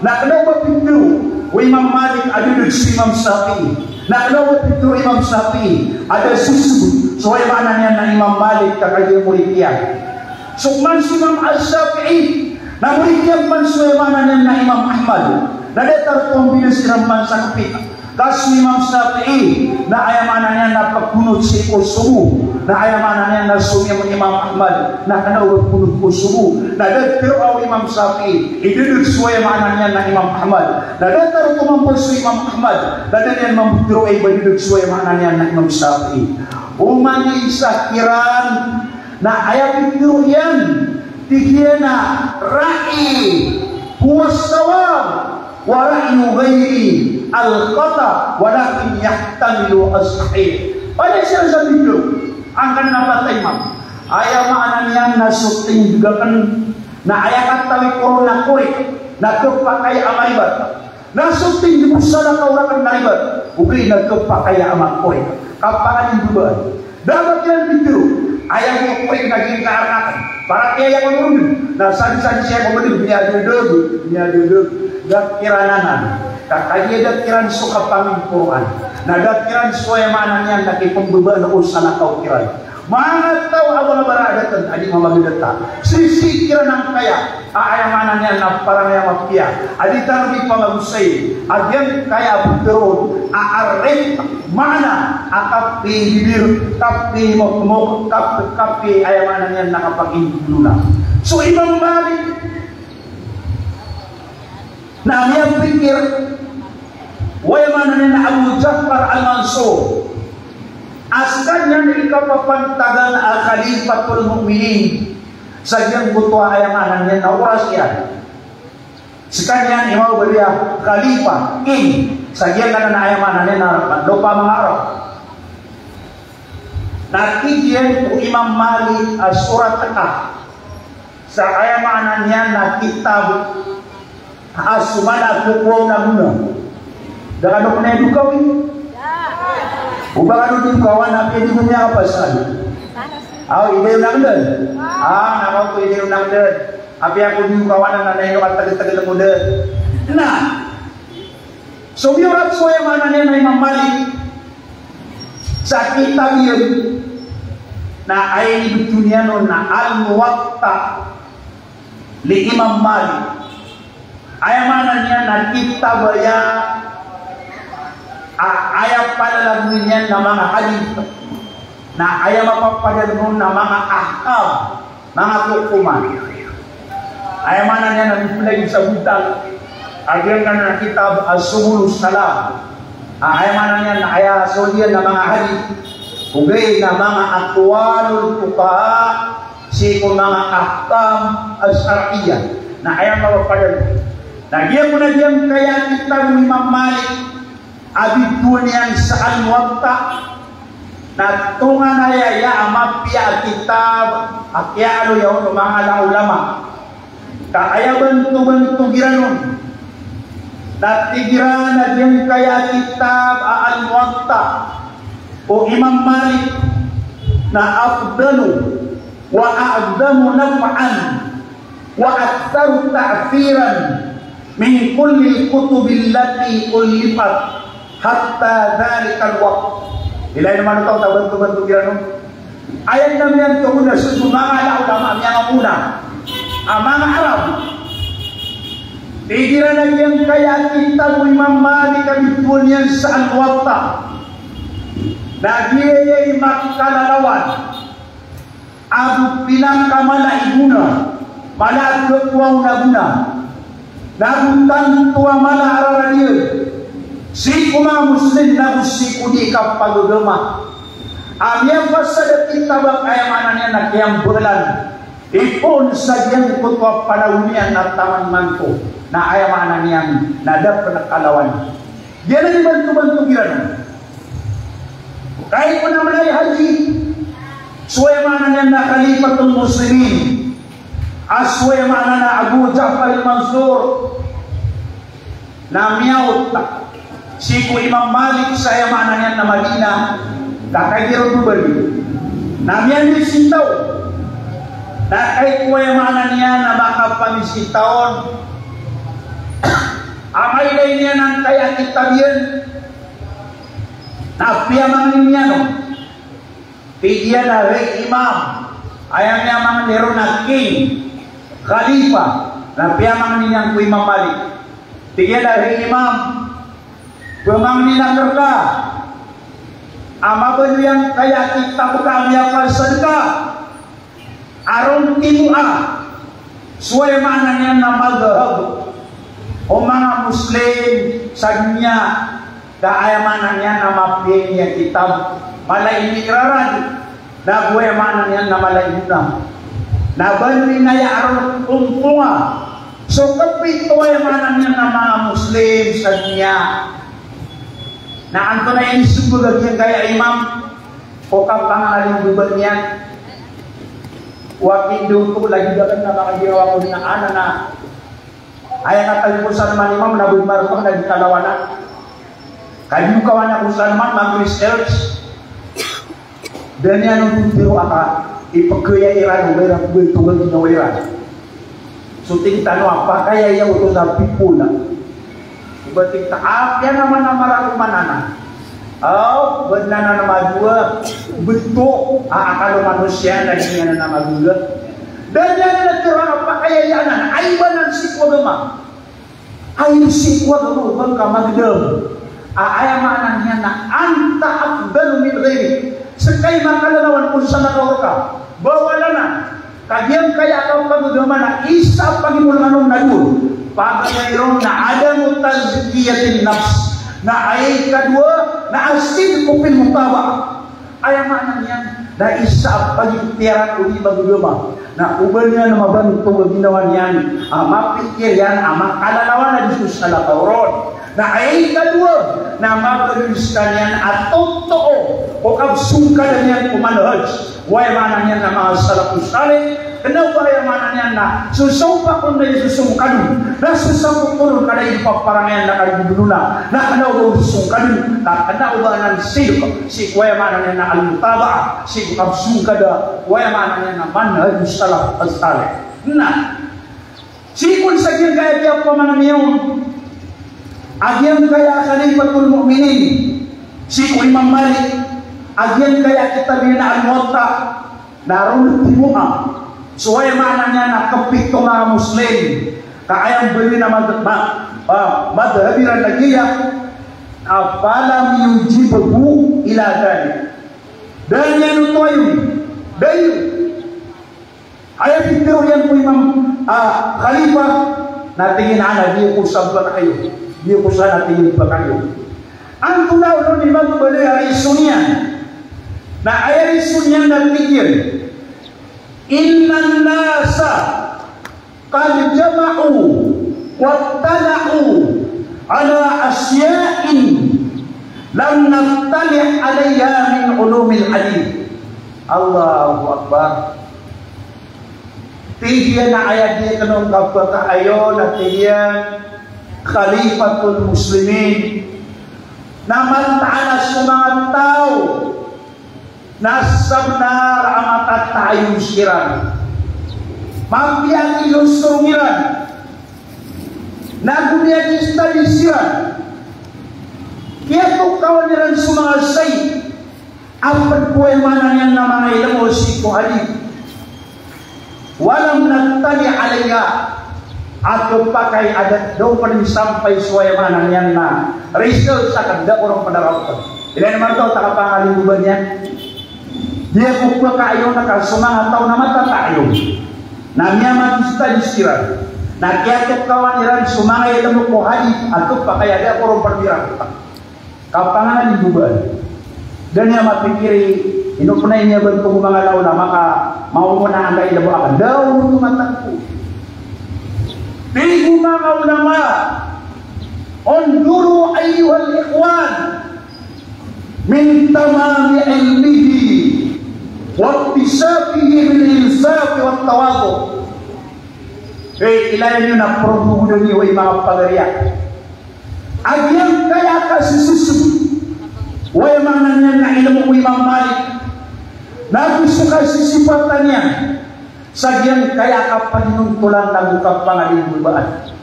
Na kena o ba pitharo o Imam Malik a da dn so Imam Shafi'i. Na kena o ba pitharo o Imam Shafi'i a da sosobo so aya maana niyan na Imam Malik ka kagiya morit iyan. So man so Imam Ash-Shafi'i na morit iyan man so aya maana niyan na Imam Ahmad. Na datar ko mbida siran man sa kapita. Ka so Imam Shafi'i na aya maana niyan na pagkunot sii ko sobo. Na aya maana niyan na so Imam Ahmad na kena o ba kunot ko sobo. Na da tharoa o Imam Shafi'i i da dn so aya maana niyan na Imam Ahmad. Na datar ko mambo so Imam Ahmad na da niyan mambo tharoa i ba da dn so aya maana niyan na Imam Shafi'i. Oman i isa kiran na aya pitharo iyan, tig iyan a, "Ra'yi huwa as-sawab, wa ra'yu ghayri al-khata, walakin yahtamilu as-sahih." Pd siran sa pitharo angkanan a pat a imam. Aya maana niyan na so tindeg akn na aya katawi ko ron na korek, na khapakay a maribat. Na so tindeg o salakaw rakn na ribat, ogaid na khapakay a makorek. Kapanganin babaan. Da a ba kiran pitharo, aya makorek na giyangkai a rk akn. Paratiyaya ko ron. Na sadn-sadn siya ko madeg, miyadadeg, miyadadeg. Da kiran anan. Ka kagiya da kiran so kapangingkoran. Na da kiran so aya maana niyan na kipmbabaan o salakaw kiran. Manga taw a ba nga bara a da tn a di mamagdata. Sii kiran angkaya a aya maana niyan na parangay a mapiya a di tano di pamagosay a giyangkaya a pitharo a ar-rifq, maana a kapibirbir, kapimokmok, kap-, kapi aya maana niyan na kapakindolona. So Imam Malik na miyapikir o aya maana niyan na Abu Ja'far Al-Mansur a skaniyan i kapapantagan a Khalifatul Mu'minin sa giyangkoto a aya maana niyan na oras iyan. Skaniyan i mawbariya Khalifa, king, sa giyangkanan a aya maana niyan na lopa a manga Arab. Na tig iyan ko Imam Malik a sorat ka sa aya maana niyan na kitab a so mala a kokowa on a gona. Da kano kna idokawi? O ba kano di dokawan, apiya di ko miyakapasad? Aw, idayon akn dn. Ah, na kaoto, idayon akn dn. Apiya ko di dokawan anan na ino katagtagl ko dn. Na so miyorat so aya maana niyan na Imam Malik sa kitab iyan, na aya inibtho niyan on na Al-Muwatta li Imam Malik. Aya maana niyan na kitab aya a, aya palalagoy niyan na manga hadith, na aya mapapadalm on na manga ahkam, manga kokoman. Aya maana niyan na miplay sa botang a giyangkanan a kitab a Subulus Salam. A, aya maana niyan na aya sawdiyan na manga hadith, ogaid na manga aqwalul fuqaha sii ko manga ahkam ash-shar'iyyah. Na aya mapapadalm on na giyangkoto a giyangkaya a kitab o Imam Malik a bitowan iyan sa Al-Muwatta, na tonganay aya a mapiya a kitab a kiyaaloya on o manga ulama. Ka aya bantobantog iran on Na tig iran a giyangkaya kitab a Al-Muwatta o Imam Malik na afdalu wa a'zamu naf'an wa aktharu ta'thiran min kullil kutubil lati ullifat hatta dhalikal waqt. Ilay na manoto, tabanto-banto iran on. Aya na miyanto on na so manga ulama, manga ulama a manga Arab. Tig iran a giyangkaya kitab o Imam Malik a bitowan iyan sa Al-Muwatta na giyaya i makalalawan ago pinakamala i gona, mala a khakowa on a gona, nago tanto a mala a rarad iyan sii ko manga Muslim nago sii ko di kapagagama. A miyapasad a kitab a aya maana niyan na kiyambalan ipoon sa giyangkoto a panaw iyan na taman imanto, na aya maana niyan na da pn kalawan. Giyanan i banto-banto iran. Kagiya ko na mala i Haji, so aya maana niyan na Khalifatul Muslimin, a so aya maana na Abu Ja'far al-Mansur, na miyaot sii ko Imam Malik sa aya maana niyan na Madina, na kagiya roo bali. Na miyamisita on. Na kagiya ko aya maana niyan na makapamisita on, a mailay niyan angkaya kitab iyan, na piyamangni niyan on. Tig iyan a, "Hay Imam," aya miyamangni ron na king, khalifa, na piyamangni niyan ko Imam Malik. Tig iyan a, "Hay Imam, pmangnin akn rka a mabaloy angkaya kitab ka a miyapasad ka a ron timoa so aya maana niyan na madhhab o manga Muslim sa doniya, ka aya maana niyan na mapiya i kitab, mala i inirarad, nago aya maana niyan na mala i gona. Na baloy na aya a ron omponga so kapito, aya maana niyan na manga Muslim sa doniya." Na antonaa i inismbag a giyangkaya imam ko kapangalimbaban iyan? Wa kindo to lagid akn na manga ginawa ko na anan a aya katalikosan man imam na bn marpang na di kalawanan. Kagiya kawan ako san man mag-research. Da niyan on pitharo a ka ipkhaya iran o ba iran pganto a ginawa iran. So tig tano a pakaya iyan oto sa people na. Oba tig ta, apiya na man a marakoman anan. Aw, bnar anan a madowa, bto a akal o manosiya na di niyan anan a madowa. Da niyan anan a tharoa a pakaya iyan anan, ay ba anan sii ko agama. Ay sii ko agama o ba ngka magdam. A aya maana niyan na anta afdalu min ghairik. Ska i makalalawan on sa makaorka. Bawal anan. Ka giyangkaya a kapagagama na isa a pagimolngan on na dowa. Paganay ron na adamu tazkiyatin nafs. Na aya ikadowa na as-sidqu fil mutaba'ah. Aya maana niyan na isa a pagitiyaran o di magagama na oba niyan mabantog a ginawa niyan a mapikir iyan a makalalawan a di so salakaw ron. Na aya ikadowa na mabaloy skaniyan a totoo o kapsongkada niyan ko manhaj o aya maana niyan na manga salafus salih. Kna o ba aya maana niyan na so saopak on na di so songkad on, na so sapot on ka da i paparangayan na kagiya gobnor na, na kna o ba on so songkad on, na kna o ba anan sidq sii ko aya maana niyan na al-mutaba'ah, sii ko kapsongkada o aya maana niyan na manhaj salaf as-salih. Na sii kon sa giyangkaya kiyapamangni on a giyangkaya Khalifatul Mu'minin, sii ko Imam Malik, a giyangkaya kitab iyan a Al-Muwatta, na ron timoa so aya maana niyan na kapito a manga Muslim, ka aya mbaloy na mad-, ma-, ah, madhhab iran lagid iyan, a falam yujibhu ila dhalik. Da niyan oto ayogi, da iyo. Aya pitharo iyan ko Imam, ah, Khalifa, na tig iyan a, "Di ako sa baka iyo. Di ako sa," na tig iyan, "baka iyo." Antonaa oto i mababaloy a reason iyan? Na aya reason iyan na tig iyan, "Innan nasa qad jama'u wattala'u ala ashya'in lam nattali' alayha min ulumil hadith." Allahu Akbar. Tig iyan a aya di kano kapakaayon a tig iyan Khalifatul Muslimin, na mataan a so manga taw na sabenar a matatayo siran, mapiya a kiyosorong iran, na go di a di study siran, kiyatokawan iran so manga shaykh a ped ko, aya maana niyan na manga ilmo sii ko hadith. Walam nattali' alayha, a khapakay a da dn sampay so, aya maana niyan na result sa kadaoron padarawtan. Ilay na marto ta kapangalingoba niyan. Di ako pakayon a ka so manga taw na matatayo, na miyamag-study siran, na kiyatokawan iran so manga ilmo ko hadith a khapakay a da ako ron padarawtan. Kapangalingoba. Da niyan mapikiri, ino pn a iniyabanto o manga ulama ka maona anda ilmo a ka da on matagpo. Tig o manga ulama, unzuru ayyuhal ikhwan, min tamami ilmihi wa iktisafihi bil insafi wat tawadu'. Hey, ilaya niyo na promogodan iyo, hay manga pagari akn, a giyangkaya a kasisisib o, aya maana niyan na ilmo o Imam Malik, na go so kasisipatan iyan sa giyangkaya a kapaninontolan ago kapangalinggobaan.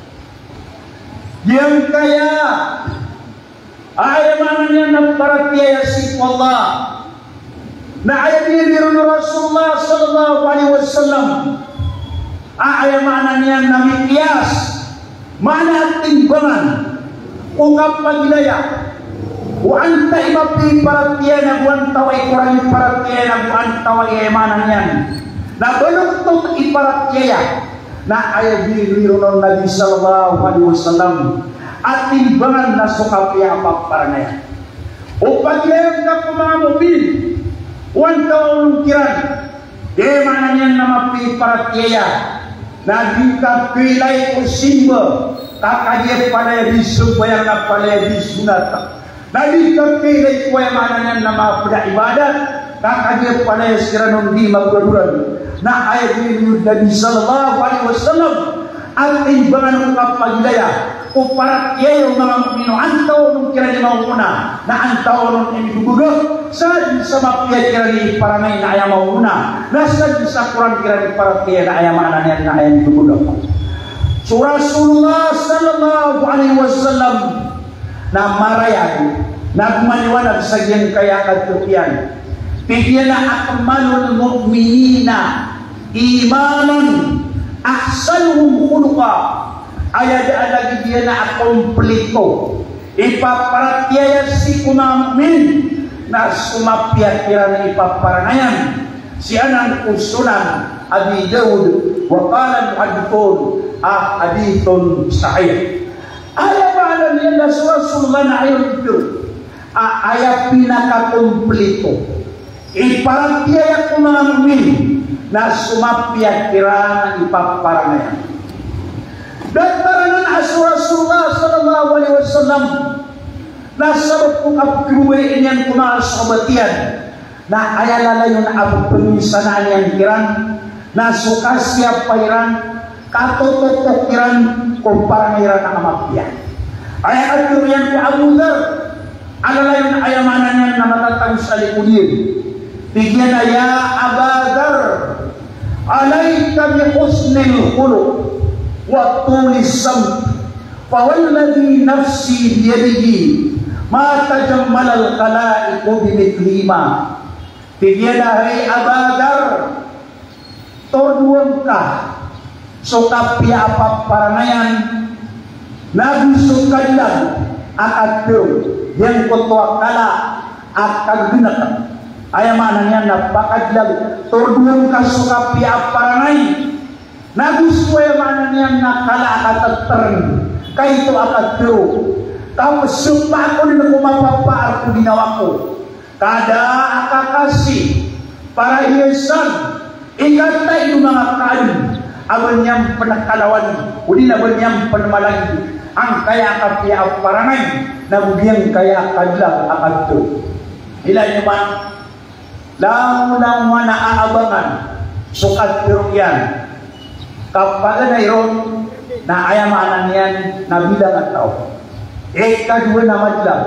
Giyangkaya a aya maana niyan na paratiyaya sii ko Allah, na aya biniyaron o Rasulullah sallallahu alaihi wasallam a aya maana niyan na miqyas, maana a timbangan o kapagilaya o antaa i mapiya i paratiyaya na go antawaa i korang i paratiyaya na go antawaa i, aya maana niyan na baloktok i paratiyaya. Na aya biniyaron o Nabi sallallahu alaihi wasallam a timbangan na so kapiya a paparangayan. O pagilaya ngka ko manga mu'min o antawaa on kiran, aya maana niyan na mapiya i paratiyaya, na di ngka kailay ko simba ka kagiya palaya di sambayang na palaya di sunat. Na di ngka kailay ko, aya maana niyan na mapd a ibadat ka kagiya palaya siran on di magoragoran. Na aya biniyaron o Nabi sallallahu alaihi wasallam a timbangan o kapagilaya o paratiyaya o manga mu'min o antawaa on kiran i maona na antawaa on i mibebegak, sa dn sa mapiya kiran i parangay na aya maona, na sa dn sa korang kiran i paratiyaya na aya maana niyan na aya mibebegak. So Rasulullah sallallahu alaihi wasallam na marayag, na gomaniwanag sa giyangkaya a katharo iyan. Tig iyan a akmalul mu'minina imanan, ahsanuhum khuluqa. Aya da a lagid iyan a komplito i paparatiyaya sii ko manga mu'min na so mapiya kiran i paparangayan. Sii anan ko Sunan Abi Dawud, wa qala al-muhaddithun, a hadithun sahih. Aya maana niyan na so Rasulullah na aya on ito a aya pinakakomplito i paratiyaya ko manga mu'min na so mapiya kiran i paparangayan. Datar anan a so Rasulullah sallallahu alaihi wasallam na sabap ko kapkhababayai niyan ko manga sahabat iyan, na aya lalayon a pphangsanaan iyan kiran na so kasiyapa iran, katototo kiran ko parangay iran a mapiya. Aya katharo iyan ko Abu Dharr, a lalayon, aya maana niyan na matatago sa likod iyan. Tig iyan a, "Ya Aba Dharr, alaika bi husnil khuluq wa tulis samt, fa walladhi nafsi biyadihi, ma tajammalal khalaiqu bimithlihima." Tig iyan a, "Hay Aba Dharr, tordoan ka so kapiya a paparangayan, na go so kadlag a katharo giyangkoto a kala a kagegenek." Aya maana niyan na pakadlag, tordoan ka so kapiya a parangay, na go so, aya maana niyan na kala a kateter, kaito a katharo, ka pzapa ako dn ko mapapaar ko ginawa ko. Ka da a kakasi, para iyan san i katay o manga kaadn a ba niyan pn kalawani, odi na ba niyan pn malagid angkaya a kapiya a parangay, na go giyangkaya a kadlag a katharo. Ilay niyo man, langolangowan a aabangan so katharo iyan. Ka paganay ron, Na aya maana niyan na bilang a taw. Ikadowa na madlam.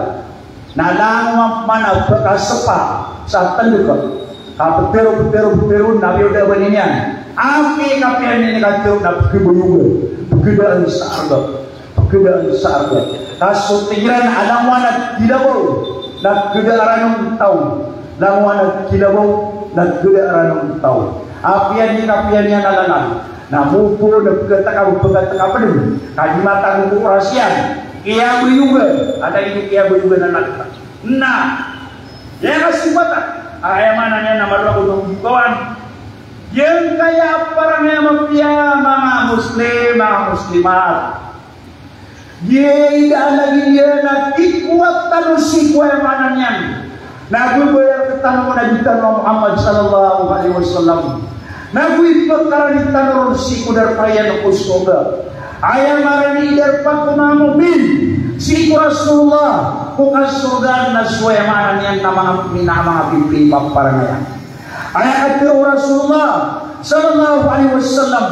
Na langon man a pakasepa sa tendek. Ka petero, petero, petero, na biyo da ba niyan. Apiya kapiya niyan katero na pekabayoga. Pekedaan sa arga. Pekedaan sa arga. Ka so tig iran a langon a kilabaw na keda aran on taw. Langon a kilabaw na keda aran on taw. Apiya niyan, apiya niyan a langon. Na mopo na pegataka, pegataka pedem. Ka di matag ko oras iyan. Kiyabayoga. Ada ino kiyabayoga na nagta. Na. Aya kasipatan. Aya maana niyan na marok o tong kawan. Giyangkaya a parangay a mapiya, manga Muslim, manga Muslimat. Giyai daan a giya na tikowa tano sii ko aya maana niyan na go bayar tano o Nabi tano a Muhammad sallallahu alaihi wasallam. Na go ipekarani tano ron sii ko darpa iyan ko sorga. Aya marani i darpa ko manga mu'min sii ko Rasulullah ko kasorgaan na so aya maana niyan na manga mu'min a manga pipiya i paparangayan. Aya katero o Rasulullah sallallahu alaihi wasallam,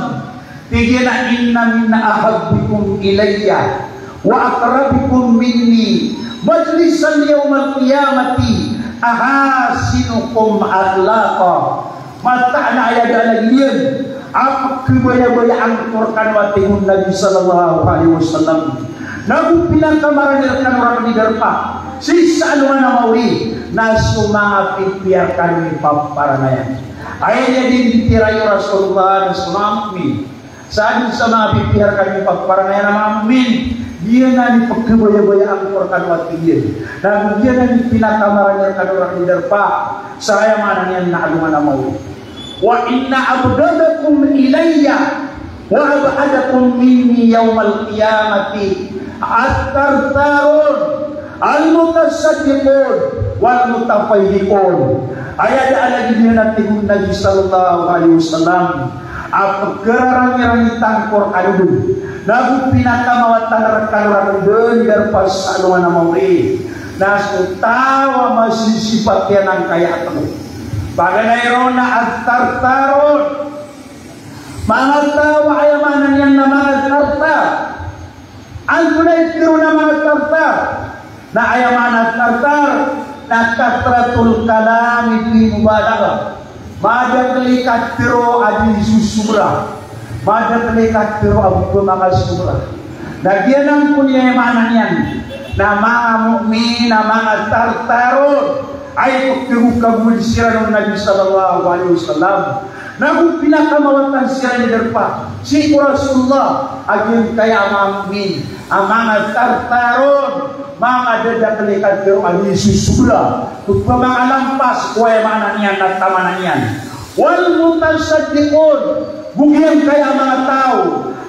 tig iyan a, "Inna min ahabbikum ilayya wa aqrabikum minni majlisan yawmal qiyamati ahasinukum akhlaqa." Mataan a aya daan a giya a pekabayabayaan ko rekano, a tig o Nabi sallallahu alaihi wasallam, na go pinakamarani rekano rakn i darpa sii sa alongan a maori na so manga pipiya rekano i paparangayan. Aya niyan di, di tirayo o Rasulullah na so manga mu'min. Sa dn sa manga pipiya rekano i paparangayan a manga mu'min, giyanan i pekabayabayaan ko rekano, a tig iyan. Na go giyanan i pinakamarani rekano rakn i darpa sa aya maana niyan na alongan a maori. Wa inna abghadakum ilayya wa ab'adakum minni yawmal qiyamati at-tartarun, al-mutasaddiqun, wal-mutafayhiqun. Aya daan a giya na tig o Nabi sallallahu alaihi wasallam a pekararangirangitan ko rekano dn na go pinakamawatan rekano rakn dn i darpa sa alongan a maori na so taw a masisipat iyan angkaya a telo. Paganay ron na at-tartarun. Manga taw a aya maana niyan na manga tartar. Antonaa i tero a manga tartar? Na aya maana a tartar na kathratul kalami fi mubalaghah. Madakel i katero a di sosobra. Madakel i katero a di pemakasobra. Na giyanan kon i aya maana niyan na manga mu'min a manga tartarun. Aya pekegokagowad siran o Nabi sallallahu alaihi wasallam. Na go pinakamawatan siran i darpa sii ko Rasulullah a giyangkaya a manga mu'min a manga tartarun, manga dadakel i katero a di sosobra ko pemakalampas ko aya maana niyan na tamana niyan. Wal mutasaddiqun, go giyangkaya a manga taw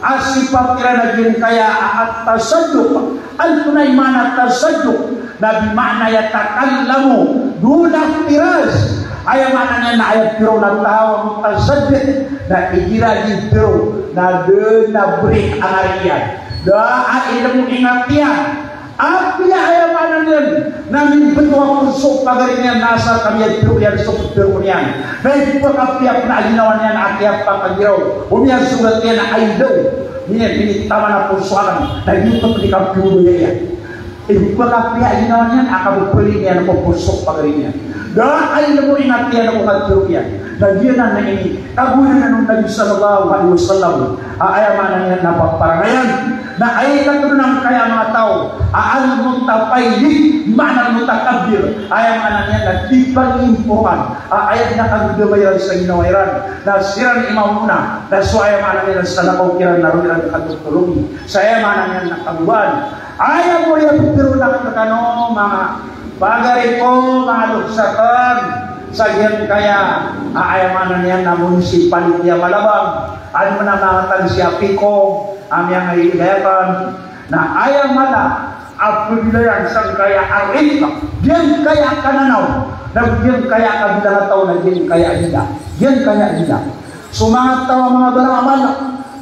a sipat iran a giyangkaya a at-tasadduq. Antonaa i maana a tasadduq? Na bimaana yatakallamu duna ihtiraz. Aya maana niyan na aya tero a taw a mutasaddiq na igira di tero na da a break a ngari iyan. Da a ilmo ingat iyan. Apiya aya maana niyan na mimbetowa ko so pagari niyan na asar ka miyatero iyan so petero iyan. Na ipakapiya pen a ginawa niyan a kiyapakagiraw o miyasogat iyan a aidaw. Niyan, ini taman a poso anan. Na giyoto di kapiyobaya iyan. Ipakapiya a ginawa niyan a kabepeli niyan ko poso pagari niyan. Da a ilmo ingat iyan ko katero iyan. Na giyanan na ini kagoyanan o Nabi sallallahu alaihi wasallam a aya maana niyan na paparangayan. Na aya katero angkaya a manga taw a al-mutafayhiq, maana al-mutakabbir. Aya maana niyan na di pangimporan. A aya di na kagodama iran sa ginawa iran. Na siran i mamona. Na so aya maana niyan na salakaw kiran na roo iran katotolongi. Sa aya maana niyan na kagoyaan. Aya bo aya petero akn rekano manga pagari ko, manga loks akn, sa giyangkaya a aya maana niyan na munisipaliti a Malabang, an manamangatan si Apiko a miyangaidayakan, na aya mala a pegilayan sangkaya a rika, giyangkaya a kananaw, na giyangkaya a kabilang a taw, na giyangkaya a dila, giyangkaya a dila. So manga taw a manga baramal,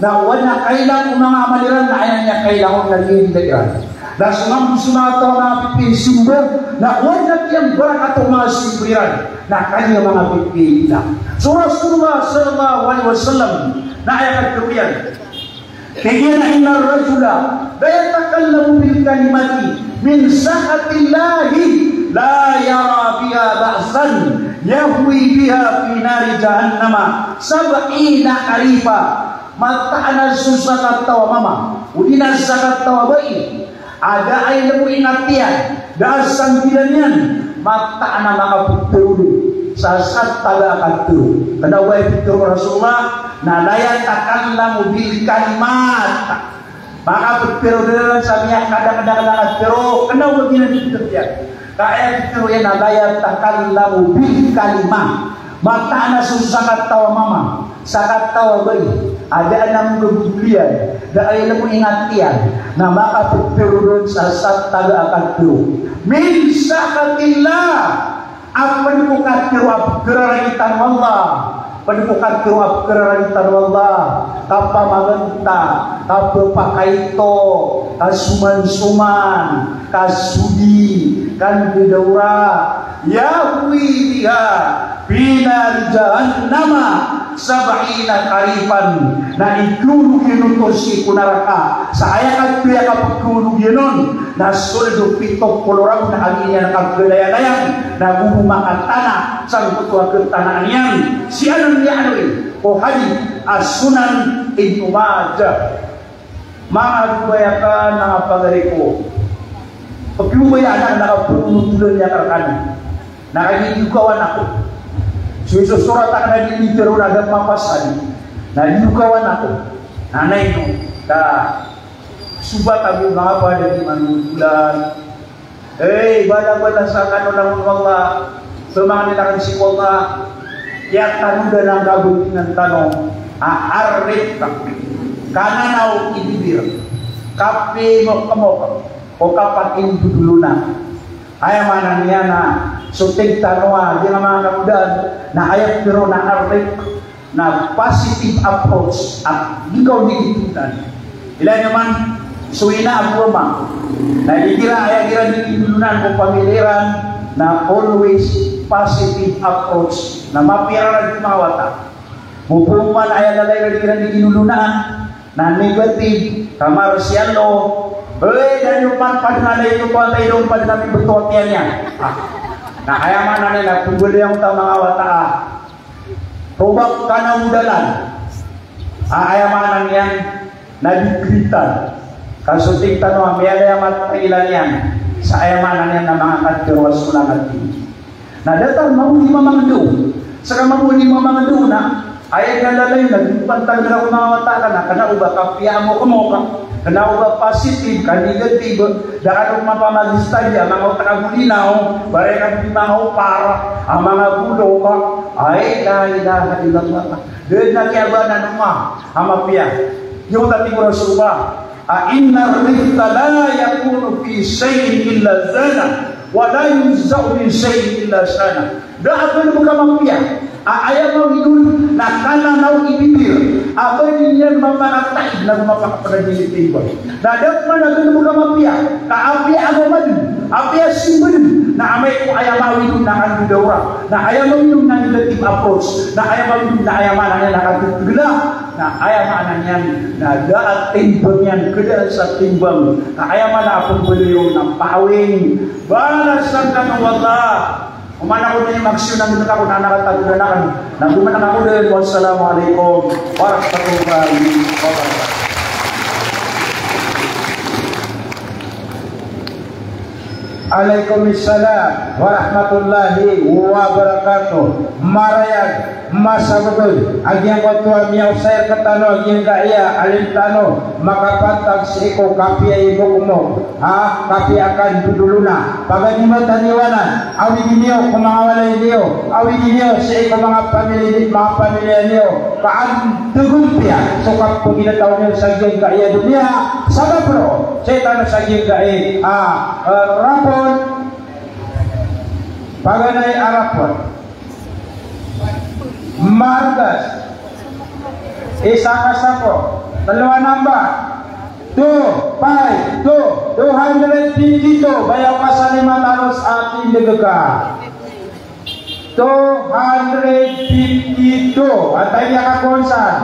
na o adn a kailang o manga amal iran, na aya niyan kailangon na giyangkaya iran. Na so manga, so manga taw a manga pipiya i simba, na o adn a kiyambarakat o manga simba iran, na kaniyan a manga pipiya iran. So Rasulullah sallallahu alaihi wasallam, na aya katero iyan. Tig iyan a innar rajula la yatakallamu bil kalimati min sakhatillahi la yara biha ba'san yahwi biha fi nari jahannama sab'ina kharifa. Mataan a so sakataw a mama odi na sakataw a bai a da a ilmo ingat iyan, da a sanggilaan iyan, mataan a makaptharo dn sa sataga a katharo. Kna o ba iptharo o Rasulullah na la yatakallamu bil kalimat. Makaptharo dn sa miyakadakdakl a katharo, kna o ba giyanan i ptharo iyan. Ka aya ptharo iyan na la yatakallamu bil kalimah. Mataan a so sakataw a mama, sakataw a bai a da a namgagoliyan, da a ilmo ingat iyan, na makaptharo dn sa sataga a katharo. Min sakhatillah. A pd ko katharo a pkhararangitan o Allah. Pd ko katharo a pkhararangitan o Allah. Kapamaganta, kapphakaito, kasomansoman, kasodi, kandadaora. Yahwi biha fi nari jahannama sab'ina kharifan. Na ikhaolog iyan oto sii ko naraka sa aya katharo a kapkhaolog iyan on na sold o pito polo ragon a angin iyan a kagalayalayang, na go bo makatana sangkoto a khatanaan iyan. Sii anan miyaaloy ko hadith a Sunan Ibnu Majah. Manga dowa iyan, manga pagari ko, pagari ko iyan a na kapagnotolan iyan rkano. Na kagiya di ogawan ako. So isosorat akn a di mitharo na da mapasad. Na di ogawan ako. Na ino, ta sobat ako, manga pagari ko, manga bulan. Eh, bala-bala sa kano langon o Allah, pamangnin akn sii ko Allah, aya tano dn a kabthowan tano a ar-rifq, kananaw i bibir, kapimokmok, o kapakindodolona. Aya maana niyan na so tig tano a giyangkai a manga kangodaan na aya pitharo na ar-rifq, na positive approach, a di ka on di kindodolan. Ilay niyo man so ina ago ama. Na igira aya igira di kindodolan ko pamilya iran na always positive approach. Na mapiya iran a di manga wata. Opama man aya lalay iran di kindodolan na negative, kamar siyalo. Oy, da niyo man pd na ito ko antay dong pd na pibto a tiyan iyan. Ah. Na aya maana niyan na pmbaloy angkoto a manga wata a Rowak ka na odalan. A, aya maana niyan na di kritan. Ka so tig tano a miyada a matailan iyan. Sa aya maana niyan na manga katharo a so lanati. Na datar mambo di mamangdo. Saka mambo di mamangdo na aya na lalay na di pantag na ko manga wata ka na kna o ba kapiya mo kmo ka. Kna o ba positive ka negative, da ka dn mapamagistadi a manga otak a golinaw, ba reka dn manga opar a manga bolok. Ay, la ilaha illallah. Da dn a kiyabanan o manga a mapiya. Giyoto a tig o Rasulullah a, "Innar rifqa la yakunu fi shay'in illa zana, wa la yunza'u min shay'in illa shana." Da a ba dn bo kamapiya a aya mawidon na kananaw i bibir a ba dn iyan mapakataid na go mapakapradilitay ba. Na da pman a ba dn bo kamapiya ka apiya agama dn, apiya simba dn, na amay ko aya mawidon na kandodawra, na aya mawidon na negative approach, na aya mawidon na aya maana niyan na kandodawra, na aya maana niyan na da a timbang iyan, kdaan sa timbang, na aya maana a pmbaloy ron na pawing, balasan kano o Allah. Oman ako dn i maksiyonang dn ako na anak a tagodan akn. Na gomanan ako dn. Wassalamu alaikum warahmatullahi wabarakatuh. Alaikum salam warahmatullahi wabarakatuh. Marayag, masabagod a giyangkoto a miyaosay rktano a giyangkaya a alim tano makapantag sii ko kapiya i mokmok. Ha, kapiya a kandodolona. Paganima tano iwanan, awidi niyo ko manga walay niyo, awidi niyo sii ko manga pamili-, manga pamilya niyo, ka an dagompiya so kapagilataw niyo sa giyangkaya doniya, sabap roo sii tano sa giyangkaya, ah, ah, rapot, paganay a rapot. Margas. Isa ka sako. Tlo a number. Two, five, two. Two hundred fifty-two. Bayaw ka sa lima taros a tindg ka. Two hundred fifty-two. Antay niyan ka konsan.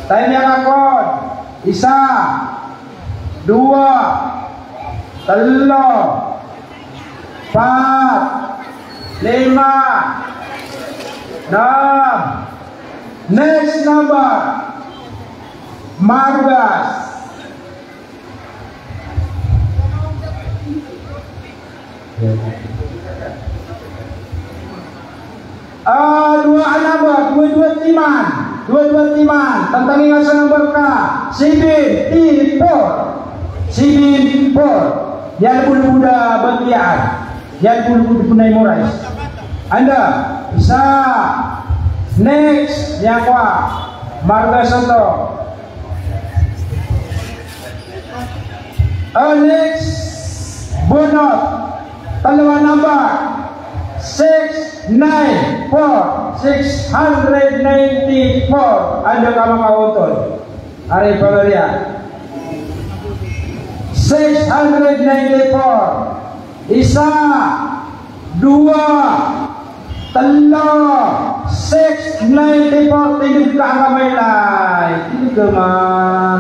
Tayo miyakakon. Isa, dowa, tlo, pat, lima, nam. Next number. Margas. Ah, dowa a number, dowa-dowa timan. Dowa-dowa timan. Tantangin ka sa number ka. Seven, three, four. Seven, four. Yan bo, bo da bantiyaan. Yan bo, bo da pnay morais. Anda, isa. Next, niyan kowa. Margas oto. Alex Bonot, tlo a number, six nine four, six hundred ninety-four. Anda ka makaontod? Ari pagariya. Six hundred ninety-four. Isa, dowa, tlo, six, nine, forty, tindg ka angka mailay. Tindg ka man.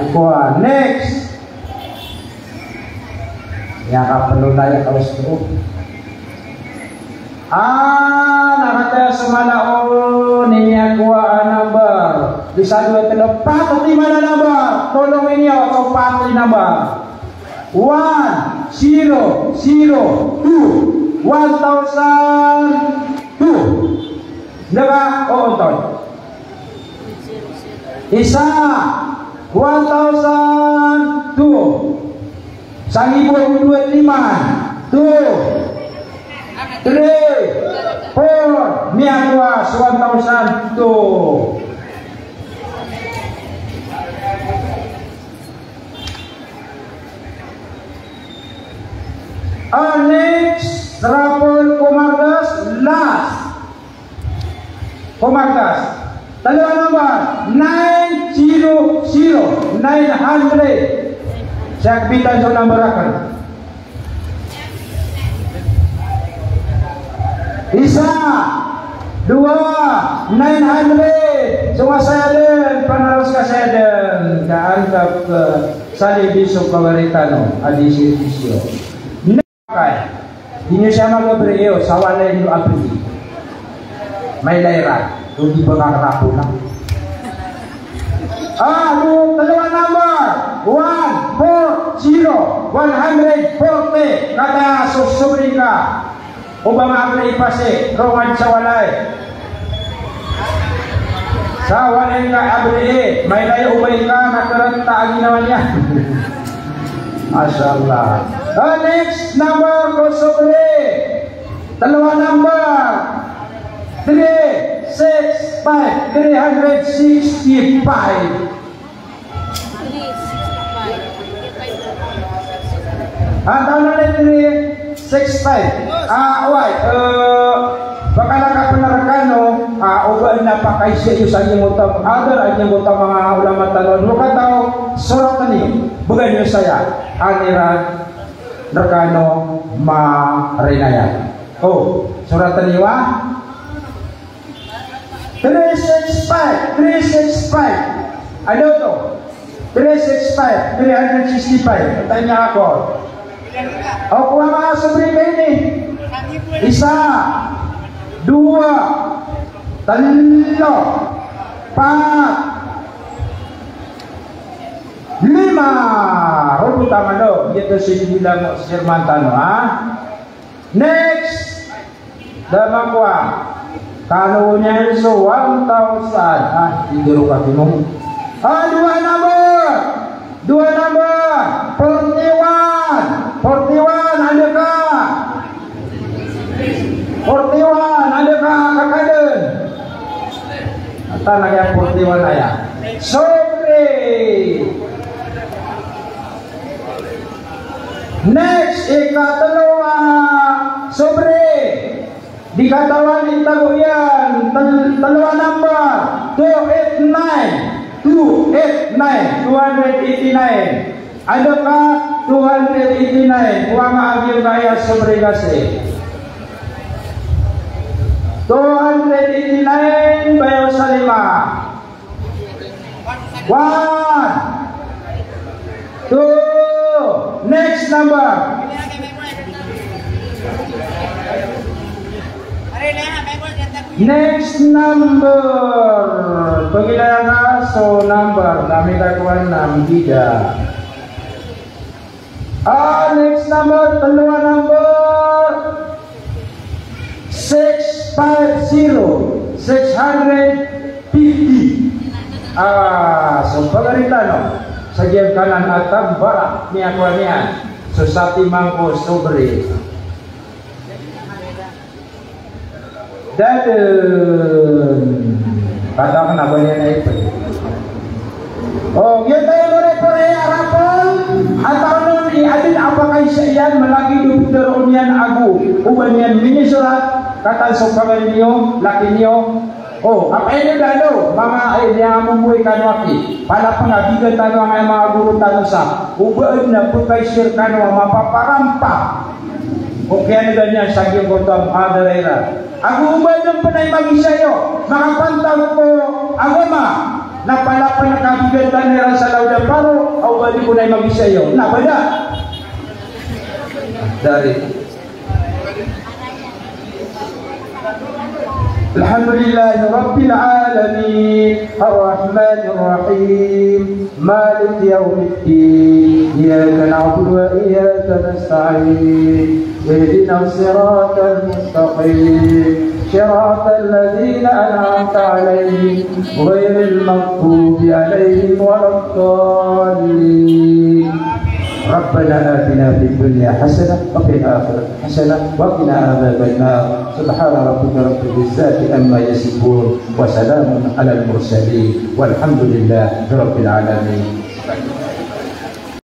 Ako, ah, next. Aya kapnolaya ka osto. Ah, na kataya so mala on, ini ako a number. Isa, dowa, tlo, pat, lima a number. Tolong ini ako, pat, lima a number. One zero zero two, one thousand two. Anda ka? Oo, Anton. Isa, one thousand two. Sangibo ago dowa timan. Two, three, four. Miyakowa so one thousand two. Ah, next, raffle ko Margas, last. Ko Margas. Tlo a number, nine zero zero, nine hundred. Sii ko bitan so number akn. Isa, dowa, nine hundred. So nga saya dn, panaros ka saya dn, ka angkap, eh, salibi so kawari tano a di siribisyo. Kay, di niyo saya magabriyo, sa walay niyo a bri. Mailay ra, so di ba ka raffle na. Ah, tlo a number, one four zero, one hundred forty, kata so sobri ka. O ba nga abri ipasi, rongan sa walay. Sa walay nga abri, mailay o ba ika na karanta a ginawa niyan. Masha Allah. Ah, next number ko sobri. Tlo a number. Three six five, three hundred sixty-five. Antonaa i three six five? Ah, oway, eh, ba ka na kapnrkano, ah, o ba na pakaisa iyo sa giyangkoto a, adn a giyangkoto a manga ulama tano, o kataw, soratn iyo, bgan iyo saya, an iran rkano marinaya. O, soratn iyo, ah. Three six five, three six five. Ano to? Three six five, three hundred sixty-five. Patay niya ako. O, kowa nga sobri ka ini. Isa, dowa, tlo, pat, lima. Robot ang ano, ito si bilang Sir Mantano, ha? Next. Da makowa. Kano niyan so one thousand. Ah, tindoro ka timo. Ah, dowa number. Dowa number. Forty-one. Forty-one, anda ka? Forty-one, anda ka, kakadn? Ata na kaya forty-one aya. Sobri. Next, ikatlo a sobri. Di katawan i tago iyan, tel-, tlo a number, two eight nine, two eight nine, two hundred eighty-nine. Anda ka, two hundred eighty-nine, kowa nga a giyangkaya sobri ka sii. Two hundred eighty-nine, bayaw sa lima. One, two, next number. Next number. Pagilaya ka so number na mikakowa na mbida. Ah, next number, tlo a number, six five zero, six hundred fifty. Ah, so pagari tano sa giyangkanan a tagbara, miyakowa niyan so satiman ko sobre. Dadn. Pataw ka na ba niyan ay pwede. O, giyoto i pare-pare a raffle a taw on i adn a pakaisa iyan, malagid o pitharo niyan ago o ba niyan minisorat, katawan so pagari niyo, laki niyo. O, a pakaino dn o manga, eh, niyan a momboy kano aki. Palapn a bigan tano angkaya manga goro tano sa o ba adn a pkhaishare kano a mapaparampa. O kiyanega niyan sa giyangkoto a muhadara iran. Ago o ba dn pn a magisa iyo, makapantag ko agama, na palapn a kabigan tano iran sa lawd a paro, ago o ba dn pn a magisa iyo, na bada. Dari. الحمد لله رب العالمين، الرحمن الرحيم، مالك يوم الدين، إياك نعبد وإياك نستعين، اهدنا الصراط المستقيم، صراط الذين أنعمت عليهم، غير المغضوب عليهم ولا الضالين. ربنا آتنا في الدنيا حسنة وفي الآخرة حسنة وقنا عذاب النار. سبحان ربك رب العزة عما يصفون وسلام على المرسلين والحمد لله رب العالمين.